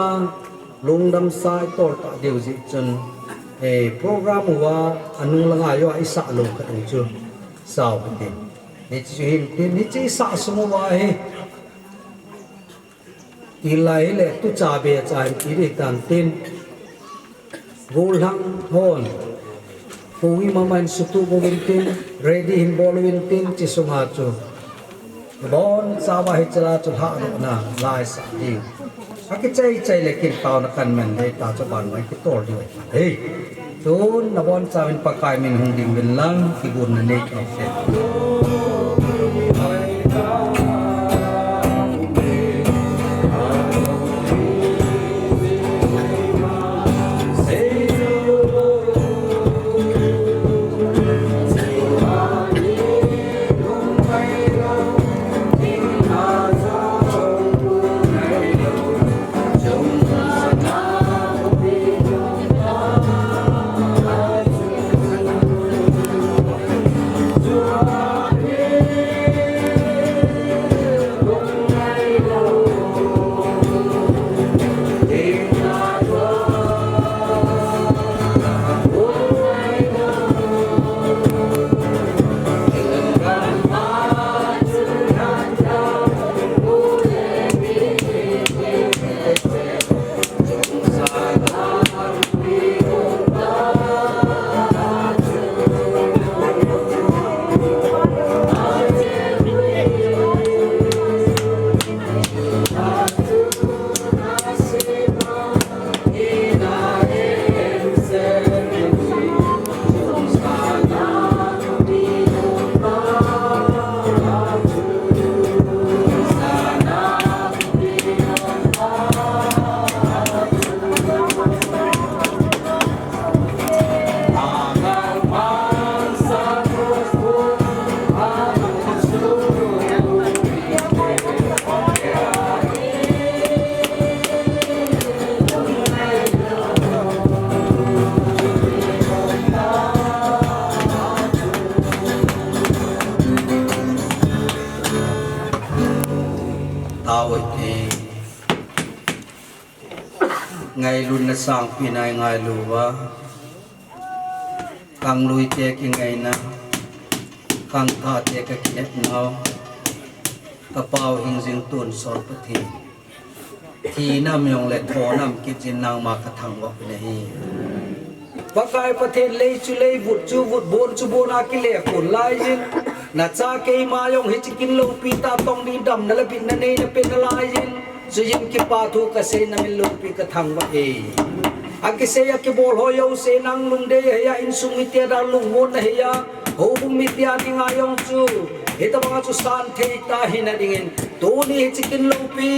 lungdamsa itol tah diu jeh chun, eh, program uva, anung langa jong isah lou khat u chu, sao hitin. Hiche chu hintin, hiche isah sung uva hi, tilai hile, tucha becha hin ti ding tantin. Gollhang hon, pu imaman sutup uvin tin, ready hin bol uvin tin, hiche sunga chu. Bonchauva hiche la chu lhahdohna la isah diu. Akichai chai le kin taona kaman le ta chu banmai kitol diu ahi. Tun nabonchauvin Pakai min hung ding uvin lang, kigotna nei kit uvin. Ngailutna sangpi na i ngailu uva, kangluite kingaina, khangthahte ka kinepnau, ka Pau hingjing tonsot Pathen, thi nam jong le tho nam kit jin nangma ka thangvah u ahi. Pakai Pathen, lei chu lei, vut chu vut, bon chu bon a kile khun lai jin, na cha keima jong hiche kin loupi tah tong ding damna le bitna neina pe nalai jin, chuin kipa thu ka sei, na min loupi ka thangvah e. A kisei a kibol ho jouse nang lungdei ahi a, insung mite a lungmonna ahi a, houbung mite a dinga jong chu hitabang a chu san thei ta hina dingin, tuni hiche kin loupi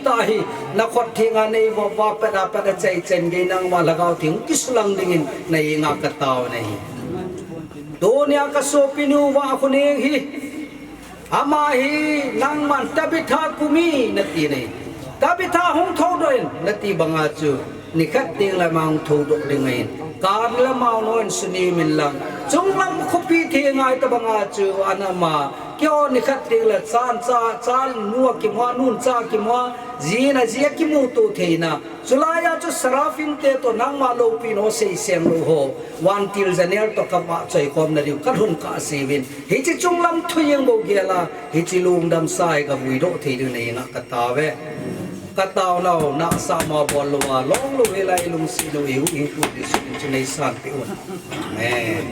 tah hi na khut thenga nei vop vop pet a pet a chai chen gei nangma Lhagao Theng kisulang dingin na henga ka tao u ahi. Tunia ka sopinu Vahkhoneng hi, ama hi nangman Tabitha kumi nati ahi. Tabitha hung thoudoh in nati banga chu, nikhat teng le ama hung thoudoh ding ahin. Kap le mao noin suni min lang. Chunglam khopi thei ngai tabanga chu ana ma. Keiho nikhat teng le chan cha, chan nu a kimu a, nun cha kimu a, ji in a ji a kimuto theina. Chulai a chu Seraphim te toh nangma loupina ho seiseng lou ho, vantil janel toh ka vahchoi khomna diu ka lhun kha seuvin. Hiche chunglam thu jeng bou gel a, hiche lungdam sa hi ka vuidoh thei diu na henga ka tao uve. Ka taonau, nahsah ma bol louva, long lou hela i lungset u, i huhhingpu Jesu min chu nei sanpeh un. Amen.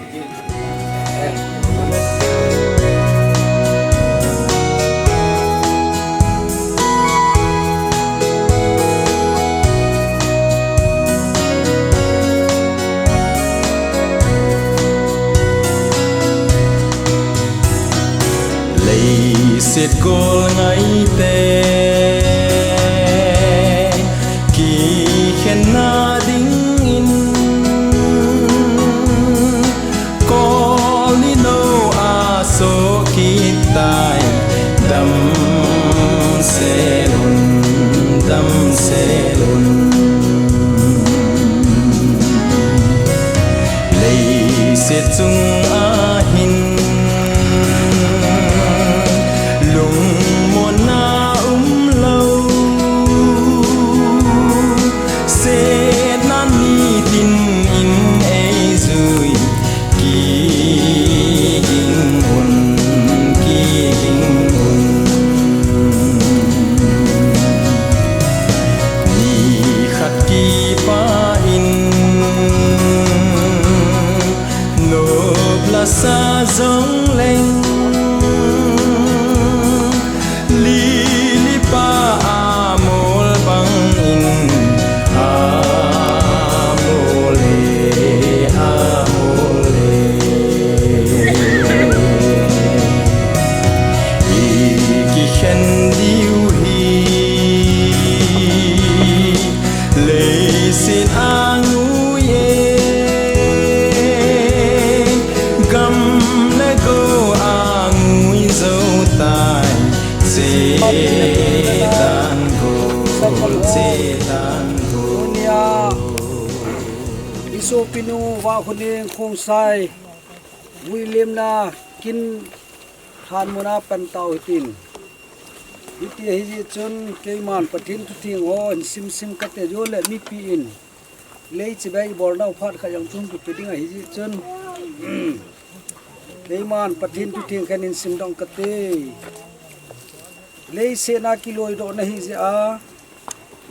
Leiset gol ngaite kikhenna dingin, kol ni nou a soh kit tai, damsel un, damsel un. Leiset chung a hin lungmonna umlou, setna nitin in eijui, kiging un, kiging un. Nikhat kipah in nop lasa jongleng, lili pa amol bangin amol e, amol e. I kikhen diu hi leiset a ngui e, gam le go a ngui jou tai, chetan go, chetan go. Tunia i sopinu Vahkhoneng Khongsai vuilemna kin lhan muna pan tau hitin. Hiti ahi jeh chun keiman Pathen thutheng ho hin simsim kate, jo le mipi in lei chibai ibolnau phat khat jong chun kipe ding ahi jeh chun, keiman Pathen thutheng khat in simdoh kate. Leiset a kiloidoh nahi jeh a,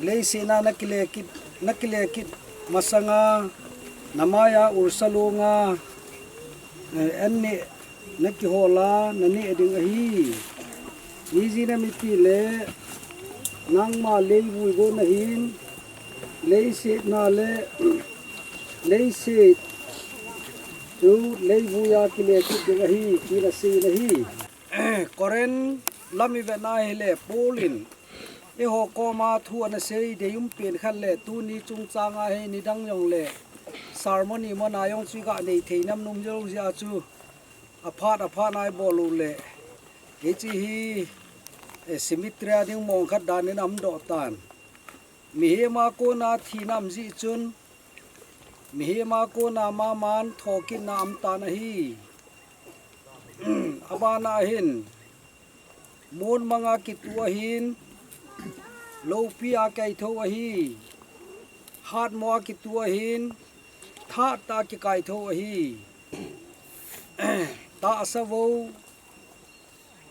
leiset a na kile kit, na kile kit masanga, na maiya ursa longa, eh, an neh na kihol a, na neh ding ahi. Ijeh inem itile, nangma leivui go nahin, leiset a le, leiset chu leivui a kile kit ding ahi, tin asei in ahi. Corinth lam ivet na hile, Paul in eiho koma thu ana sei deium pen khat le, tuni chungchang a hi nidang jong le sermon imona jong chu iga nei thei nam nom jou jeh a chu, aphat aphat a ibol u le, hiche hi, eh, cemetery a ding mong khat dan in aumdoh tan. Mihem a kona thina um jeh chun, mihem a kona maman thokitna aum tan ahi. Abana hin, mun manga kitu ahin, Lopi a kaitho ahi. Hatmo a kitu ahin, thah tah a kikaitho ahi. Tahsa vou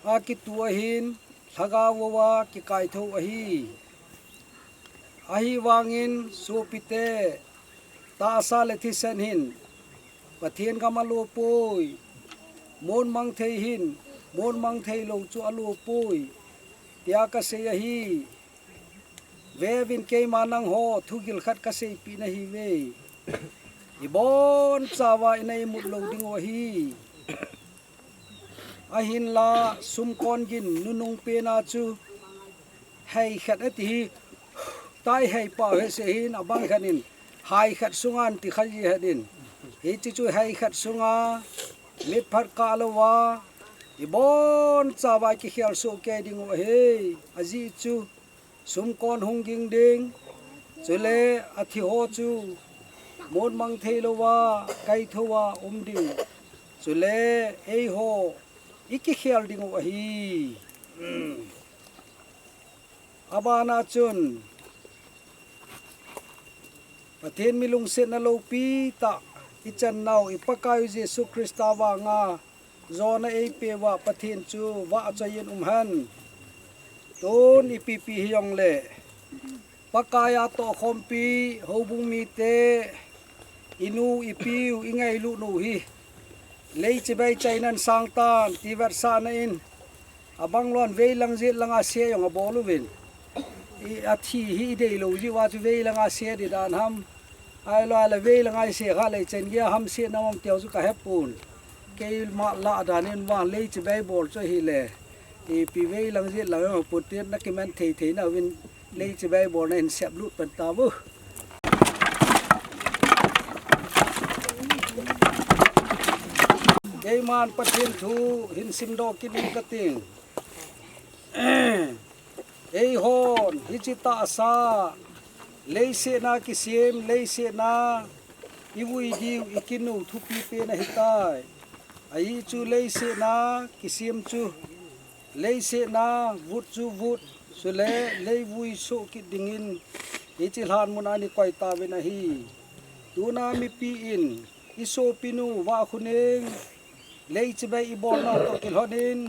a kitu ahin, lhagao vou a kikaitho ahi. Ahivangin sopite, tahsa le thisan hin Pathen gam alo poi, mon mang thei hin, mon mang thei lou chu alo poi, tia kasei ahi. Vevin, keima nangho thugil khat kaseipeh nahiuve. Ibon chauva ina imut lou diu ahi. Ahinla sumkon gin nunung pena chu hai khat ati hi, tai hai pa he se hin abang khat in hai khat sunga ti kha ji hadin. Hiche chu hai khat sunga mitphat kah louva ibon chauva kikhel soh kei diu ahi. Ajeh chu sumkon hung ging ding, chule athi ho chu mon mang thei louva, kaitho a um ding, chule eiho ikikhel diu ahi. Abana chun Pathen mi lungsetna loupi tah ichan nau i Pakaiu Jesu Christa vanga jona eipeuva Pathen chu vahchoiyin um hen. Tun ipipi hijongle Pakai a tohkhompi houbung mite, inu, ipiu, ingailut u hi lei chibai chainan sangtan ti vetsahna in, abang lon veilang jetlanga se jong abol uvin. I, athi hi ideilou jiuva chu veilanga se di dan ham. Ahilouleh veilanga ise kha lei chen gei ham se na um tiu chu kahepon. Keima lah dan in vang lei chibai bol chu hile, ipi veilang jetlang jong putna kiman thei thei nauvin lei chibai bolna hin seplut pan tauvo. Keiman Pathen thu hin simdoh kit ing kating. Eihon hiche tahsa leiset a kisem, leiset a ivui diu, ikinu thupi pen ahitai. Ahi chu leiset a kisem chu, leiset a vut chu vut, chule leivui soh kit dingin hiche lhan mun a ikoi tauvin ahi. Tuna mipi in isopinu Vahkhoneng lei chibai ibolnau toh kilhonin,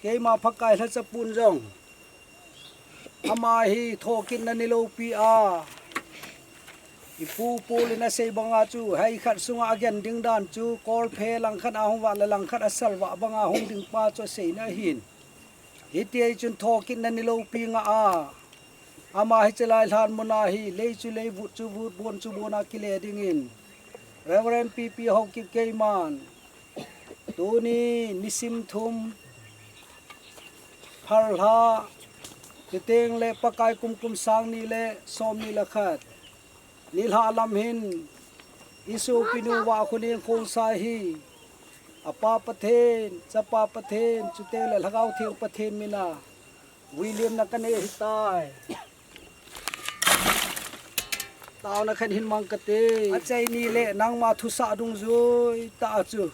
keima Pakai lhacha pun jong ama hi thokitna ni loupi a, ipu Paul in asei banga chu, hai khat sunga agen ding dan chu, kolphe langkhat a hung vah le langkhat a salvah banga hung ding pa chu aseina ahin. Hiti ahi chun thokitna ni loupi nga a, ama hiche lai lhan mun a hi, lei chu lei, vut chu vut, bon chu bon a kile dingin Reverend P P Haokip keiman tuni nisim thum, Phalha, chuteng le Pakai kum kum sang ni le som ni le khat, nilhah lam hin isopinu Vahkhoneng Khongsai hi, apa Pathen, chapa Pathen, chuteng le Lhagao Theng Pathen mina vuiliemna kanei ahitai. Taona khat hin mang kate. Achai ni le nangma thusah dungjui tah a chu,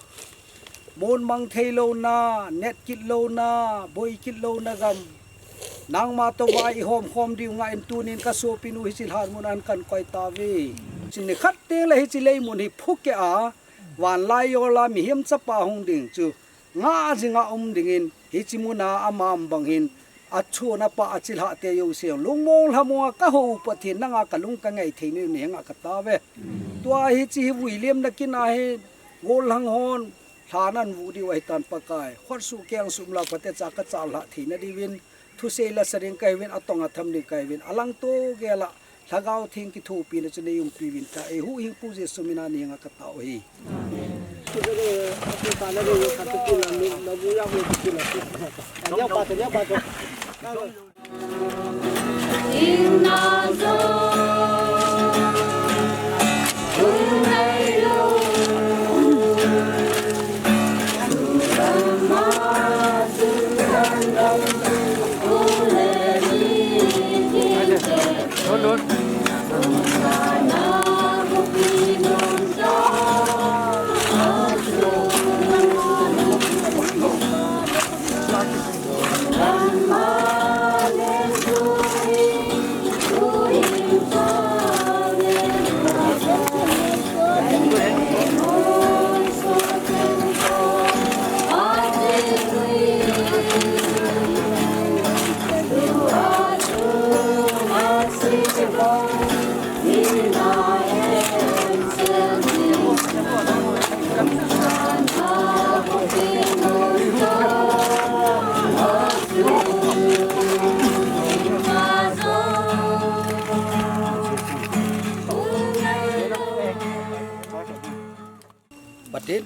mon mang thei louna, net kit louna, boi kit louna gam, nangma toh vai ihom khom diu nga in tunin kasopinu hiche lhan mun a hin kahin koi tauve. Chuni khat teng le hiche lei mun hi phukeh a, vanlai jol a mihem chapa hung ding chu ngah jing a um dingin, hiche mun a ama um bang hin, achun apa achilhah te jouse lungmong lhamong a kahou Pathen, nanga kalung kangai thei nau henga katao ve. Tua hiche hi vuiliemna kin a hi gollhang hon lhan ahin vuh diu ahitan Pakai. Khotsuh kengsuh umlou phatecha kachalhah theina diuvin, thusei la sa ding kahiuvin, atong atham ding kahiuvin, alangto gel a Lhagao Theng kithopina chu neiumpi uvin tia, eihuhhingpu Jesu mina henga katao ahi.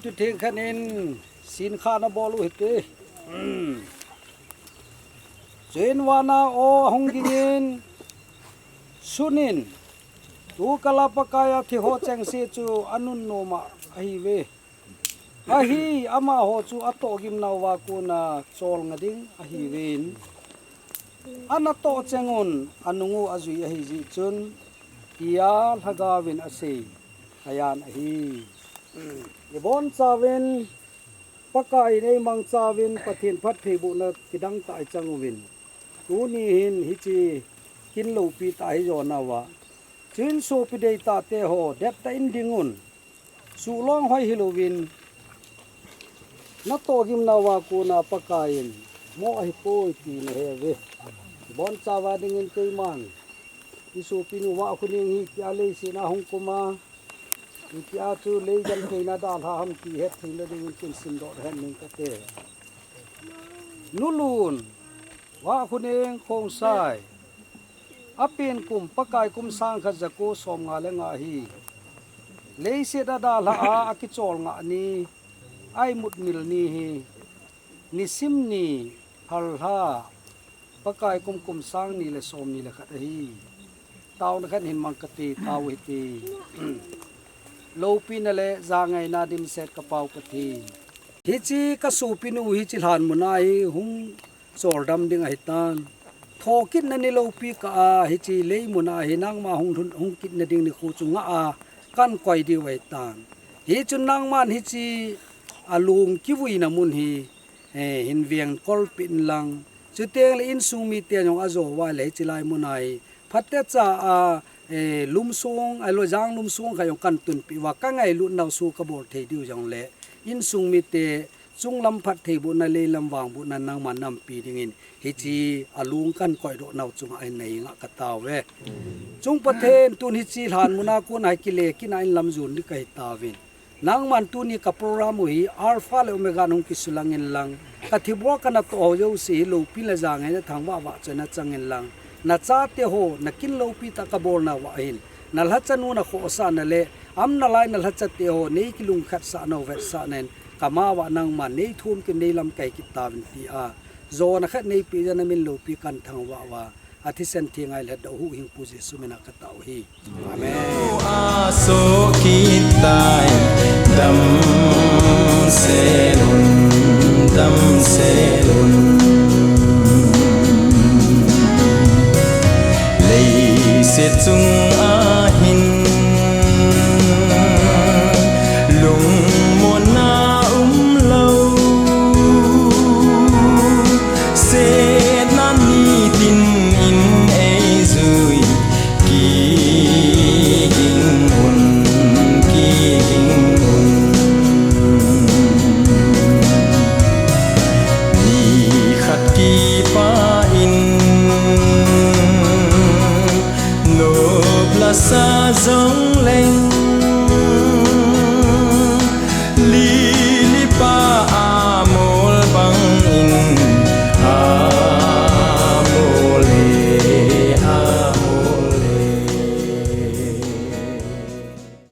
Tutheng khat in sin kha na bol u hite. Chuin vana o ahung ging in, sunin, tu kala Pakai a thi ho chengse chu anun nom a ahi ve. Ahi, amaho chu atoh gimnau va kona cholnga ding ahi vin, ana toh cheng un anung u ajui ahi jeh chun, tia Lhagao vin asei, ayan ahi. Ibon chauvin, Pakai in eimang chauvin, Pathen phattheibohna kidang tah ichang uvin. Tuni hin hiche kin loupi tah hi jona uva. Chuin sopi deitah te ho, dep tah in ding un. Suhlong hoi hilouvin, natoh gimnau va kona Pakai in, mo ahipoi ti nahe uve. Ibon chauva dingin keiman, isopinu Vahkhoneng hi tia leiset a hung kum a, hitia chu lei gentheina dalha ham ti hetthei na dingin kin simdoh hen ning kate. Nulun, Vahkhoneng Khongsai, apen kum Pakai kum sang khat jako som nga le nga hi, leiset a dalha a, akichol nga ni, a imut mil ni hi, nisim ni, Phalha, Pakai kum kum sang ni le som ni le khat ahi. Taona khat hin mang kati, tao hite. Loupina le jangaina dimset ka Pau Pathen, hiche ka sopinu hiche lhan mun a hi hung choldam ding ahitan. Thokitna ni loupi kah a hiche lei mun a hi nangma hung lhun, hung kitna ding nikho chu nga a kan koi diu ahitan. Hichun nangman hiche alung kivuina mun hi, eh, hin veng kolpeh in lang. Chuteng le insung mite jong ajo uva le hiche lai mun a hi phatecha a, eh, lumsong, ahilou jang lumsong khat jong kan tunpeh uva, ka ngailutnau soh ka bol thei diu jongle, insung mite chunglam phattheibohna, leilam vangbohna nangman nampi dingin hiche alung kan koidoh nau chunga hin nei nga ka tao uve. Chung Pathen, tun hiche lhan mun a kona hi kile kit a in lam jon ding kahi tauvin. Nangman tuni ka program u hi Alpha le Omega in hung kisulang in lang, ka thibol ka natoh ho jouse hi loupina le jangaina thangvah vah chu na chang in lang. Na chate ho, na kin loupi tah ka bolna uva hin, na lhacha nu na khohsahna le, am nalai na lhachate ho, nei kilungkhatsahna u vetsahna in, ka ma uva nangman nei thum kit, nei lamkai kit tauvin tia, jona khat nei peh jeh a na min loupi kan thangvah uva, a thisan theng a i lhatdoh u Huhhingpu Jesu min a ka tao u ahi. Amen. Aso kitai, damsel un, damsel un.